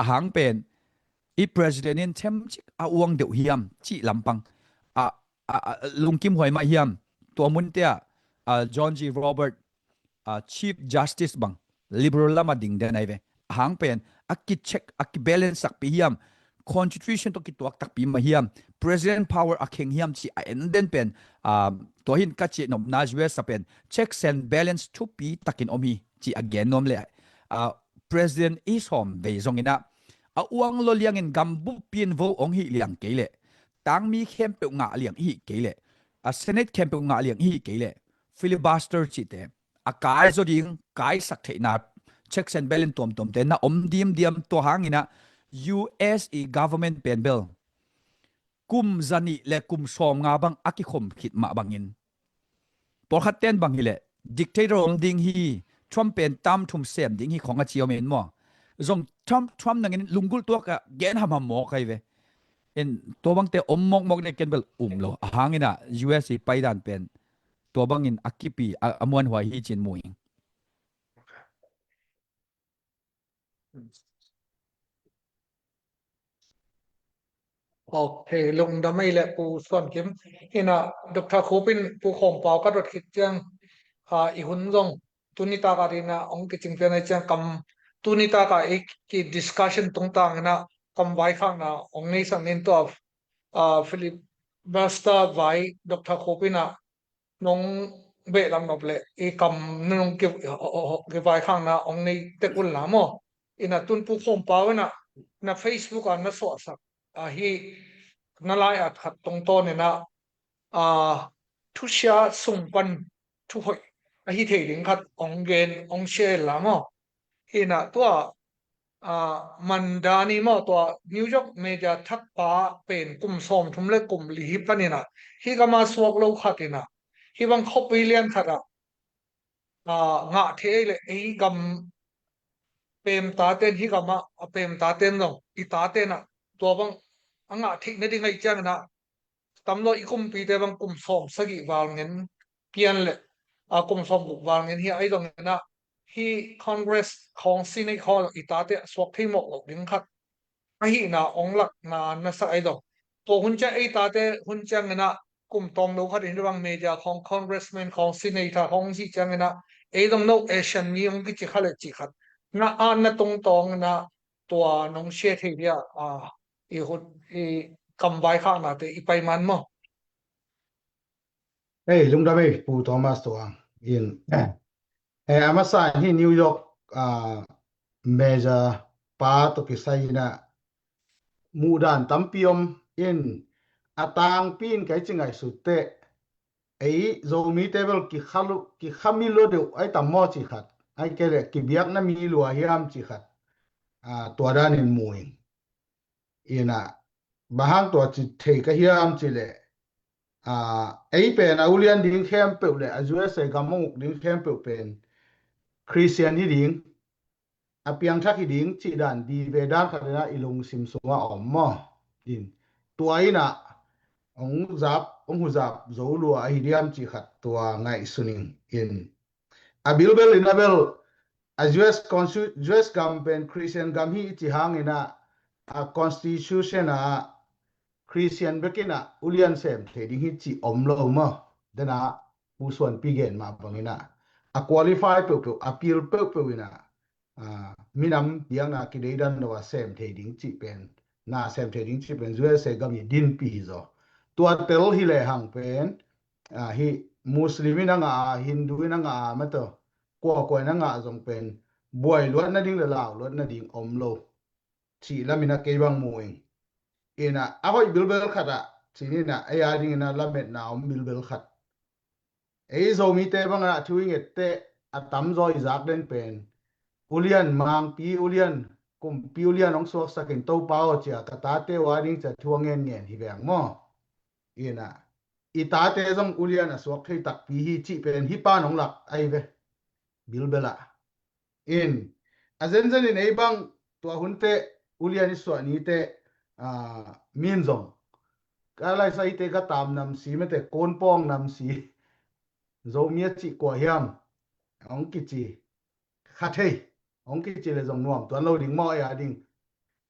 a hang pen i president in themcik a uang deuh hiam cih lampang a lungkim huai mah hiam? Tua munte ah John G Robert Chief Justice bang liberal lama ding den ai ve a hang pen a kicheck a kibalance takpi hiam? Constitution tawh kituak takpi mah hiam? President power a kheng hiam cih a en den pen tua hin ka cih nopna U S a pen checks and balance thupi takin om hi cih a gen nuam le president i sawm vei zonginah a uang lo liangin gambup pian vo ong hih liang kei leh tangmi khempeuh ngah liang i hih kei leh a Senate khempeuh ngah liang i hih kei leh filibuster cihte a kai zaw ding kaisak theihna checks and balance tuamtuamte na om dimdiam tua hanginah U S i government pen bel kum zanih le kum sawm nga bang a kikhom khit mah bangin pawlkhat ten bang hileh dictator om ding hi Trump pen tam thum sem ding hi khong a ci om in maw? Zong Trump Trump nangin lunggulh tuak ah gen hamham mawk ai ve. In tua bangte om mawkmawk dek ken bel um lo a hanginah U S i paidan pen tua bangin a kipi a muanhuai hi cin mu ing. Ok, lungdam ei le Pu Suan Kim. Ina Doctor Khupin Pu Khawm Pau ka dot khit ciang i hun zong tuni taka dina ong kicing pian ai ciang kam tuni taka i ki discussion tungtang ina kam vaikhakna ong nei sang nin tua Philip Buster vai Doctor Khupina nong behlap nop le i kam nong kivaikhakna ong nei tek un la maw? Ina tun Pu Khawm Pau ina na Facebook a na suahsak ahi na lai at khat tongtawn ina thusia sung pan thuhoih ahi thei ding khat ong gen ong share la maw? Ina tua mandani maw tua New York media thakpa pen kum sawm thum le kum li hi panina hi gama suak lo khatina hi bang khuapi lian khata ngah thei le ei gam pemtaten hi gama a pemtaten zong i tatena tua bang a ngah theih na ding ahi ciangina tamlo i kumpite bang kum sawm sagih val ngen pian le a kum sawm guk val ngen hi ahi zongina hi Congress khawng Senate khawng i tate suak thei mawk lo ding khat ahihna ong lakna na sa ahi dong. Tua hun ciang ei tate hun cianginah kum tawng lo khat in bang media khawng, congressman khawng, senator khawng hih cianginah ei dong no Asian mi ong kici kha le cih khat na an na tungtawnginah tua nong share thei dia, a, i hun i kam vaikhaknate i pai man maw? Ei, lungdam ei, Pu Thomas Tuang. In, eh, a masa in hih New York, ah, major pa tawh kisai inah muhdan tampi om in, a tangpi in kai ci ngaihsut teh, ei Zomite bel kikha lu, kikha mi lua deuh ai tam maw ci khat, ai kei leh kibiakna mi lua hiam ci khat, ah, tua danin mu ing. Inah, bang hang tua ci thei ka hiam cih leh, ah, ei pen a ulian ding khempeuh le a U S A gam a uk ding khempeuh pen Christian hi ding, a piangthak hi ding cih dan di ve dan khat inah i lungsim sungah a om maw? In, tua inah ong zap, ong huzap zo lua ahi diam cih khat tua ngaihsun ing. In, a bilbel inah bel a U S consti-, U S gam pen Christian gam hi i ci hanginah a constitution ah Christian bekinah ulian sem thei ding hi ci om lo maw? Dena Pu Suanpi gen mah banginah a qualify peuhpeuh, a pil peuhpeuh inah, ah, minam biakna kideidan lo a sem thei ding cih pen, na sem thei ding cih pen U S A gam i dinpi hi zaw. Tua tel hi lehang pen, ah, hih Muslim in a ngah a, Hindu in a ngah a, mataw, kuakua in a ngah zong pen buai luat nading le lau luat nading om lo cih lamin a kei bang mu ing. Inah a hoih bilbel khatah cih inah ei a dingin a lametna om bilbel khat. Ei Zomite bangah thu i ngette a tamzaw i zak den pen ulian, mangpi ulian, kumpi ulian hong suaksakin Topa aw cia ka tate uh a ding cia thu a ngenngen hi veng maw? Inah i tate zong ulian a suak thei takpi hi cih pen hih pan hong lak ahi ve. Bilbelah in, a zenzen in ei bang tua hun teh ulian i suah ni teh, ah, min zong ka laisa i te ka tam nam si mete, kon pawng nam si, Zomi a cih kua hiam hong kici kha thei, hong kici le zong nuam tuan lo ding maw ei a ding.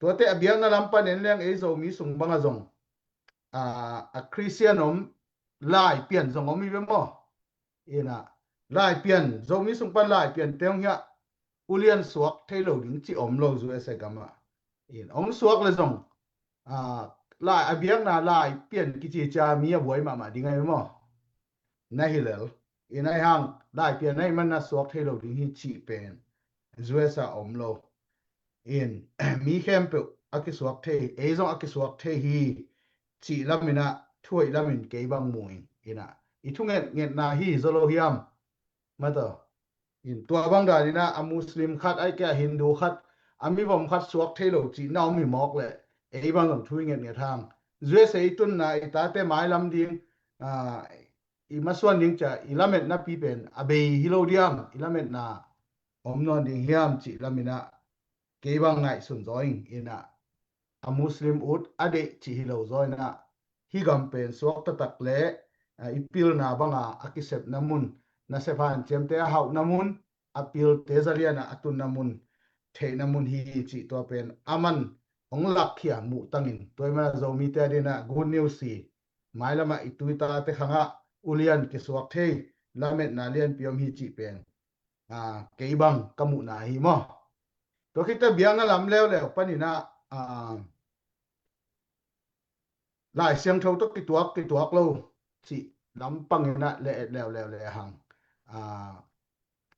Tuate a biakna lam pan en leng ei Zomi sung bangah zong, ah, a Christian om, Laipian zong om hi ve maw? Inah Laipian, Zomi sung pan Laipian te hong hiah ulian suak thei lo ding ci om lo U S A gamah. In hong suak le zong, ah, lai, a biakna Laipian kici cia mi a buai mahmah ding ahi maw? Na hi lel. In ahi hang Laipian ahi man na suak thei lo ding hi cih pen U S A om lo. In mi khempeuh a kisuak thei, ei zong a kisuak thei hi cih laminah thuhoih lamin kei bang mu ing. Inah i thunget ngetna hi zaw lo hiam? Mataw. In tua bang daninah a Muslim khat, ai kei a Hindu khat, a mivom khat suak thei lo cih na om hi mawk leh ei bang zong thu i ngetnget hang. U S A i tunna i tate mailam ding, ah, i masuan ding cia i lametna pi pen a bei hi lo diam, i lametna om nawn ding hiam cih laminah kei bang ngaihsun zaw ing. Inah a Muslim ut a deih cih hi lo zaw inah hih gam pen suak taktak le, ah, i pilna banga a kisepna mun, nasep hanciamte a hauhna mun, a pilte zalianah a tunna mun, theihna mun hi cih tua pen a man hong lakkhia muh tangin tua i mana Zomite a dinah good news hi. Mailamah i tu i tate khangah ulian kisuak thei, lametna lianpi om hi cih pen, ah, kei bang ka muhna hi maw? Tua khit teh biakna lam leuleu paninah, ah, Lai Siangtho tawh kituak, kituak lo cih lam panginah le et leuleu le hang. Ah,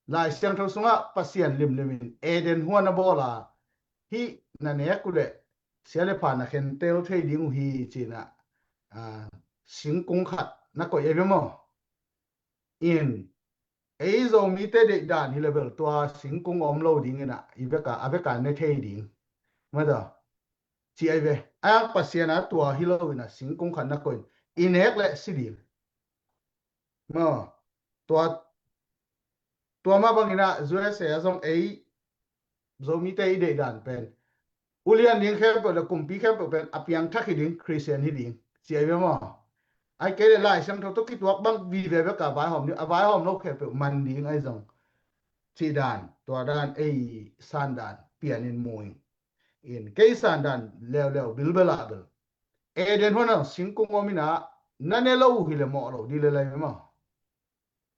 Lai Siangtho sungah Pasian limlimin Eden huan a bawl a, hih na nek uh leh sia le pha na khentel thei ding uh hi cinah, ah, singkung khat na koih ahi ve maw? In ei Zomite deih dan hi le bel tua singkung om lo dinginah i veka, a veka ne thei ding. Mata ci ahi ve. A yang Pasian a tua hi lo inah singkung khat na koih in i nek leh si ding. Maw, tua, tua mah banginah U S A a zong ei Zomite i deih dan pen ulian ding khempeuh le kumpi khempeuh pen a piangthak hi ding, Christian hi ding ci ahi ve maw? Ai kei le Lai Siangtho tawh kituak bang vive beka vaihawm ding, a vaihawm lo khempeuh man ding ahi zong cih dan, tua dan ei san dan pianin mu ing. In kei sandan leuleu bilbel ah bel Eden huan ah singkung om in ah, na ne lo uh hi le mawh lo ding le lai maw?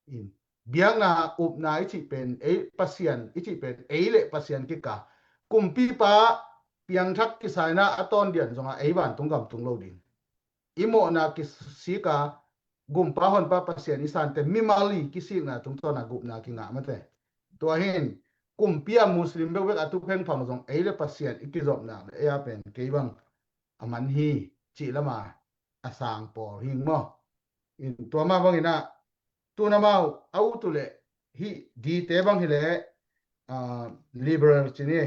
In biakna upna i cih pen ei Pasian, i cih pen ei le Pasian kikah, kumpipa piangthak kisai in ah a tawndian zongah ei vantung gam tung lo ding. I mawhna kisik a, gumpa honpa Pasian i sante mimal i kisikna tungtawn a gupna kingah mate. Tua hi in kumpi a Muslim bekbek a tu phengphang zong ei le Pasian i kizopna le ei a pen kei bang a man hi cih lam a a sang pawl hi maw? In tua mah bang in ah, tu in amau a ut uh leh hih dite bang hi leh, ah, liberal ci ni,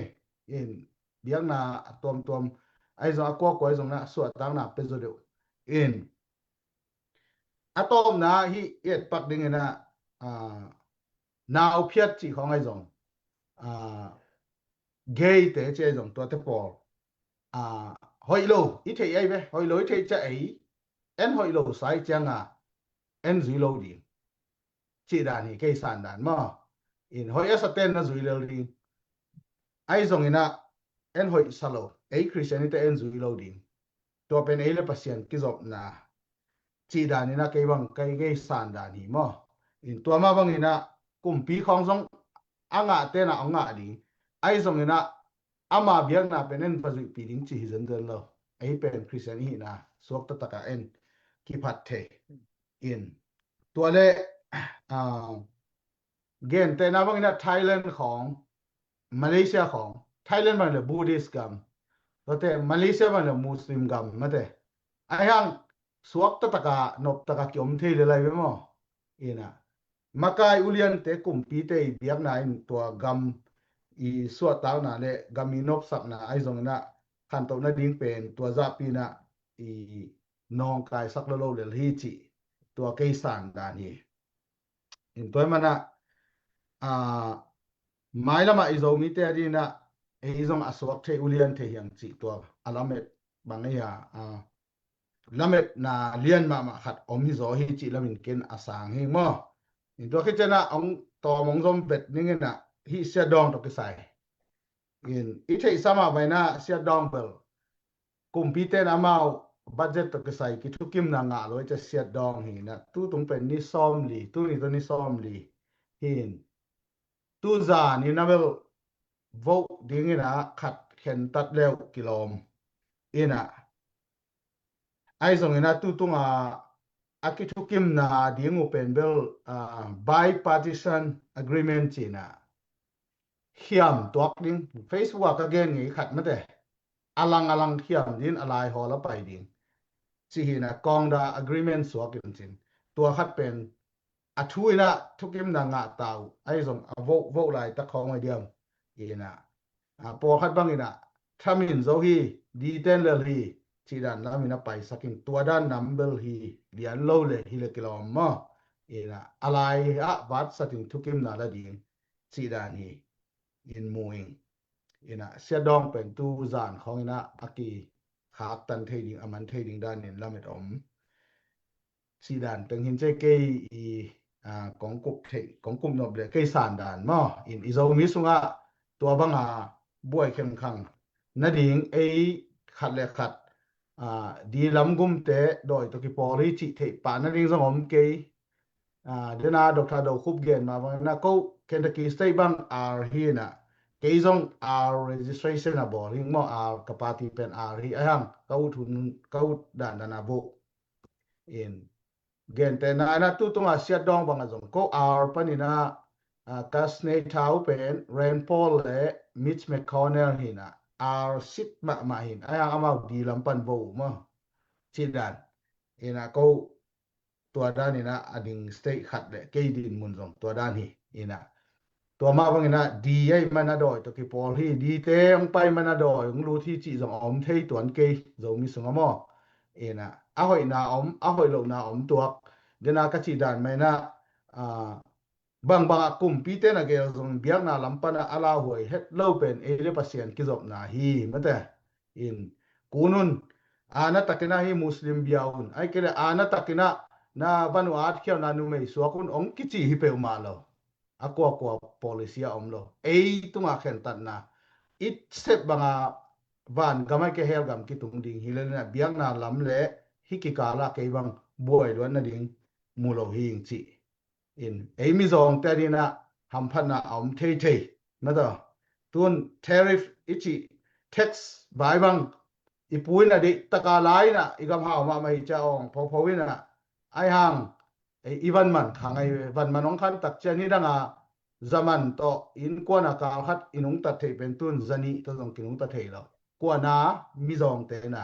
in biakna a tuamtuam ahi zong, a kuakua ahi zong in ah suahtakna pia zaw deuh. In a tawpna hih i etpak ding in ah, ah, nau phiat cih khawng ahi zong, ah, gay te ci ahi zong, tuate pawl, ah, hoih lo i theih ahi ve, hoih lo i theih ciang ei, en hoih lo sa i ciang a en zui lo ding cih dan hi, kei sandan maw? In hoih a sa ten na zui lel ding. Ahi zong in ah en hoih sa lo, ei Christian i te en zui lo ding. Tua pen ei le Pasian kizopna cih dan in ah kei bang kei, kei sandan hi maw? In tua mah bang in ah kumpi khawng zong a ngah ten ah hong ngah ding. Ahi zong in ah ama biakna pen en va zuihpih ding cih hi zenzen lo. Ei pen Christian i hihna suakta tak a en kiphat thei. In tua le, ah, gentehna bang in ah Thailand khawng, Malaysia khawng, Thailand bang le Buddhist gam, tuate Malaysia bang le Muslim gam mate. Ahi hang suakta tak a, noptak a kiom thei le lai ve maw? In ah makai uliante, kumpite i biakna in tua gam i suahtakna le gam i nopsakna ahi zong in ah khantohna ding pen tua zahpi in ah i nawngkaisak lo lo lel hi cih tua kei sandan hi. In tua ahih man ah, ah, mailam ah i Zomite a ding in ah ei zong a suak thei ulian thei hi hang cih tua a lamet bang ei a, ah, lametna lian mahmah khat om hi zaw hi cih lam in ken a sang hi maw? In tua khit ciang ah hong tawm hong zom vet ning in ah hih Siat Dawng tawh kisai in i theihsa mah bang in ah Siat Dawng bel kumpite in amau budget tawh kisai kithukimna ngah lo i ci a Siat Dawng hi in ah, tu tung pen ni sawmli, tuni tawh ni sawmli hi in, tu zan in ah bel vote ding in ah khat khentat le uh kilawm in ah, ahi zong in ah tu tung a a kithukimna ding uh pen bel, ah, bipartisan agreement ci in ah khiam tuak ding, Facebook ah ka gen ngei khat mate, a lang a lang khiam ding, a lai hawl a pai ding cih hi in ah Kawngda agreement suak in cin, tua khat pen a thu in ah thukimna ngah ta uh, ahi zong a vote, vote laitak khawng a diam in ah, ah, pawlkhat bang in ah thamin zo hi, detail lel hi cih dan lam in ah paisak in, tua dan nam bel hi lian lo le hi le kilawm maw? In ah a lai ah vatsat in thukimna la ding cih dan hi in mu ing. In ah Siat Dawng pen tu zan khawng in ah a kikhaktan thei ding, a man thei ding dan in lamet om cih dan teng hi in, ci kei i, ah, kong kup thei, kong kup nop le kei sandan maw? In i Zomi sungah tua bang a buai khengkhang nading ei khat le khat, ah, di lam gumte dawi tawh kipawl hi cih theih pah nading zong om kei. Ah, den a Doctor Do Khup gen mah bang in ah ko Kentucky State bang R hi in ah, kei zong R registration a bawl hi maw, R ka party pen R hi, ahi hang ka ut hun, ka ut dandan a vote. In gentehna in ah tu tung a Siat Dawng bang ah zong ko R pan in ah, ah, ka senator uh pen Rand Paul le Mitch McConnell hi in ah, R sit mahmah hi in, ahi hang amau di lam pan vote uh maw? Cih dan in ah ko tua dan in ah a ding state khat le kei din mun zong tua dan hi in ah, tua mah bang in ah di ahih man a dawi tawh kipawl hi, dite hong pai man a dawi hong lut hi cih zong a om thei tuan kei Zomi sungah maw? In ah a hoihna om, a hoih lohna om tuak. Den a ka cih dan mah in ah, ah, bangbang ah kumpite na gel zong biakna lam pan ah a lauhuai het lo pen ei le Pasian kizopna hi mate. In kun un, aana takin ah hih Muslim bia un, ahih kei leh aana takin ah na van uh a atkhialhna numei suak un hong kici hi peuhmah lo. A kuakua policy a om lo. Ei tungah khentatna i sep bang a van gam a kia hell gam kitung ding hi lel in ah biakna lam le hih kikal ah kei bang buai luat nading mu lo hi ing ci. In ei mizawngte ading ah hamphatna a om theithei. Mataw, tun tariff i cih tax vai bang i pu in ah dih taka lai in ah i gam hau mahmah hi cia awng phopho in ah ai hang ei i van man kha ngai ve. Van man hong khan tak cian hi dang a zaman tawh innkuan a kal khat i nungtat theih pen tun zanih tawh zong kinungtat thei lo. Kuana mizawngte na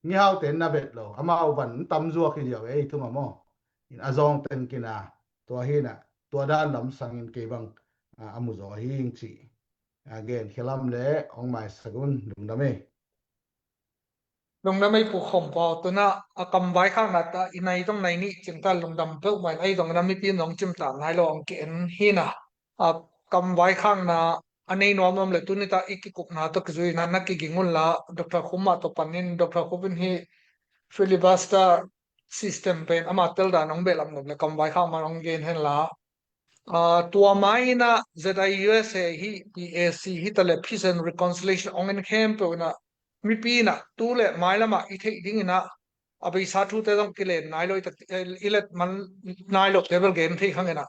mihaute na vet lo. Amau van tam zuak hi ziau ei thum a maw. In a zawngten kina tua hi na tua dan lam sangin kei bang a, a mu zaw hi ing ci. A gen khialam le hong maisak un. Lungdam ei. Lungdam ei pu khawm pau. Tuna a kam vaikhakna ta i nai zong nai nih cingta lungdam peuh mai ei zong na mipi in zong cimta nai lo ang ki en hi na. A kam vaikhakna a nei nuam nuam le tuni ta i kikupna tawh kizui na na kiging un la Doctor Khum mah tawh panin Doctor Khum in hi filibuster system pen ama tel dan hong behlap nuam le kam vaikhak man hong gen hen la. Aa, tua ma in ah Z I U S A hi P A C hi ta le Peace and Reconciliation hong en khempeuh in ah mipi in ah tu le mailam ah i theih ding in ah a beisa thute zong kilen nai lo i let man nai lo te bel gen thei khang in ah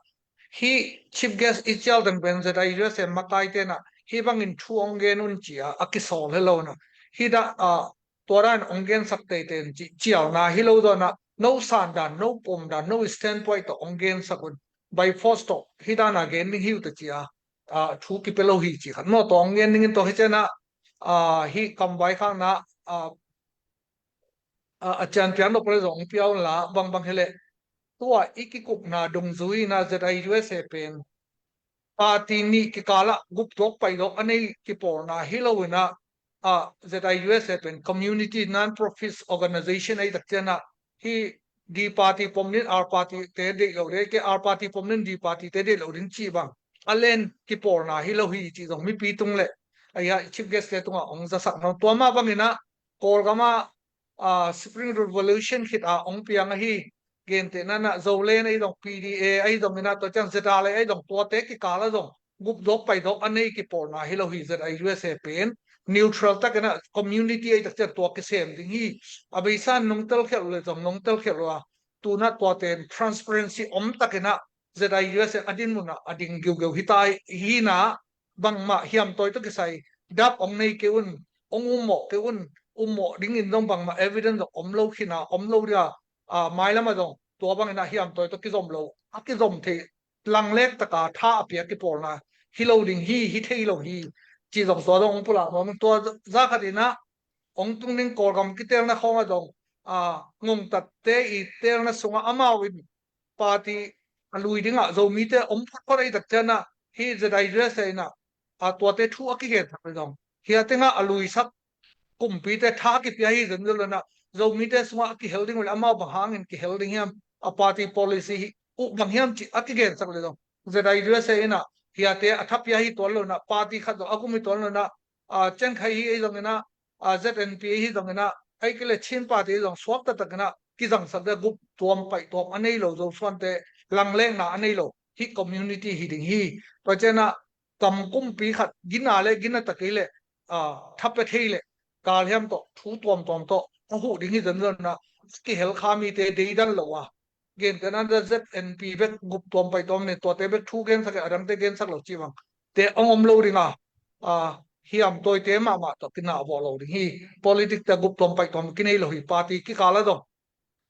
hi chief guest i cial teng pen Z I U S A makaite in ah hi bangin thu hong gen un ci a a kisawl he lo in ah hi dah a tua dan hong gensak teitei un ci cialna hi lo dawn ah no san dan no pom dan no standpoint tawh hong gensak un by force tawh hi dan a gen ding hi uh ta ci a a thu kipia lo hi ci khat maw tawh hong gen ding in tawh hi cian ah a hi kam vaikhakna a a cianpiak nop le zong hong pia un la bangbang hi leh tua i kikupna dungzui in ah Z I U S A pen party nih kikal ah guptuak paidawk a nei kipawlna hi lo in ah a Z I U S A pen community non-profit organization ahi tak cian ah hi D party pom nin R party te deih lo ding ke R party pom nin D party te deih lo ding cih bang a len kipawlna hi lo hi cih zong mipi tung le ahi a chief guest te tungah hong zasak nuam tua mah bang in ah Kawlgam ah a Spring Revolution khit a hong piang ahi gentehna in ah Zoland ahi zong P D A ahi zong in ah tua ciang Z R A ahi zong tuate kikal ah zong gupdawk paidawk a nei kipawlna hi lo hi Z I U S A pen neutral tak in ah community ahi tak ciang tua kisem ding hi a beisa in nong telkhialh uh le zong nong telkhialh uh a tun ah tuate in transparency om tak in ah Z I U S A a dinmun ah a ding giugeu hi ta hi in ah bangmah hiamtawi tawh kisai dap hong nei kei un hong ummawh kei un ummawh ding in zong bangmah evidence zong om lo khin a om lo ding a a mailam ah zong tua bang in ah hiamtawi tawh kizom lo a kizom thei langlek taka tha a piak kipawlna hi lo ding hi hi thei lo hi cih zong tua zong hong pulak nuam tua za khat in ah hong tung ding Kawlgam kitelna khawng ah zong a ngongtatte i telna sungah amau in party a lui dingah Zomite om photphot ahi tak cian ah hi Z I U S A in ah a tuate thu a kigensak le zong hi a tengah a luisak kumpite tha a kipia hi zen zel lo in ah Zomite sungah a kihel ding uh le amau bang hangin kihel ding hiam a party policy hi uh bang hiam cih a kigensak le zong Z I U S A in ah hiate a thapia hi tuan lo in ah party khat zong a gum hi tuan lo in ah a ciangkhai hi ei zong in ah a Z N P hi zong in ah ahi kei le Chin party hi zong suak taktak in ah kizangsak ding a gup tuam paih tuam a nei lo Zosuante langlekna a nei lo hi community hi ding hi tua cian ah kam kumpi khat gina le gina ta kei le a thapia thei le kal hiam tawh thu tuamtuam tawh a huh ding hi zen zel in ah kihel kha mite deidan lo a gentehna Z N P bek gup tuam paih tuam nei tuate bek thu gensak a dangte gensak lo cih bang te hong om lo ding a a hiamtawite mahmah tawh kinah vawh lo ding hi politics te gup tuam paih tuam kinei lo hi party kikal ah zong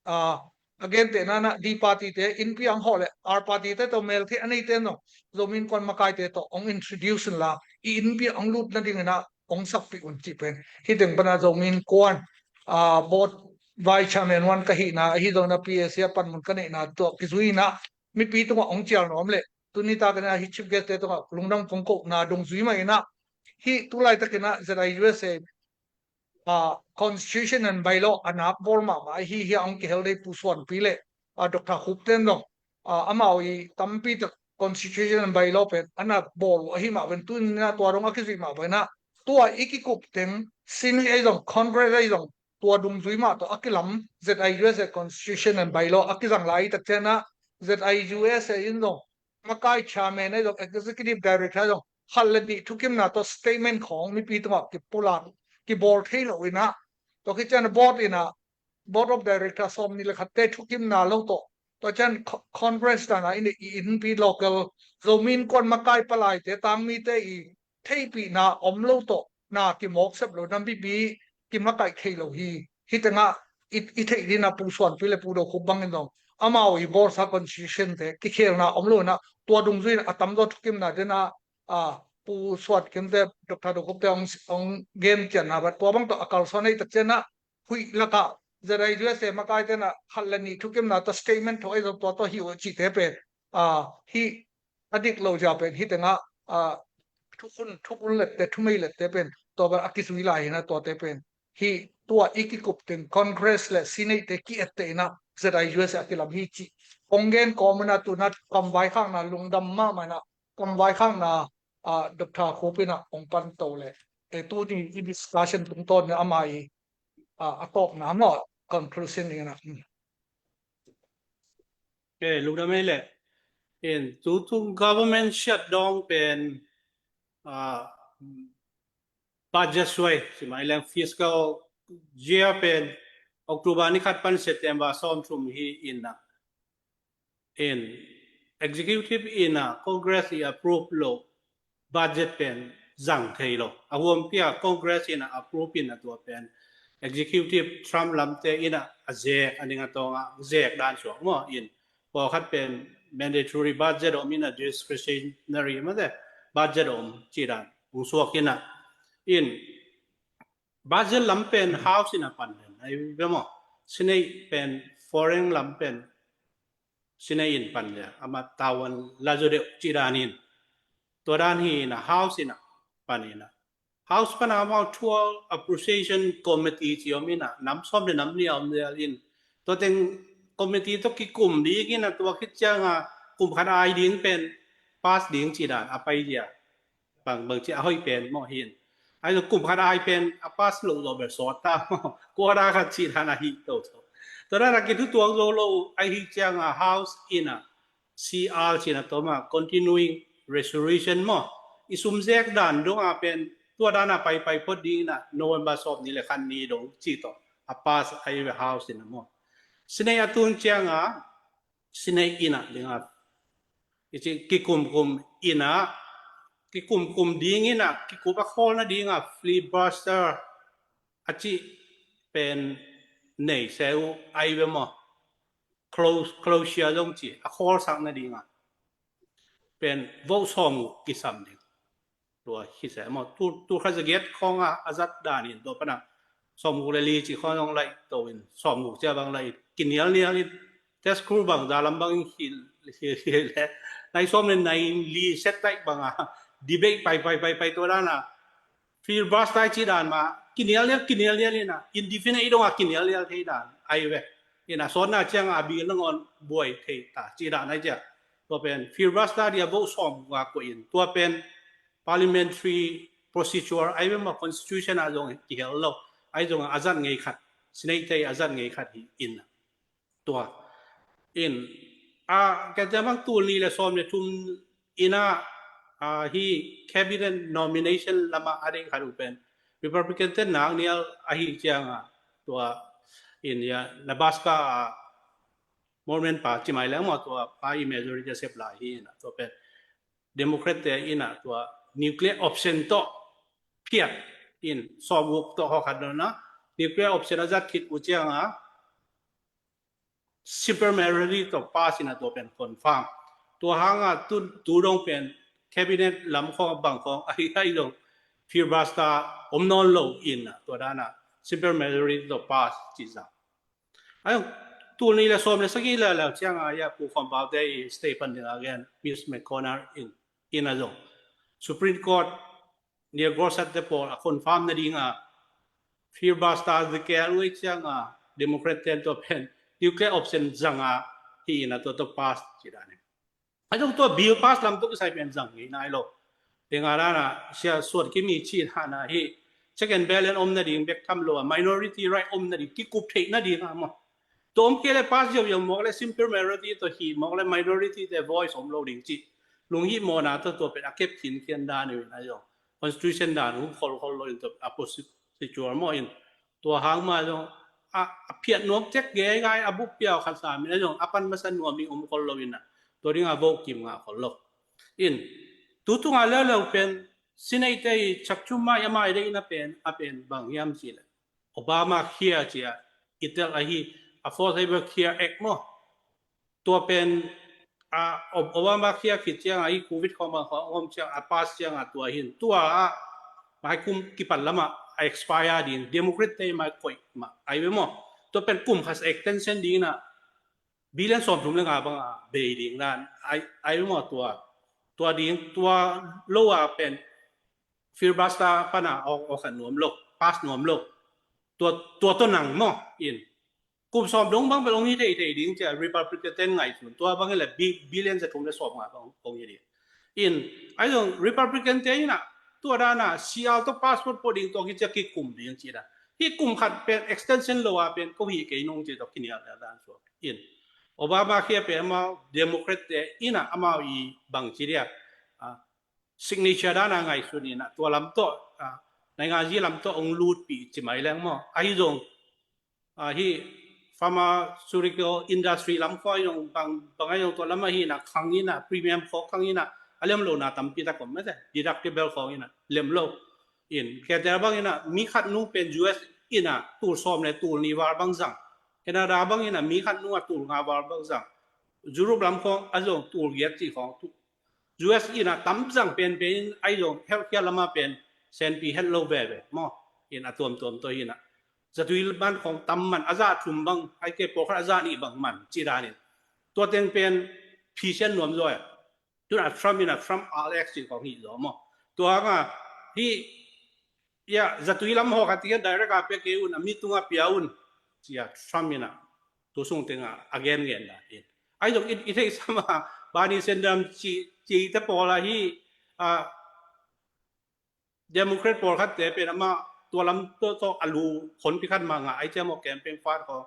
a a gentehna in ah D party te innpi ang hawh le R party te tawh meltheih a neite zong Zomi Innkuan makaite tawh hong introduce in la i innpi hong lut nading in ah hong sakpih un cih pen hi teng pan ah Zomi Innkuan a board vice chairman one ka hihna ahi zong in ah P A C a panmun ka neihna tawh kizui in ah mipi tungah hong cial nuam le tuni tak in ah hi chief guest te tungah lungdam kong kohna dungzui mah in ah hi tu laitak in ah Z I U S A a constitution and bylaw a nak bawl mahmah ahi hi a hong kihel dei Pu Suanpi le a Doctor Khup ten zong a amau i tampi tak constitution and bylaw pen a nak bawl uh ahi mah pen tuni in ah tua dong a kizuih mah pen ah tua i kikup teng Senate ahi zong Congress ahi zong tua dungzui mah tawh a kilam Z I U S A constitution and bylaw a kizang lai tak cian ah Z I U S A in zong makai chairman ahi zong executive director ahi zong khat le nih thukimna tawh statement khawng mipi tungah kipulak kibawl thei lo in ah, tua khit ciang a board in ah, board of director sawm nih le khatte thukimna lo tawh, tua ciang co-, conference dan ah in i innpi local Zomi Innkuan makai palaite, tangmite i theihpihna om lo tawh na kimawk sep lo, nampipi kimakaih thei lo hi. Hih tengah i, i theih ding ah Pu Suanpi le Pu Do Khup bangin zong amau i bawlsa constitution te kikhelna om lo in ah, tua dungzui in a tamzaw thukimna ding ah, a, Pu Suan Kim te, Doctor Do Khup te hong, hong gen cian na, but tua bang tawh a kalsuan ahih tak ciang ah, huih lakah Z I U S A makaite in ah khat le nih thukimna tawh statement tho ei zong tua tawh hi uh cihte pen, a, hih a dik lo zia pen hih tengah, a, thukhun, thukhun lette, thumei lette pen tua bang a kizui lai hi in ah, tuate pen hih tua i kikup teng Congress le Senate te ki-etteh in ah Z I U S A a kilam hi cih kong gen kawm in ah, tu in ah kamvaikhakna lungdam mahmah in ah, kamvaikhakna, a, Doctor Khup in ah hong pan to leh, e, tuni i discussion tungtawn in ah ama i, a, a tawpna maw, conclusion in ah, um. Okay, lungdam ei leh. In, tutung government shutdown pen, a, budget suai, ci mai leng fiscal year pen October ni khat pan September sawmthum hi in ah, in, executive in ah Congress i approve lo budget pen zang thei lo. A huampi ah Congress in ah approve in ah tua pen executive Trump lamte in ah a zek, a ning a tawng ah zek dan suak maw in. Pawlkhat pen mandatory budget om in ah discretionary mate budget om cih dan hong suak in ah, in, budget lam pen House in ah pan den, ai ve maw. Senate pen foreign lam pen Senate in pan den, ama tawan la zaw deuh cih dan in. Tua dan hi in ah House in ah pan in ah, House pan ah amau Twelve Appropriation Committee ci om in ah, nam sawm le nam nih a om zel in, tua teng committee tawh kikum ding in ah, tua khit ciang ah kum khat ai ding pen pass ding cih dan a pai zia. Bang, bang ci a hoih pen maw hi in. Ai lo kum khat ai pen a pass lo zaw bel sawt ta maw. Quarter khat cih dan a hi to to. Tua dan a kithutuak zo lo ahih ciang ah House in ah C R cih na tawm ah continuing resolution maw, i sum zek dan dong ah pen tua dan a pai pai phot ding in ah November sawm nih le khat ni dong cih tawh a pass ai ve House in ah maw. Senate a tun ciang ah Senate in ah ding ah i ci kikumkum in ah, kikumkum ding in ah, kikup a khawl nading ah filibuster a cih pen nei se uh ai ve maw. Close, closure zong ci, a khawlsak nading ah pen vote sawmguk kisam ding. Tua hi se maw, tu, tu kha zagiat khawng ah a zat dan in tua pan ah sawmguk le li ci khawng zong laih to in, sawmguk cia bang laih in, kinialnial in, test crew bang za lam bang in hi, hi, hi le, nai sawm le nai li set taih bang ah debate pai, pai, pai, pai tua dan ah filibuster ci dan mah kinialnial, kinialnial in ah, indefinite dong ah kinialnial thei dan ai ve. In ah sawtna ciang ah a bill nangawn buai thei ta ci dan ai cia. Tua pen filibuster dia vote sawmguk a koih in, tua pen parliamentary procedure ai ve maw, constitution ah zong kihel lo, ai zong a zat ngei khat, Senate te a zat ngei khat hi in ah. Tua in, a, kei te bang tul nih le sawm le thum in ah, a, hi cabinet nomination lam ah a deih khat uh pen Republican te naknial ahih ciang ah, tua in ya Nebraska ah Mormon pa ci mai leng maw, tua pa i majority a sep lai hi in ah, tua pen Democrat te in ah tua nuclear option tawh phiat in sawmguk tawh hawkhat dong ah nuclear option a zat khit uh ciang ah simple majority tawh pass in ah tua pen confirm. Tua hang ah tu, tu dong pen cabinet lam khawng bang khawng ahi, ahi dong filibuster om nawn lo in ah tua dan ah simple majority tawh pass ci zang. Ai, tul nih le sawm le sagih le le ciang ah ya Pu Khawm Pau te i stay pan ding ah gen Mitch McConnell in, in ah zong Supreme Court Neil Gorsuch te pawl a confirm nading ah filibuster zikal uh ciang ah Democrat ten tua pen nuclear option zang ah hi in ah tua tua pass ci dan in. Ai zong tua bill pass lam tua kisai pen zang ngei nai lo. Tengah dan ah Sia Suan Kim i ci dan ah hi check and balance om nading bek tham lo ah minority right om nading kikup theih nading ah maw. Tua om kei le pass ziauziau mawk le simple majority tua hi mawk le minority te voice om lo ding ci. Lunghimawhna tua tua pen a kep khinkhian dan uh in ai zong constitution dan uh khol khol lo in tua a possible Sichuar maw in. Tua hang mah zong a, a phiat nuam tek gei gai a bup piau khat sa min a zong a pan masa nuam ding om khol lo in a, tua ding a vote kim ngah khol lo. In tu tunga leuleu pen sineite i chakchum mai a mai dei in a pen a pen bang hiam ci le Obamacare ci a i tel ahi, Affordable Care Act maw. Tua pen a Ob- Obamacare khit ciang a i Covid khawng bang khawng om ciang a pass ciang a tua hin tua a mai kum kipan lama a expire ding, Democrat te mai koih mah ai ve maw. Tua pen kum khat extension ding na billion sawmthum le nga bang a bei ding dan ai ai ve maw. Tua tua ding tua lo a pen filibuster pana awk awk khat nuam lo, pass nuam lo. Tua tua to nang maw in kum sawm dong bang bel hong hi thei thei ding cia Republican ten ngaihsun tua bang hi le bi- billion za thum le sawm nga bang hong hi ding. In ai zong Republican te in a tua dana sial to passport po ding tua ki cia kikum ding ci da. Hi kum khat pen extension lo a pen ko hi kei nong ci to kinial dan suak. In Obamacare pen amau Democrat te in a amau i bang ci dia signature dana ngaihsun in a tua lam to nainganzi lam to hong lutpih ci mai leng maw. Ahi zong hi pharmaceutical industry lam khawng zong bang bang ahi zong tua lam ahi na khang in a premium khawng khang in a a lem lo na tampi tak om mete deductible khawng in a lem lo. In Canada bang in a mi khat nu pen U S in a tul sawm le tul ni val bang zang. Canada bang in a mi khat nu a tul nga val bang zang. Europe lam khawng a zong tul giat ci khawng U S in a tam zang pen pen in ai zong healthcare lama pen senpi het lo veve maw. In a tuamtuam to hi in a zatui man khawng tam man a za thum bang ai ke pawlkhat a za nih bang man ci danin tua teng pen phisian nuam zaw. Tun a Trump in a Trump R X ci khawng hi zaw maw. Tua hanga hi ya zatui lam hawk a tian direct a pia kei un a mi tunga pia un ci a Trump in a tu sung tenga a gen gen da in ai zong i thei sama Bernie Sanders ci ci te pawl a hi a Democrat pawlkhat te pen ama tua lam to to a lu khon pi khat ma nga ai ciam aw campaign fat ko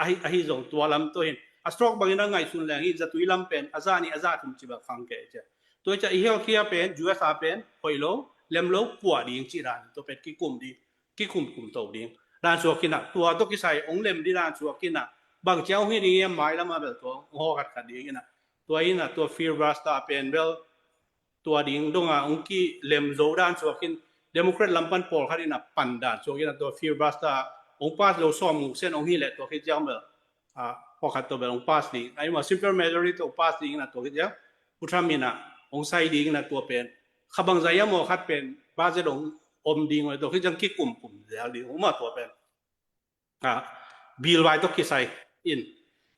ahi ahi zong tua lam to hin a stroke bangin a ngaihsun leng hi zatui lam pen a za ni a za thum ci ba khang ke cia tua cia i healthcare pen U S a pen hoi lo lem lo pua ding ci dan to pen kikum ding kikum kum to ding dan suak in a tua to kisai ong lem di dan suak in a bang ciang hi ding i mai lama bel tua ong hawk khat khat ding in a tua in a tua filibuster pen bel tua ding donga ong ki lem zo dan suak in Democrat lam pan pawlkhat in a pan dan suak in a tua filibuster ong pass lo sawm nguk sen ong hi leh tua khi ciang bel a pawlkhat tua bel ong pass ding ai ma simple majority tua pass ding in a tua khi ciang Pu Trump in a ong sai ding in a tua pen kha bang zai a maw khat pen budget ong om ding tua khi ciang kikum kum zel ding ong ma tua pen a bill vai to kisai in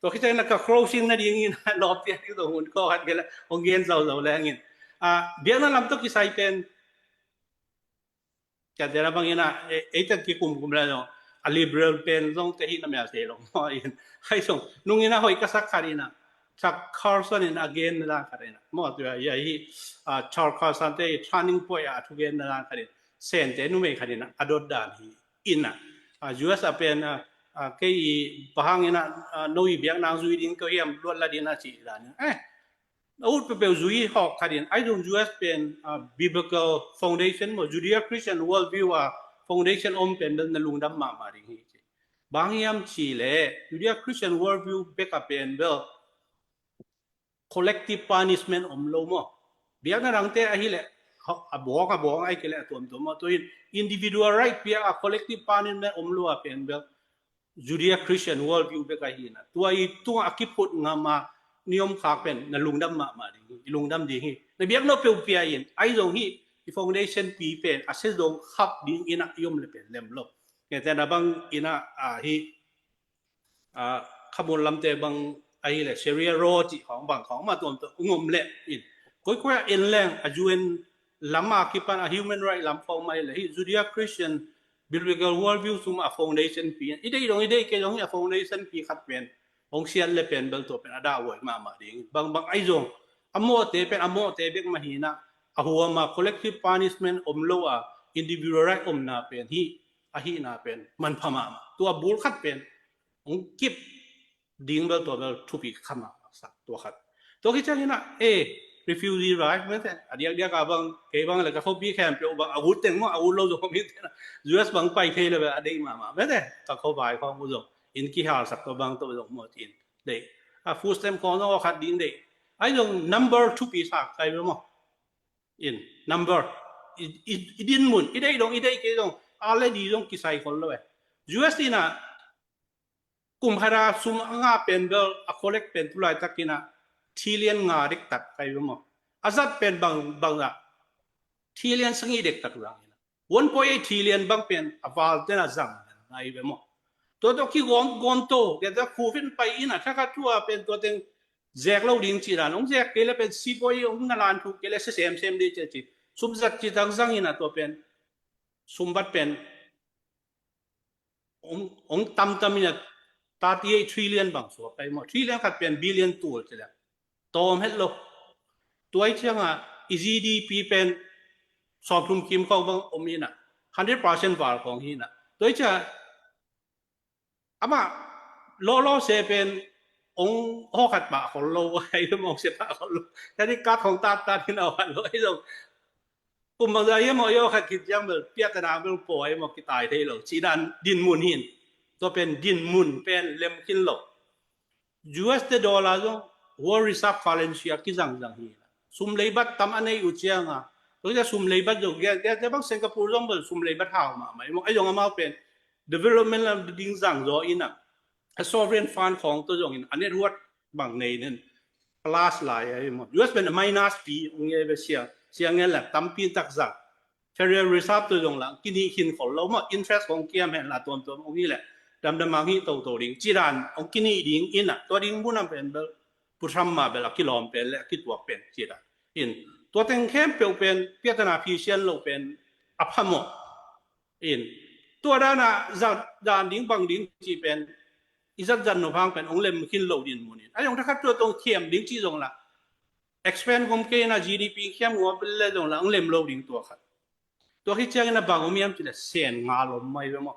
tua kisai na ka closing na ding in lawp tiang ding to hun ko hat gela ong gen zau zau leng in a biang na lam to kisai pen ka dera bang in a ei ta kikum kum la zong a liberal pen zong te hi na mel te long mo in hai zong nung in a hoi ka sak khat in a Chuck Carlson in a gen na dan khat in a mo tu ya hi a Chuck Carlson te turning point a thu gen na dan khat in sen te numei khat in a dot dan hi in a U S a pen a kei i pahang in a no i biak nang zui ding ko hiam luat la din a ci dan eh a ut pepeu zui hawk khat in ai zong U S pen biblical foundation mo Judeo-Christian worldview a foundation om pen bel na lungdam mahmah ding hi ci bang hiam ci le Judeo-Christian worldview bek a pen bel collective punishment om lo maw biakna dangte ahi leh a bawng a bawng ai ke leh a tuamtuam maw tuin individual right pia a collective punishment om lo a pen bel Judeo-Christian worldview bek ahi na tua i tunga a kiphut ngam a niom khak pen na lungdam mahmah ding hi i lungdam ding hi na biak no peuh pia in ai zong hi i foundation pi pen a se zong khap ding in a i om le pen lem lo nge te na bang in a hi a khamun lamte bang ahi le Sharia law cih khawng bang khawng ma tuam tuam ngom le in koi koi a en leng a U N lam a kipan a human right lam khawng ma hi le hi Judeo-Christian biblical worldview sum a foundation pi i dei dong i dei ke dong hi a foundation pi khat pen hong siat le pen bel tua pen a dah uai mahmah ding bang bang ai zong a mawhte pen a mawhte bek ma hi na a huam a collective punishment om lo a individual right omna pen hi a hihna pen manpha mahmah tua bul khat pen hong kip ding bel tua bel thupi kha mahmah sak tua khat tua khi ciang hi na e refugee rights mete, a diakdiak a bang kei bang le ka khuapi khempeuh bang a ut teng maw, a ut lo zong om hi tena, U S bang pai thei le bel a deih mahmah mete, ka khuavai khawng uh zong inn kihalsak tua bang tawh zong maw, ci-in deih. A food stamp khawng zong aw khat ding deih. Ahi zong number thupi sa kai bel maw. In number i, i, i din mun, i deih dong, i deih kei dong, a le di dong kisai khol lo eh. U S in ah kum khat a sum a ngah pen bel a collect pen tu laitak in ah trillion nga dektak kai bel maw. A zat pen bang, bang ah trillion sagih dektak zang in ah one point eight trillion bang pen a val ten a zang ngai bel maw. Tua tawh kigawm gawm to, gen ta khu fin pai in ah thakhat thu a pen tua teng zek lo ding ci dan, hong zek kei le pen sipawi hong na lan thu kei le se semsem ding ci ci. Sum zat ci tak zang in ah tua pen sum bat pen hong, hong tamtam in ah thirty eight trillion bang suak kai maw. Trillion khat pen billion tul ci le tawm het lo. Tua hi ciang ah i G D P pen sawmthum kim khawng bang om in ah hundred percent val khawng hi in ah. Tua hi ciang amah lawlaw se pen hong hawkhat pah khol lo, hei hong se pah khol lo. Tadi kat hong tat tat hin a wan lo, hei lo. Kum bang zah hiam aw, i hawkhat khit ciang bel piahtana bel pawi maw, kitai thei lo. Ci dan din mun hin. Tua pen din mun pen lem khin lo. U S te dollar zong world reserve currency a kizangzang hi. Sum leibat tam a nei uh ciang a, tua sum leibat zong, ge, ge, ge bang Singapore zong bel sum leibat hau mahmah. Ahi zong amau pen development lam ding zang zaw in ah a sovereign fund khawng tawh zong in a net worth bang nei nen plus lai ahi maw. U S pen a minus pi ung nge be sia, sia nge la tampi tak zang. Federal Reserve tawh zong la kinih khin khol lo maw, interest khawng kiam hen la tuamtuam hong hi le damdam hong hi toto ding ci dan hong kinih ding in ah tua ding mun a pen bel Pu Trump mah bel a kilawm pen le a kituak pen ci dan. In tua teng khempeuh pen piahtana phisian lo pen a phamawh. In tua dan a zat dan ding bang ding ci pen i zat zat nop hang pen hong lem khin lo din mun in. A zong thakhat tua tawh hong thiam ding ci zong la expand gom kei in ah G D P khiam ngawp le zong la hong lem lo ding tua khat. Tua hi ciangin a bang om hiam ci le sen nga lom mai ve maw.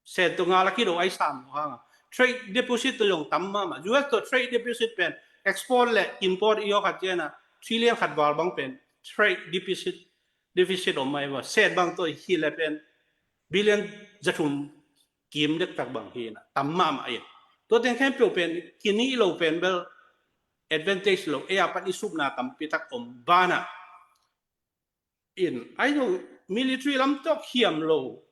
Sen tua nga la kido ai sam lo hang a. Trade deficit tua zong tam mahmah. U S tua trade deficit pen export le import i aw khat ciang a trillion khat val bang pen trade deficit, deficit om mai maw. Sen bang tua hi le pen billion zathum kim dektak bang hi in ah tam mahmah in. Tua teng khempeuh pen kinih lo pen bel advantage lo, ei a pan i supna tampi tak om banah. In ahi zong military lam tawh khiam lo,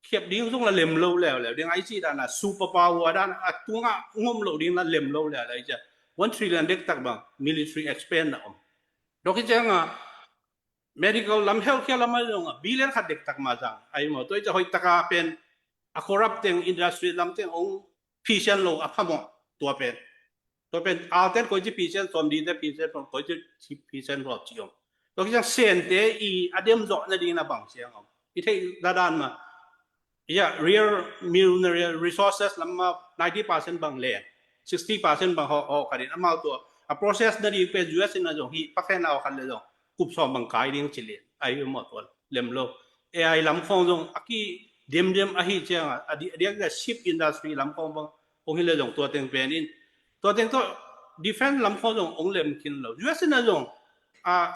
khiap ding zong la lem lo leuleu ding, ahi ci dan a super power dan a tungah ngom lo ding la lem lo leuleu ahi ciang one trillion dektak bang military expand na om. Tua hi ciang a medical lam, healthcare lam ahi zong a billion khat dektak mah zang ahi maw. Tua hi ciang hoih taka pen a corrupt teng, industry lam teng hong phisian lo a phamawh tua pen. Tua pen alten koici phisian, sawmdite phisian, koici phisian lo ci om. Tua hi ciang sente i a dem zawh nading na bang ciang om. I theih dadan mah, ia, rare mineral resources lam mah ninety percent bang len, sixty percent bang hawh, hawh khat in amau tua a process nading pen U S in a zong hi pakhen a hawh khat le zong kup sawm bang kai ding ci lian ahi maw, tua lem lo. A I lam khawng zong a kidemdem ahi ciang a, a di, a diak a ship industry lam khawng bang hong hi le zong tua teng pen in, tua teng tawh defense lam khawng zong hong lem khin lo. U S in a zong a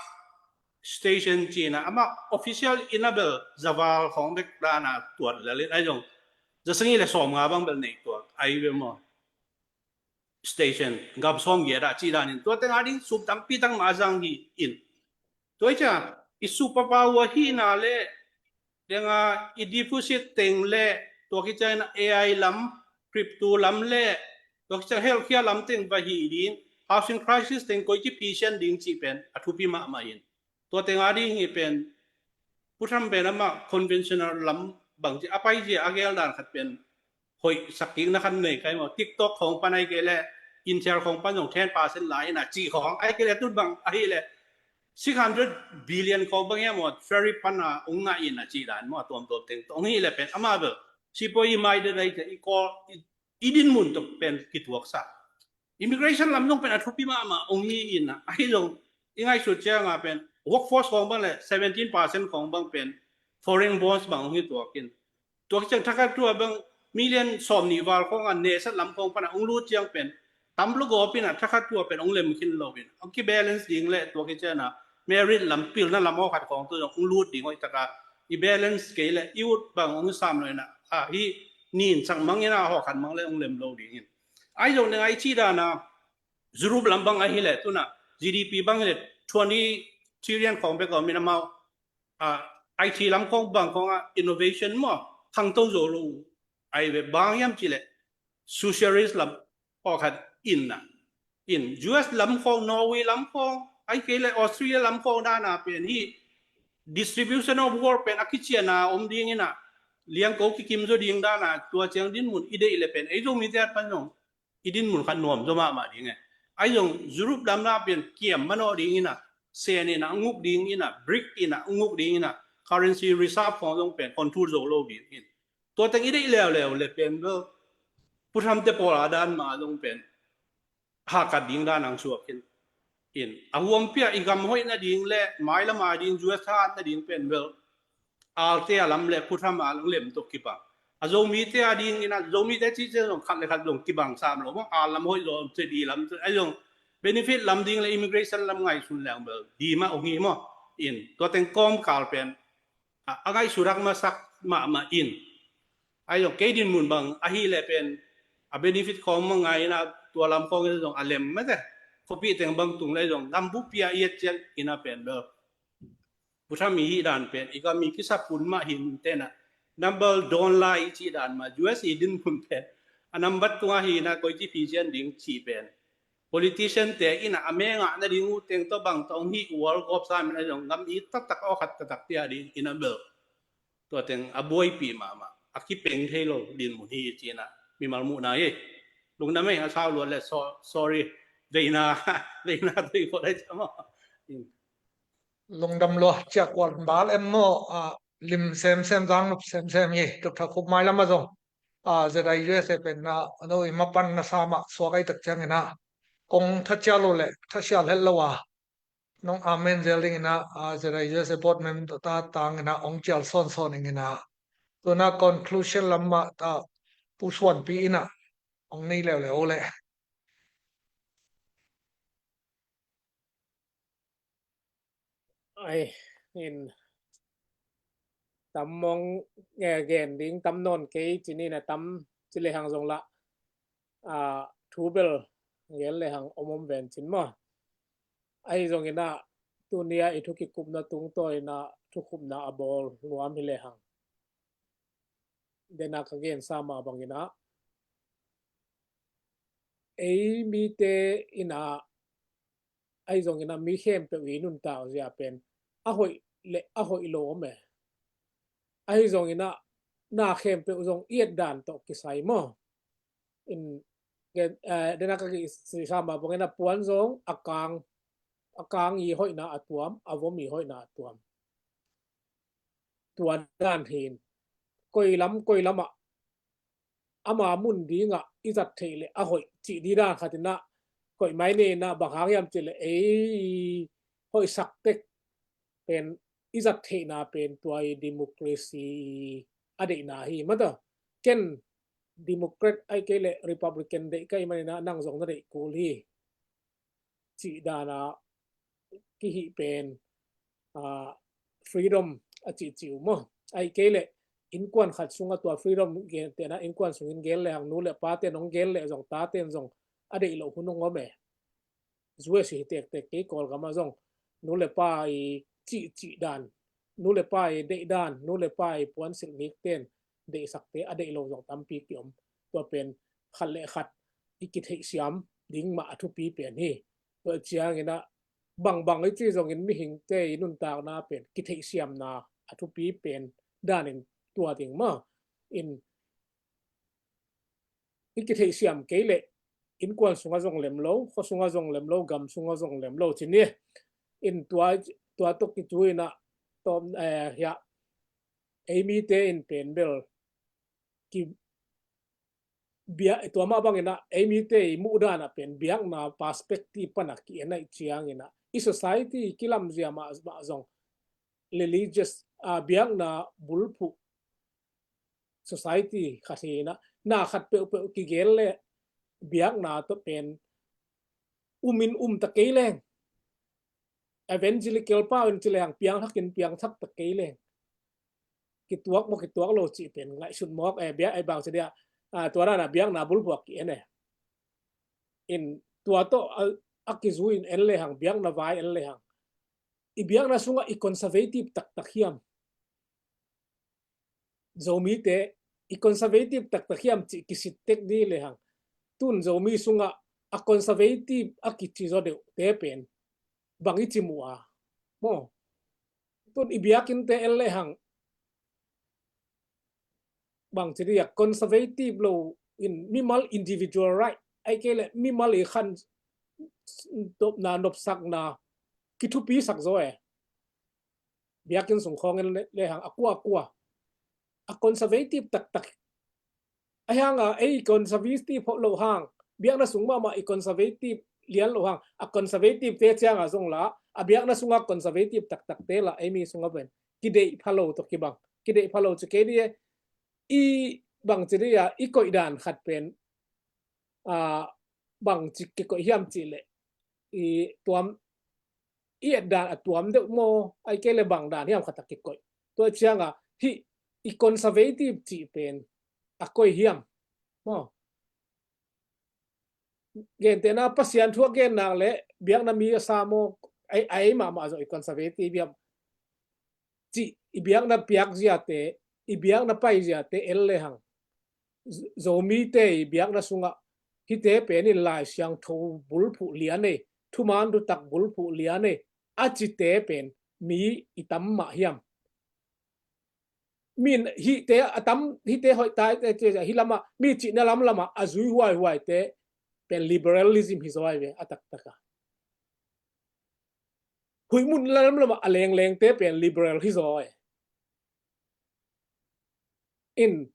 station ci-in a, amah official in a bel zaval khawng bek dan a tuat lel in, ahi zong za sagih le sawmnga bang bel nei tuak ahi ve maw. Station gam sawmgiat ah ci dan in tua teng a ding sup tampi tak mah a zang hi in. Tua hi ciang i super power hihna le, deng a i deficit teng le, tua hi ciang in a AI lam, crypto lam le, tua hi ciang healthcare lam teng va hih ding, housing crisis teng koici phisian ding cih pen a thupi mahmah in. Tua teng a ding hi pen, Pu Trump pen amah conventional lam bangci a paizia a gel dan khat pen hoih sak kikna khat nei kai maw. TikTok khawng pan ahi kei le, Intel khawng pan zong ten percent la in a cih khawng ahi kei le, tut bang ahi le six hundred billion khawng bang hiam maw, tariff pan a ung ngah in a cih dan maw, a tuamtuam teng tawh ung hi le pen amah bel sipuai i mai den ahi kei i kawl, i, i din mun tawh pen kituaksa. Immigration lam zong pen a thupi mahmah ung hi in a, ahi zong i ngaihsut ciang a pen workforce khawng bang le seventeen percent khawng bang pen foreign borns bang ung hi tuak in. Tua hi ciang thakhat tua bang million sawmnih val khawng a nesat lam khawng pan a ung lut ciang pen tam lugawp in a thakhat tua pen hong lem khin lo in, hong kibalance ding le tua kician a merit lam, pilna lam aw khat khawng tu zong hong lut ding hoih taka i balance kei le i ut bang hong sam lo in a, a hi nin sak mang in a haw khat mang le hong lem lo ding in. Ai zong neng ai ci dan a Europe lam bang ahi le tuna G D P bang hi le twenty trillion khawng bek om in amau a, I T lam khawng bang khawng a innovation maw khangto zo lo ai ve bang hiam ci le socialist lam aw khat in a, in U S lam khawng, Norway lam khawng, ai kei le Australia lam khawng dan a pen hi distribution of work pen a kician a om ding in a, liangko kikim zo ding dan a tua ciang dinmun i deih le pen ei Zomite a pan zong i dinmun khat nuam zaw mahmah ding e. Ai zong Europe lam na pen kiam manawh ding in a, sen in a nguk ding in a, brick in a nguk ding in a, currency reserve khawng zong pen control zo lo ding in. Tua teng i deih leuleu le pen bel Pu Trump te pawl a dan mah zong pen hakat ding dan ang suak in. In a huam pia i gam hoih nading le mailam a ding U S hat nading pen bel Alte a lam le Pu Trump a lem tuk kibang. A Zomite a ding in a Zomite ci ciang zong khat le khat zong kibang sam lo maw. A lam hoih zong ci di lam ai zong benefit lam ding le immigration lam ngaihsun leng bel di mah ong hi maw. In tua teng kawmkal pen a, a ngaihsudak masak mahmah in. Ai zong kei dinmun bang ahi le pen a benefit khawng mah ngai in a tua lam khawng in zong a lem mate. Khuapi teng bang tung le zong gambup pia i et cian in a pen bel Pu Trump i hih dan pen i gam i kisap hun mah hi in tena number dawn lai i cih dan mah U S i dinmun pen a number tunga hi in a koici phi cian ding cih pen politician te in a a mengah nading uh teng tawh bang tawh hong hih world cup sam in a zong gam i taktak aw khat taktak pia ding in a bel tua teng a buaipih mahmah a kipeng thei lo dinmun hi ci in a mimal muhna hi. Lungdam ei a sau luat le so-, sorry veina veina tui ko dai cama. Lungdam lua ciak kual bal em maw a lim semsem zang nup semsem hi tuk tha khup mai lama zong a Z I U S A pen na no i mapan na sama suak ai tak ciang in a kong tha cia lo le tha sia lhet lo a nong amen zel ding in a Z I U S A board member ta tang in a ong cial son son ing in a tuna conclusion lam mah ta pusuan pi in a ong nei leu leu le. Ai in tam mong nge gen ding tam nawn kei cin in a tam ci le hang zong la a thu bel gen le hang om om ven cin maw. Ahi zong in a tunia i thu kikupna tungtaw in a thu kupna a bawl nuam hi le hang dena ka gen sa mah bang in a ei mite in a ahi zong in a mi khempeuh i nuntak zia pen a hoih le a hoih lo om e. Ahi zong in a na khempeuh zong i et dan tawh kisai maw. In dena ka kisai sa mah bang in a puan zong a kang a kang i hoihna a tuam a vom i hoihna a tuam. Tua dan hin koi lam koi lamah ama mun dingah i zat theih le a hoih cih di dan khat in a koih mai ne in a bang hang hiam cih le ei hoihsak tek pen i zat theihna pen tua i democracy a deihna hi mata. Ken Democrat ai kei le Republican deih ka i man in a nang zong na deih kul hi. Cih dan a kihih pen a freedom a cih cih uh maw. Ai kei le innkuan khat sungah tua freedom gen tena innkuan sungin gen le hang nu le pa ten hong gen le zong ta ten zong a deih loh hun hong om e. U S hi tektek kei Kawlgam ah zong nu le pa i cih cih dan nu le pa i deih dan nu le pa i puansilh nik ten deihsakte a deih lo zong tampi kiom. Tua pen khat le khat i kitheihsiam ding mah a thupi pen hi. Tua ciangin a bangbang i ci zongin mihingte i nuntakna pen kitheihsiamna a thupi pen danin tua ding mah in i kitheihsiam kei le innkuan sungah zong lem lo, khua sungah zong lem lo, gam sungah zong lem lo ci ni. In tua tua tuk kicu in a tawm eh, hiah ei mite in pen bel ki bia tua mah bangin a ei mite i muh dan a pen biakna perspective pan a ki en a i ciangin a i society kilamzia mah mah zong religious a biakna bulphuh society khat hi in a na khat peuhpeuh kigel le biakna tawh pen umin um ta kei leng, evangelical pau in ci lehang piangthakin piangthak ta kei leng, kituak maw kituak lo cih pen ngaihsut mawk e, bia ei bang ci dia, tua dana biakna bulphuak ki en e. In tua tawh a kizui in en lehang, biakna vai en lehang, i biakna sungah i conservative taktak hiam? Zomite i conservative taktak hiam cih kisittek di lehang, tun Zomi sungah a conservative a kici zaw deuhte pen bang i ci mu a maw? Tun i biakinnte en lehang, bang ci dia, conservative lo in mimal individual right, ai kei le mimal i khan topna nopsakna kithupisak zaw e. Biakinn sung khawng en lehang a kua a kua a conservative taktak a hianga ei conservative lo hang, biakna sung mahmah i conservative lian lo hang, a conservative te cianga zong la a biakna sunga conservative taktak te la ei mi sunga ven kideih phalo tawh kibang, kideih phalo ci kei di e. I bang ci dia, i koih dan khat pen a bang ci kikoih hiam cih leh, i tuam i et dan a tuam deuh maw, ai kei le bang dan hiam khat a kikoih. Tua cianga hih i conservative cih pen a koi hiam maw? Gentehna Pasian thu a gen nak le biakna mi a sa maw, ai, ai mahmah zawh i conservative hiam cih i biakna piak ziate, i biakna pai ziate en lehang, Zomite i biakna sungah hihte pen in Lai Siangtho bulphuh lian ei, thuman thutak bulphuh lian ei a cite pen mi i tam mah hiam? Min hihte a tam, hihte hoih tai te ci a, hih lamah mi cihna lamlamah a zui huaihuaite pen liberalism hi zaw ai ve a taktaka. Huih mun lamlamah a lenglengte pen liberal hi zaw ai. In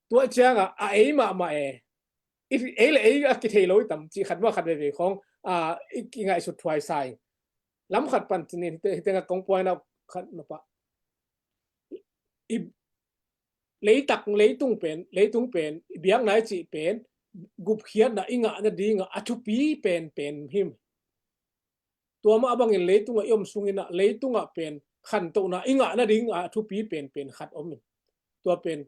tua cianga a ei mahmah e. Ei le ei a kithei lo i tam cih khat mah khat veve khawng a i kingaihsut thuai sa ing. Lam khat pan cinin hite, hitenga kong puaina khat nopah, i leitak, leitung pen, leitung pen i biakna i cih pen gupkhiatna i ngahna dinga a thupi penpen him. Tua mah bangin leitungah i om sunginah leitungah pen khantohna i ngahna dinga a thupi penpen khat om in. Tua pen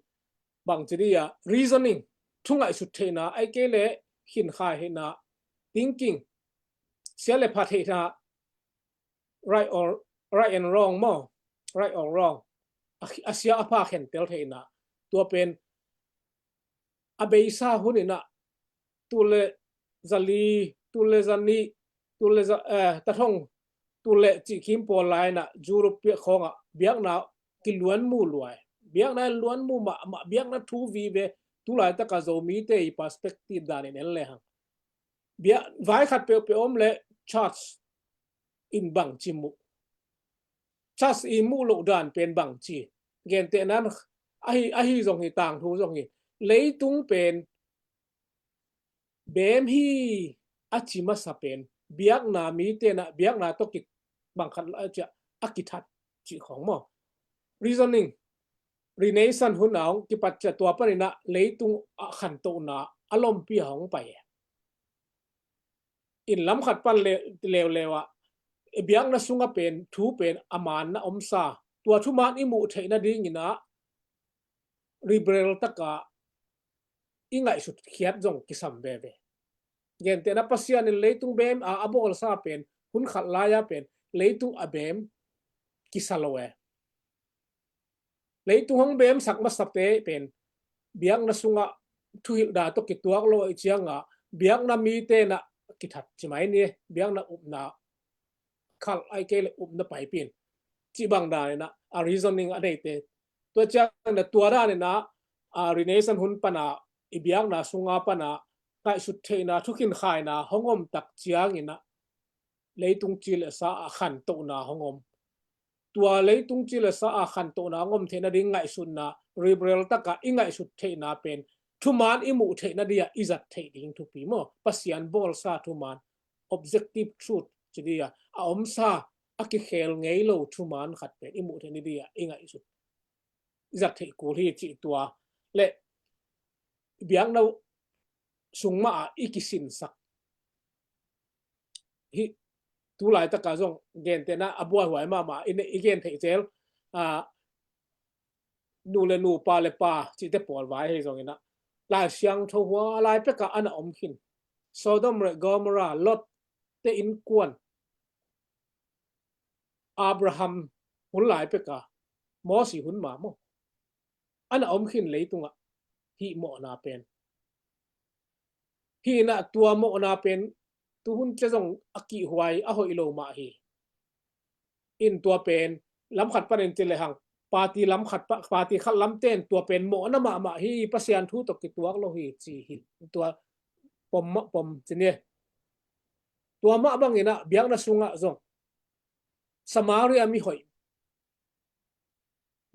bang ci dia, reasoning, thu ngaihsut theihna, ai kei le khinkhai theihna, thinking, sia le pha theihna, right or, right and wrong maw, right or wrong, a, a sia a pha khentel theihna. Tua pen a beisa huninah tul le zali, tul le zanih, tul le za, eh, tathong, tul le cihkim pawl lainah Europe piak khawngah biakna kiluan mu luai. Biakna luan mu mahmah, biakna thu vive, tulaitaka Zomite i perspective danin en lehang, bia vai khat peuhpeuh om le church in bang ci muh, church i muh loh dan pen bang ci. Gentehnan ahi, ahi zong hi, tangthu zong hi, leitung pen beem hi a ci masa pen biakna mitenah biakna tawh kibang khat a kithat cih khawng maw? Reasoning, Renaissance hun a hong kipat ciah tua paninah leitung a khantohna a lompi a hong pai e. In lam khat pan leuleu ah biakna sunga pen thu pen a manna omsa, tua thuman i muh theihna dinginah liberal taka i ngaihsut khiat zong kisam veve. Gentehna Pasian in leitung beem a, a bawlsa pen hun khat lai-a pen leitung a beem kisa lo e. Leitung hong beemsak masate pen biakna sungah thuhilhna tawh kituak lo i cianga biakna mitenah kithat ci mai ni, biakna upna khalh ai kei le upna paipin cih bang daninah a reasoning a neite. Tua ciangin tua daninah a Renaissance hun pana i biakna sunga pana ngaihsut theihna, thukhinkhaina hong om tak cianginah leitung ci le sa a khantohna hong om. Tua leitung ci le sa a khantohna hong om theihna ding ngaihsutna, liberal taka i ngaihsut theihna pen thuman i muh theihna dia i zat theih ding thupi maw? Pasian bawlsa thuman, objective truth ci dia a omsa, a kikhel ngei lo thuman khat pen i muh theihna dia i ngaihsut, i zat theih kul hi cih tua le biakna sung mah a i kisinsak hih tu laitaka zong gentehna a buaihuai mahmah i gen theih zel, a, nu le nu, pa le pa cihte pawl vai ahi zongin ah, Lai Siangtho hua lai pekah a na om khin. Sodom le Gomorrah, Lot te innkuan, Abraham hun lai pekah, Mosi hun mah maw, a na om khin leitungah hih mawhna pen. Hih in ah tua mawhna pen tuhun cia zong a kihhuai a hoih lo mah hi. In tua pen lam khat panin ci lehang, party lam khat pa, party khat lamten tua pen mawhna mahmah hi, Pasian thu tawh kituak lo hi ci hi. Tua pom mah pom ci ni. Tua mah bangin ah biakna sungah zong Samaria mihoih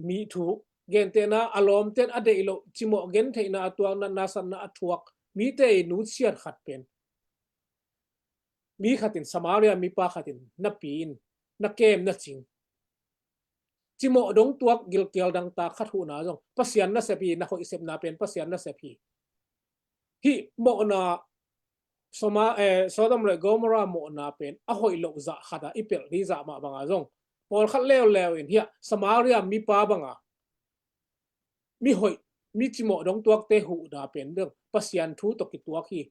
mi thu, gentehna a lawmten a deih loh, cimawh gentheihna a tuak, natna satna a thuak mite i nutsiat khat pen mi khatin, Samaria mipa khatin na pi in, na kem na cing. Cimawh dong tuak gilkial dangtak khat huhna zong Pasian nasep hi, na hoih sepna pen Pasian nasep hi. Hih mawhna Soma, eh, Sodom le Gomorrah mawhna pen a hoih loh zah khatah i pelh dih zah mah banga zong pawlkhat leuleu in hiah Samaria mipa banga mihoih, mi cimawh dong tuakte huhna pen dong Pasian thu tawh kituak hi.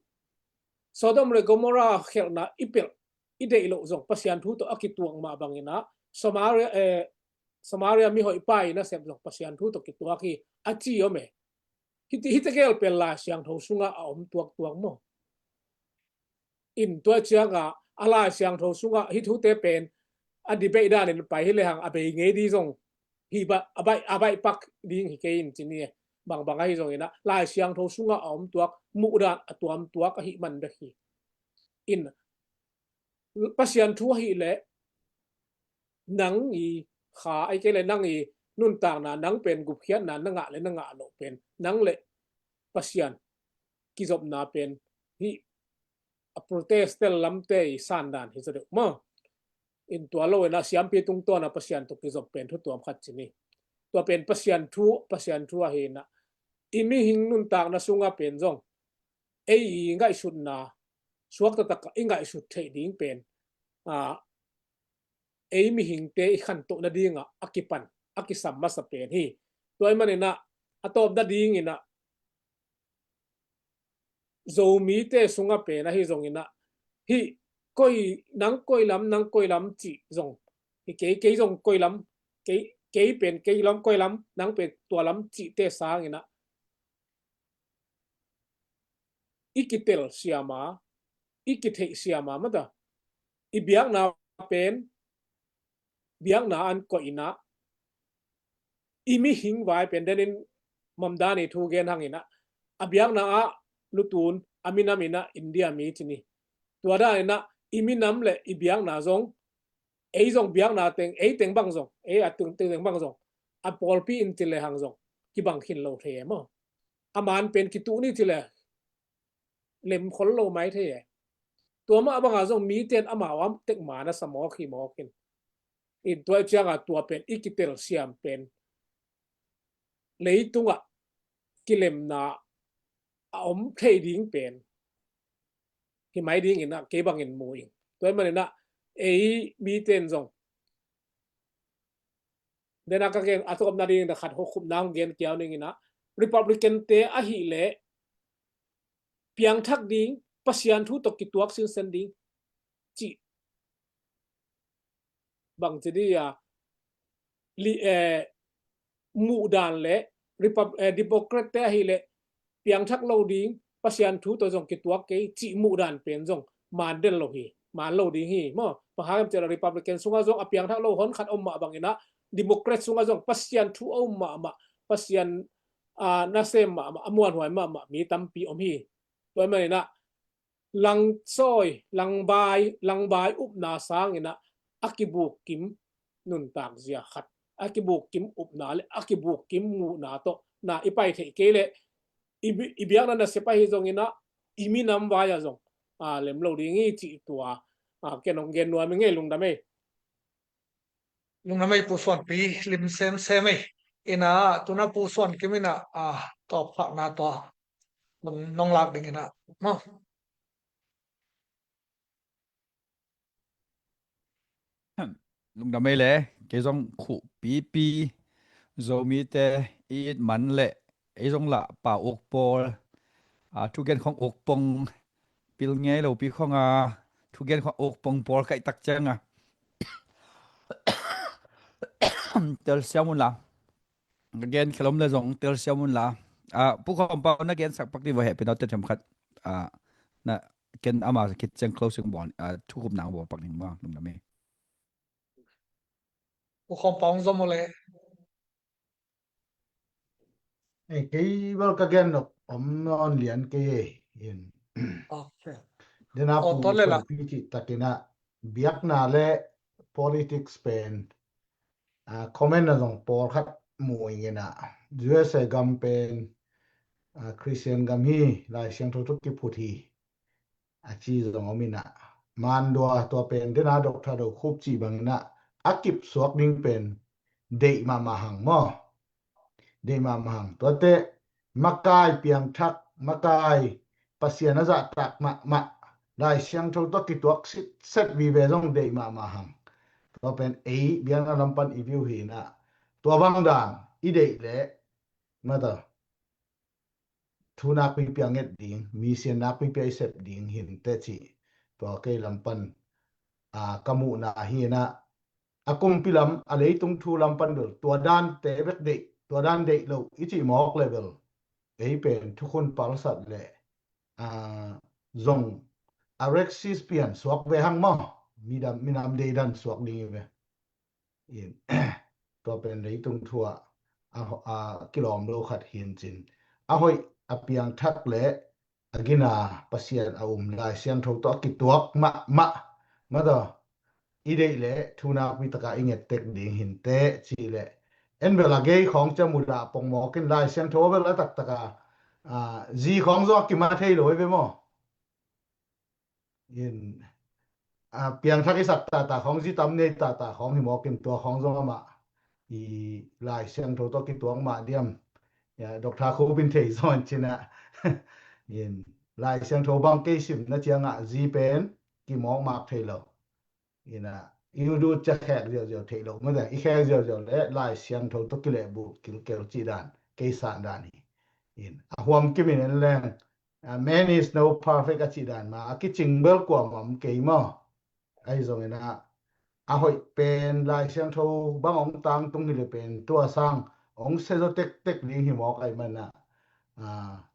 Sodom le Gomorrah khelhna i pelh i deih loh zong Pasian thu tawh a kituak mah bangin ah Samaria, eh, Samaria mihoih pa i nasep zong Pasian thu tawh kituak hi a ci om e. Hiti, hiti gel pen Lai Siangtho sungah a om tuaktuak maw? In tua ciangah a Lai Siangtho sungah hih thute pen a debate danin pai hi lehang a bei ngei dih zong hi ba, a baih, a baih pak ding hi kei in ci ni e. Bangbang ahi zongin ah Lai Siangtho sungah a om tuak, muhdan a tuam tuak ahi man bek hi. In Pasian thu ahih leh nang i kha, ahih kei leh nang i nuntakna, nang pen gupkhiatna na ngah le na ngah loh pen nang le Pasian kizopna pen hih a Protestant lamte i sandan hi zaw deuh maw? In tua lo in ah siampi tungtawn a Pasian tawh kizop pen thu tuam khat ci ni. Tua pen Pasian thu, Pasian thu ahi in ah i mihing nuntakna sungah pen zong ei i ngaihsutna suak taktak i ngaihsut theih ding pen, a, ei mihingte i khantoh nadingah a kipan, a kisam masa pen hi. Tua ahih manin ah a tawp nadingin ah Zomite sungah pen ahi zongin ah hih koi, nang koi lam, nang koi lam cih zong hi kei, kei zong koi lam, kei, kei pen kei lam, koi lam, nang pen tua lam cihte sangin ah i kitel siam a, i kitheih siam a mata. I biakna pen, biakna an koih in ah i mihing vai pen denin Mamdani thu gen hangin ah a biakna ah lutun a minam in ah India mi ci ni. Tua danin ah i minam le i biakna zong ei zong biakna teng, ei teng bang zong, ei a teng, teng, teng bang zong a pawlpi in ci lehang zong kibang khin lo thei e maw? A man pen kituh ni ci leh lem khol lo mai thei e. Tua mah banga zong mite in amau a tek man a sa mawk hi mawk in. In tua ciangah tua pen i kitel siam pen leitungah kilemna a om thei ding pen hi mai dingin ah kei bangin mu ing. Tua ahih manin ah ei mite in zong dena ka gen a tawpna dingin ah khat hawkhupna hong gen kiau ningin ah Republican te ahih leh piangthak ding, Pasian thu tawh kituak sinsen ding cih bang ci dih a, li, eh, muhdan le Repub-, eh, Democrat te ahih leh piangthak lo ding, Pasian thu tawh zong kituak kei cih muhdan pen zong man den lo hi, man lo ding hi maw? Bang hang hiam cih leh Republican sungah zong a piangthak lo hon khat om mah bangin ah Democrat sungah zong Pasian thu a um mahmah, Pasian, ah, nasem mahmah, a muanhuai mahmah mi tampi om hi. Tua ahih manin ah langsawi, langbai, langbai upna sangin ah a kibukkim nuntak zia khat, a kibukkim upna le a kibukkim muhna tawh na i pai theih kei leh i bi-, i biakna nasep ahi zongin ah i minam vai ah zong, a, lem lo ding hi cih tua, a, ken hong gen nuam ing ei. Lungdam ei. Lungdam ei Pu Suanpi, lim semsem ei. In ah tuna Pu Suan Kim in ah, a, tawpkhakna tua nong lak dingin ah maw? Lungdam ei le, kei zong khuh pipi, Zomite i it man le, ei zong lah pa uk pawl, a, thugen khong uk pong, pil ngei lo pi khong a, thugen khong uk pong pawl kaih tak ciang a. Telsiam un la. Ka gen khelom le zong telsiam un la. A, Pu Khawm Pau na gen sak pak di va heh pi nau te them khat. A, na ken ama kit ciang closing bawl, a, thukup nang bawl pak ning ma, lungdam ei. Pu Khawm Pau zom le. Ei, kei bel ka gen nok om nawn lian kei ei. In. Okay. Dena pu le la. Pi ci takin a biakna le politics pen, a, comment na zong pawl khat mu ing in a, U S A gam pen, a, Christian gam hi, Lai Siangtho tawh kiphut hi, a ci zong om in a, mandua tua pen dena Doctor Do Khup ci bang in a, a kip suak ding pen deih mahmah hang maw. Deih mahmah hang. Tuate makai piangthak, makai Pasian a zahtak mahmah, Lai Siangtho tawh kituak sitset vive zong deih mahmah hang. Tua pen ei biakna lam pan i view hi in a, tua bang dan i deih le, mata, thu nakpi pia nget ding, mi sian nakpi pia i sep ding hi inteh ci. Tua kei lam pan, a, ka muhna hi in a, a kumpi lam, a leitung thu lam pan bel tua dante bek deih, tua dan deih lo i cih mawk le bel, ei pen thukhun palsat le, a, zong a rexis pian suak ve hang maw, midam, minam deidan suak ding hi ve. In, tua pen leitung thu ah a, a kilawm lo khat hi in cin, a hoih, a piangthak le a gina Pasian a um, Lai Siangtho tawh a kituak mahmah, mata, i deih le thu nakpi taka i nget tek ding hi inteh ci le, en bel a gei khawng cia mudah pongmawk in, Lai Siangtho bel a taktak a, a, zi khawng zong a kimat thei lo ei ve maw. In, a, piangthak i sak tata khawng, zi tam nei tata khawng hi mawk in, tua khawng zong amah i Lai Siangtho tawh kituak mah diam. Ya, Doctor Khup in thei zaw in cin a. In, Lai Siangtho bang kei simna ciang a zi pen kimawk mak thei lo. In a, i udut cia khek ziauziau thei lo. Mata, i khek ziauziau le Lai Siangtho tawh kilehbulh kilkel cih dan, kei san dan hi. In, a huam kim in en leng, a, man is no perfect a cih dan mah, a kicing bel kuamah om kei maw. Ahi zongin a, a hoih pen Lai Siangtho bang hong tangtung hi le pen tua sang hong sia zaw tektek ding hi mawk ahih manin a, a,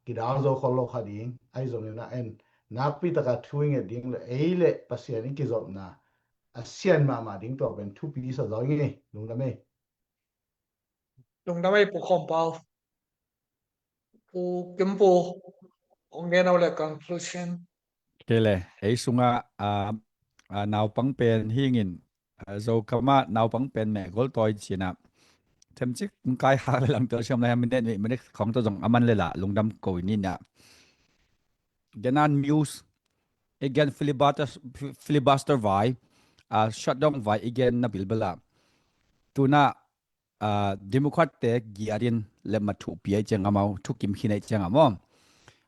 kidal zo khol lo kha ding. Ahi zongin a, en, nakpi taka thu i nget ding le ei le Pasian i kizopna a sian mahmah ding, tua pen thupi sa zaw ing ei. Lungdam ei. Lungdam ei, Pu Khawm Pau. Pu Kim Pu, hong gen o le conclusion. Kei le, ei sungah, a, a, naupang pen hi ing in, a, Zokam ah naupang pen meh gol tawi ci in a, themcik kai hak le lang tel siam lai, minute, minute khawng tawh zong a man le lah lungdam ko in in a. Genan Muse, i gen filibuster, filibuster vai, a, shutdown vai i gen na bilbel a. Tu in a, a, Democrat te giat in le mathuh pia i ciang amau thukim khin a i ciang a maw,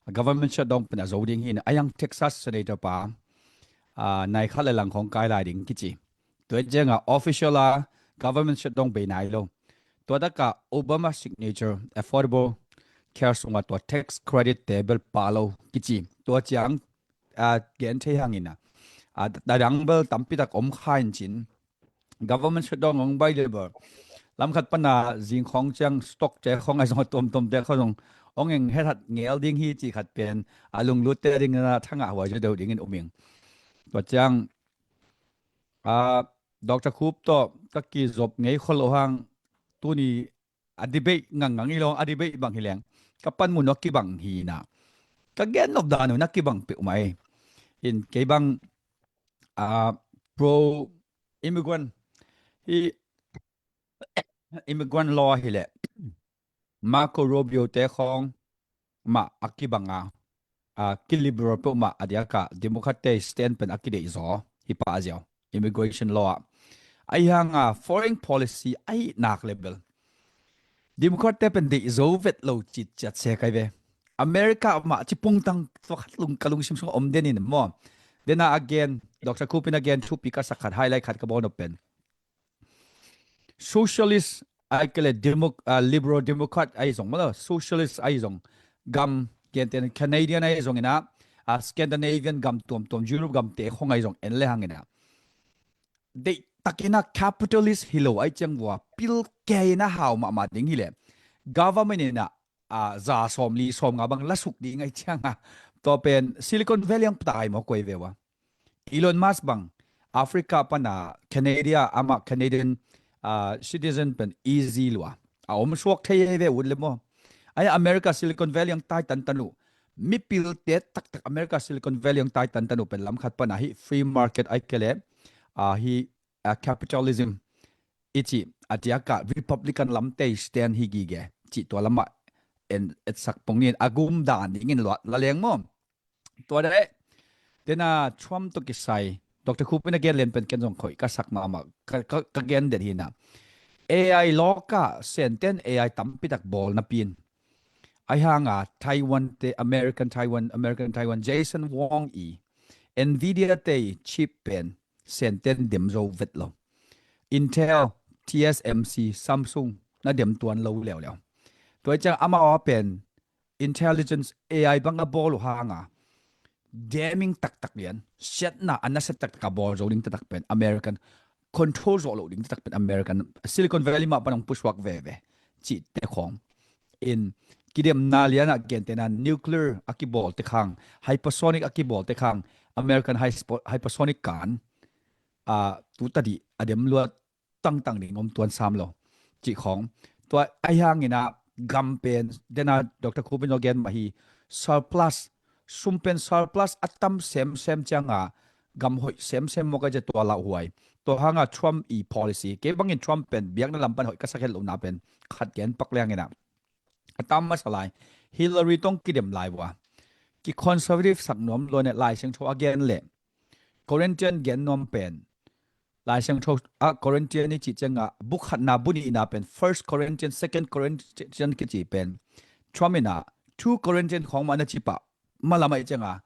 a, government shutdown pen a zo ding hi in a, a yang Texas Senator pa, a, nai khat le lang khawng kai lai ding kici. Tua i ciang a official a government shutdown bei nai lo. Tua tak a Obama signature Affordable Care sungah tua tax credit te bel pha lo kici. Tua ciang, a, gen thei hang in a, a, a dang bel tampi tak om kha in cin, government shutdown hong bai le bel, lam khat pan a zing khawng ciang stock te khawng a zong a tuamtuam te khawng zong hong eng hethat ngel ding hi cih khat pen a lunglut te ding in a thangah huai zaw deuh ding in um ing. Tua ciang, a, Doctor Khup tawh ka kizop ngei khol lo hang, tuni a debate ngangngang hi lo, a debate bang hi leng ka panmun uh a kibang hi in a, ka gen nop dan uh na kibang peuhmah ei. In kei bang, a, pro immigrant hi, immigrant law hi leh Marco Rubio te khawng mah a kibang a, a, ki liberal peuhmah a diak a Democrat te stand pen a kideih zaw hi pah ziau immigration law ah. Ahi hang a foreign policy ahi nak le bel Democrat te pen deih zo vet lo cih ciat se kai ve. America mah ci pungtang tua khat lung, ka lungsim sungah om den in maw. Dena again, Doctor Khup in again thupi ka sak khat, highlight khat ka bawl nop pen socialist ai kele demo, uh, liberal democrat ai zong malo, socialist ai zong gam gentena Canadian ai zong ina, uh, Scandinavian gam tuamtuam, Europe gam te khong ai zong en le hang ina, deih takina capitalist hi lo ai ciang vua pil kei ina hau mahmah ding hi le government ina, uh, za sawm li sawm nga bang lasuk ding ai cianga, tua pen Silicon Valley ang patai maw koi ve ua. Elon Musk bang Africa pana Canada ama Canadian, uh, citizen pen easy lua a om suak thei ve ut le maw. Ai America Silicon Valley ang tai tantan uh, mipil te taktak America Silicon Valley ang tai tantan uh pen lam khat pana hi free market ai kele, uh, hi, uh, capitalism i ci a tiaka Republican lam te stand hi gige ci tua lama en etsak pongin a gum dan dingin luat la leng maw. Tua deh tena Trump to kisai Doctor Khupin a gen len pen ken zong khoi ka sak mahmah ka, ka, ka gen det hina. A I lawka senten A I tampitak bawl napin ai hanga Taiwan te American Taiwan, American Taiwan Jensen Huang i Nvidia te chip pen senten dem zo vet lo. Intel, T S M C, Samsung na dem tuan lo leuleu. Tua ciang amau a pen intelligence A I bang a bawl uh hanga deming taktak lian, siatna a nasia taktak a bawl zo ding taktak pen American, control zo lo ding taktak pen American, Silicon Valley mah panong pusuak veve ci te khong in kidemna liana gentena nuclear a kibawl te khang, hypersonic a kibawl te khang, American hypersonic kan a tutadi a dem luat tangtang ding om tuan sam lo ci khong. Tua ai hangina gam pen dena Doctor Khupin lo gen mah hi surplus, sum pen surplus a tam semsem cianga gam hoih semsem mawk a cia tua lauhuai. Tua hanga Trump i policy kei bangin Trump pen biakna lam pan hoih ka sak het lohna pen khat gen pak liangina a tam masa lai Hillary tong kidem lai vua ki conservative sak nuam luane Lai Siangtho a gen le Corinthian gen nuam pen Lai Siangtho a Corinthian i ci cianga buk khatna bu nihna pen First Corinthian, Second Corinthian kici pen Trump ina Two Corinthian khong mah na ci pah malama i cianga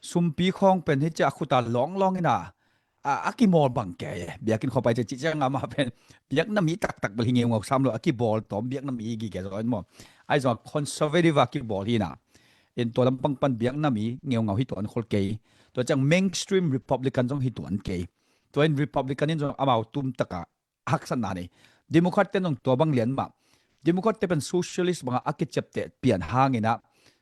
sumpi khong pen hi cia khuta lawnglawng ina a, a kimawl bang kei e biakinn khuapai cia ci cianga mah pen biakna mi taktak bel hi ngeungau sam lo a kibawl tawm biakna mi hi gige zaw in maw. Ai zong conservative a kibawl hi na in tua lampang pan biakna mi ngeungau hi tuan khol kei. Tua ciang mainstream Republican zong hi tuan kei. Tua in Republican in zong amau tum taka haksatna nei. Democrat ten zong tua bang lian mah. Democrat te pen socialist banga a kiciapteh pian hangina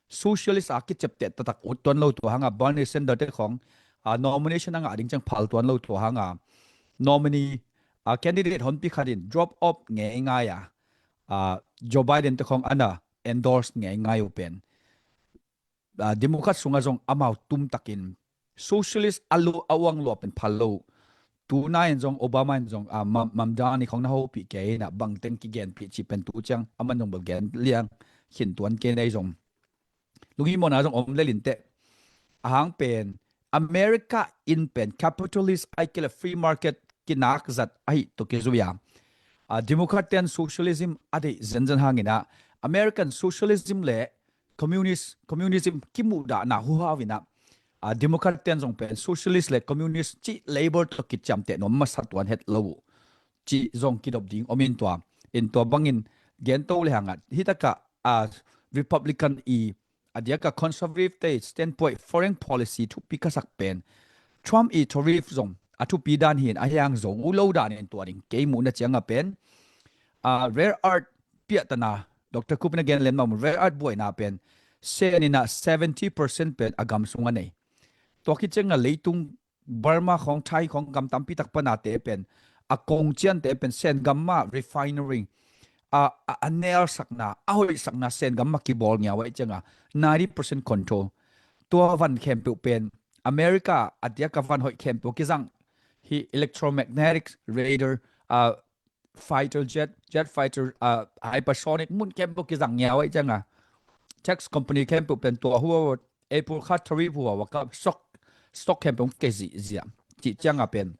socialist a kiciapteh taktak ut tuan lo tua hanga Bernie Sanders te khong a nomination a ngah ding ciang phal tuan lo tua hanga nominee a candidate honpi khatin drop off ngei ngai a, a Joe Biden te khong ana endorse ngei ngai uh pen a, Democrat sungah zong amau tumtakin socialist a lu a uang lua pen phal lo. Tuna in zong Obama in zong a, Mam, Mamdani khong na hopih kei na bangteng kigenpih cih pen tu ciang aman zong bel gen liang khin tuan kei nei zong lunghimawhna zong om lelin teh. Ahang pen America in pen capitalist ai kele free market kinak zat ahi to kizui a. A, Democrat ten socialism a deih zenzen hangina American socialism le communist, communism kimuhdahna huhau ina a, Democrat ten zong pen socialist le communist cih label tawh kiciamteh nuam masa tuan het lo uh cih zong kidop ding om in tua in tua bangin gento le hanga hitaka a, Republican i a diaka conservative te standpoint foreign policy thupi kasak pen Trump i tariff zong a thupi dan hin a hiang zo u lo dan in tua ding kei muhna cianga pen a, rare earth piahtana Doctor Kupin a gen len mamu rare earth buaina pen sen ina seventy percent pen a gam sunga nei. Tua khit cianga leitung Burma khong Thai khong gam tampi tak panate pen a kong ciante pen sen gamma refinery a, a, a nelsakna a hoihsakna sen gamma kibawl ngiau ahi cianga ninety percent control. Tua van khempeuh pen America a diaka van hoih khempeuh kizang hi electromagnetic radar a fighter jet, jet fighter, uh, hypersonic mun khempeuh kizang ngiau ahi cianga tax company khempeuh pen tua hua April kha tariff hua waka stock, stock khempeuh ke zihziah cih cianga pen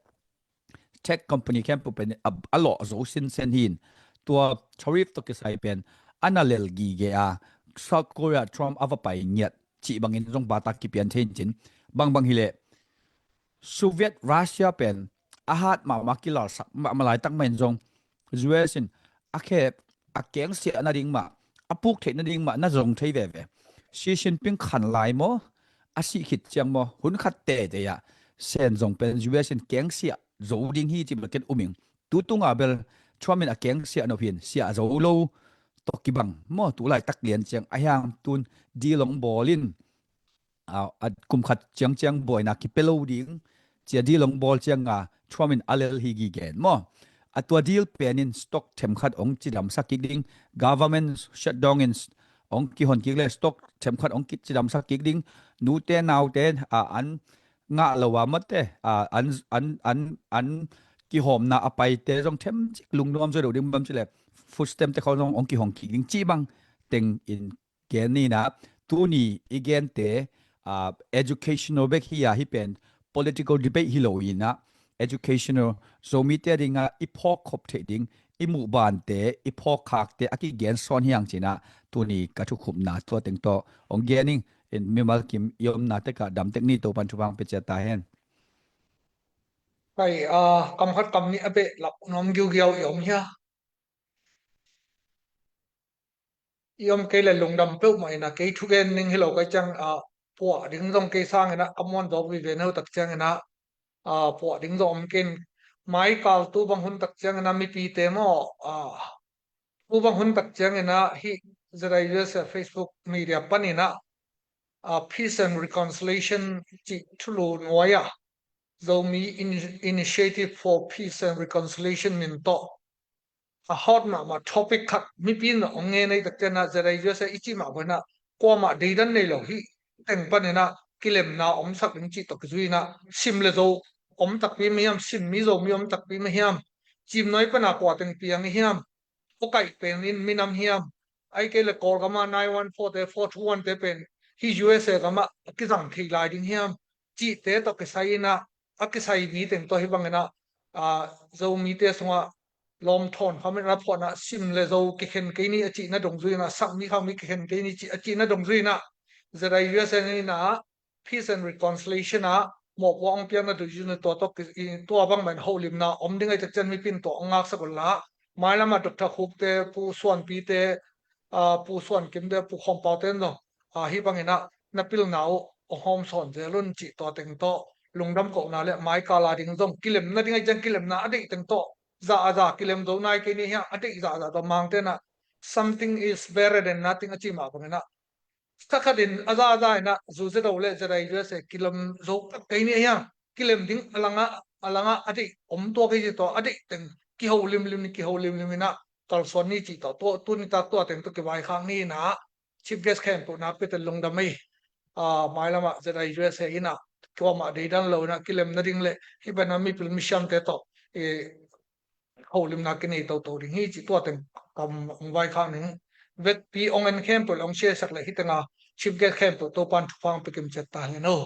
tech company khempeuh pen a, a lawh zo sinsen hin tua tariff tawh kisai pen ana lel gige a South Korea Trump a va pai ngiat cih bangin zong bata kipian thei in cin bangbang hileh Soviet Russia pen a hat mahmah kilalsak mahmah laitak mahin zong U S in a khep, a kengsiah nading mah, a puk theih nading mah na zong thei veve. Xi Jinping khan lai maw, a sih khit ciang maw, hun khat teitei ah Sen zong pen U S in kengsiah zo ding hi ci bel ken um ing. Tu tunga bel Trump in a kengsiah nop hin siah zo lo tawh kibang maw, tu laitak lian ciang a hiang tun deal hong bawl in, a, a kum khat ciangciang buaina kipia lo ding cia deal hong bawl cianga Trump in a lel hi gige maw. A tua deal penin stock themkhat hong cidamsak kik ding, government shutdown in hong kihon kik le stock themkhat hong cidamsak kik ding, nute naute a an ngah lo a mate a an an an an kihawmna a paite zong themcik lungnuam zo deuh ding bang ci le food stamp te khawng zong hong kihong kik ding ci bang teng in gen ni in ah, tuni i gente, ah, educational bek hi a, hih pen political debate hi lo in ah, educational, Zomite a dingah i phawk khop theih ding, i muh bante, i phawk khakte a kigen sawn hi hang ci in ah, tuni ka thukhupna tua teng tawh hong gen ing. In mimal kim i omna tekah dam tek ni, Topan thupha pia ciat ta hen. Kai, ah, kam khat kam nih a behlap nuam giugiau i om hia? I om kei le lungdam peuhmah in ah, kei thugen ning hi lo kai ciang, ah, puah ding zong kei sang in ah ka muan zawk vive no tak ciang in ah, ah, puah ding zong om kei in, mai kal tu bang hun tak ciang in ah mipite maw, ah, tu bang hun tak ciang in ah hih Z I U S A Facebook media pan in ah, ah, Peace and Reconciliation cih thulu nuai ah, Zomi In-, Initiative for Peace and Reconciliation min tawh a hot mahmah topic khat mipi in hong ngen ei tak ciang ah, Z I U S A i cih mah bang in ah kuamah deidan nei lo, hih teng pan in ah kilemna omsak ding cih tawh kizui in ah, sim le zo om takpi mah hiam, sim mi Zomi om takpi mah hiam, cimnuai pan a kua teng piang i hiam, a kaih pen in minam hiam, ahih kei le Kawlgam ah nine one four te, four two one te pen hih U S A gam ah a kizang thei lai ding hiam, cihte tawh kisai in ah, a kisai mi teng tawh hih bang in ah, ah, Zomite sungah lawm thawn kham in ah phuah in ah, sim le zo kikhen kei ni a cihna dungzui in ah, sakmi khakmi kikhen kei ni ci-, a cihna dungzui in ah, Z I U S A in ah Peace and Reconciliation ah mawhpuak hong piakna dungzui in ah, tua tawh ki-, i, tua bangmah in holimna om ding ahih tak ciang mipi in tua hong ngaksak uh la, mailam ah Doctor Khuk te, Pu Suanpi te, ah, Pu Suan Kim te, Pu Khawm Pau te in zong, ah, hih bang in ah na pilna uh hong hawm sawn zel un cih tua teng tawh lungdam kohna le mai kal a ding zong kilemna ding ahih ciang kilemna a deih teng tawh, za a za kilem zo nai kei ni hiam, a deih za a za tawh Mangte in ah something is better than nothing a cih mah bang in ah, kha khat in a za a za in ah, zu ze do le Z I U S A kilem zo tak kei ni hiam, kilem ding a langah, a langah a deih om tuak hi ci tawh, a deih teng kiho limlim ni, kiho limlim in ah kalsuan ni cih tawh, tua, tuni tak tua teng tawh kivaikhak ni in ah, Chief Guest khempeuh nakpi takin lungdam ei. Ah, mailam ah Z I U S A in ah kuamah deidan lo in ah kilemna ding le hih bang in ah mipil misiamte tawh, eh, holimna kinei toto ding hi cih tua teng kam hong vaikhak ning. Vekpi hong en khempeuh le hong share sak le hih teng ah Chief Guest khempeuh Topan thupha hong pia kim ciat ta hen aw.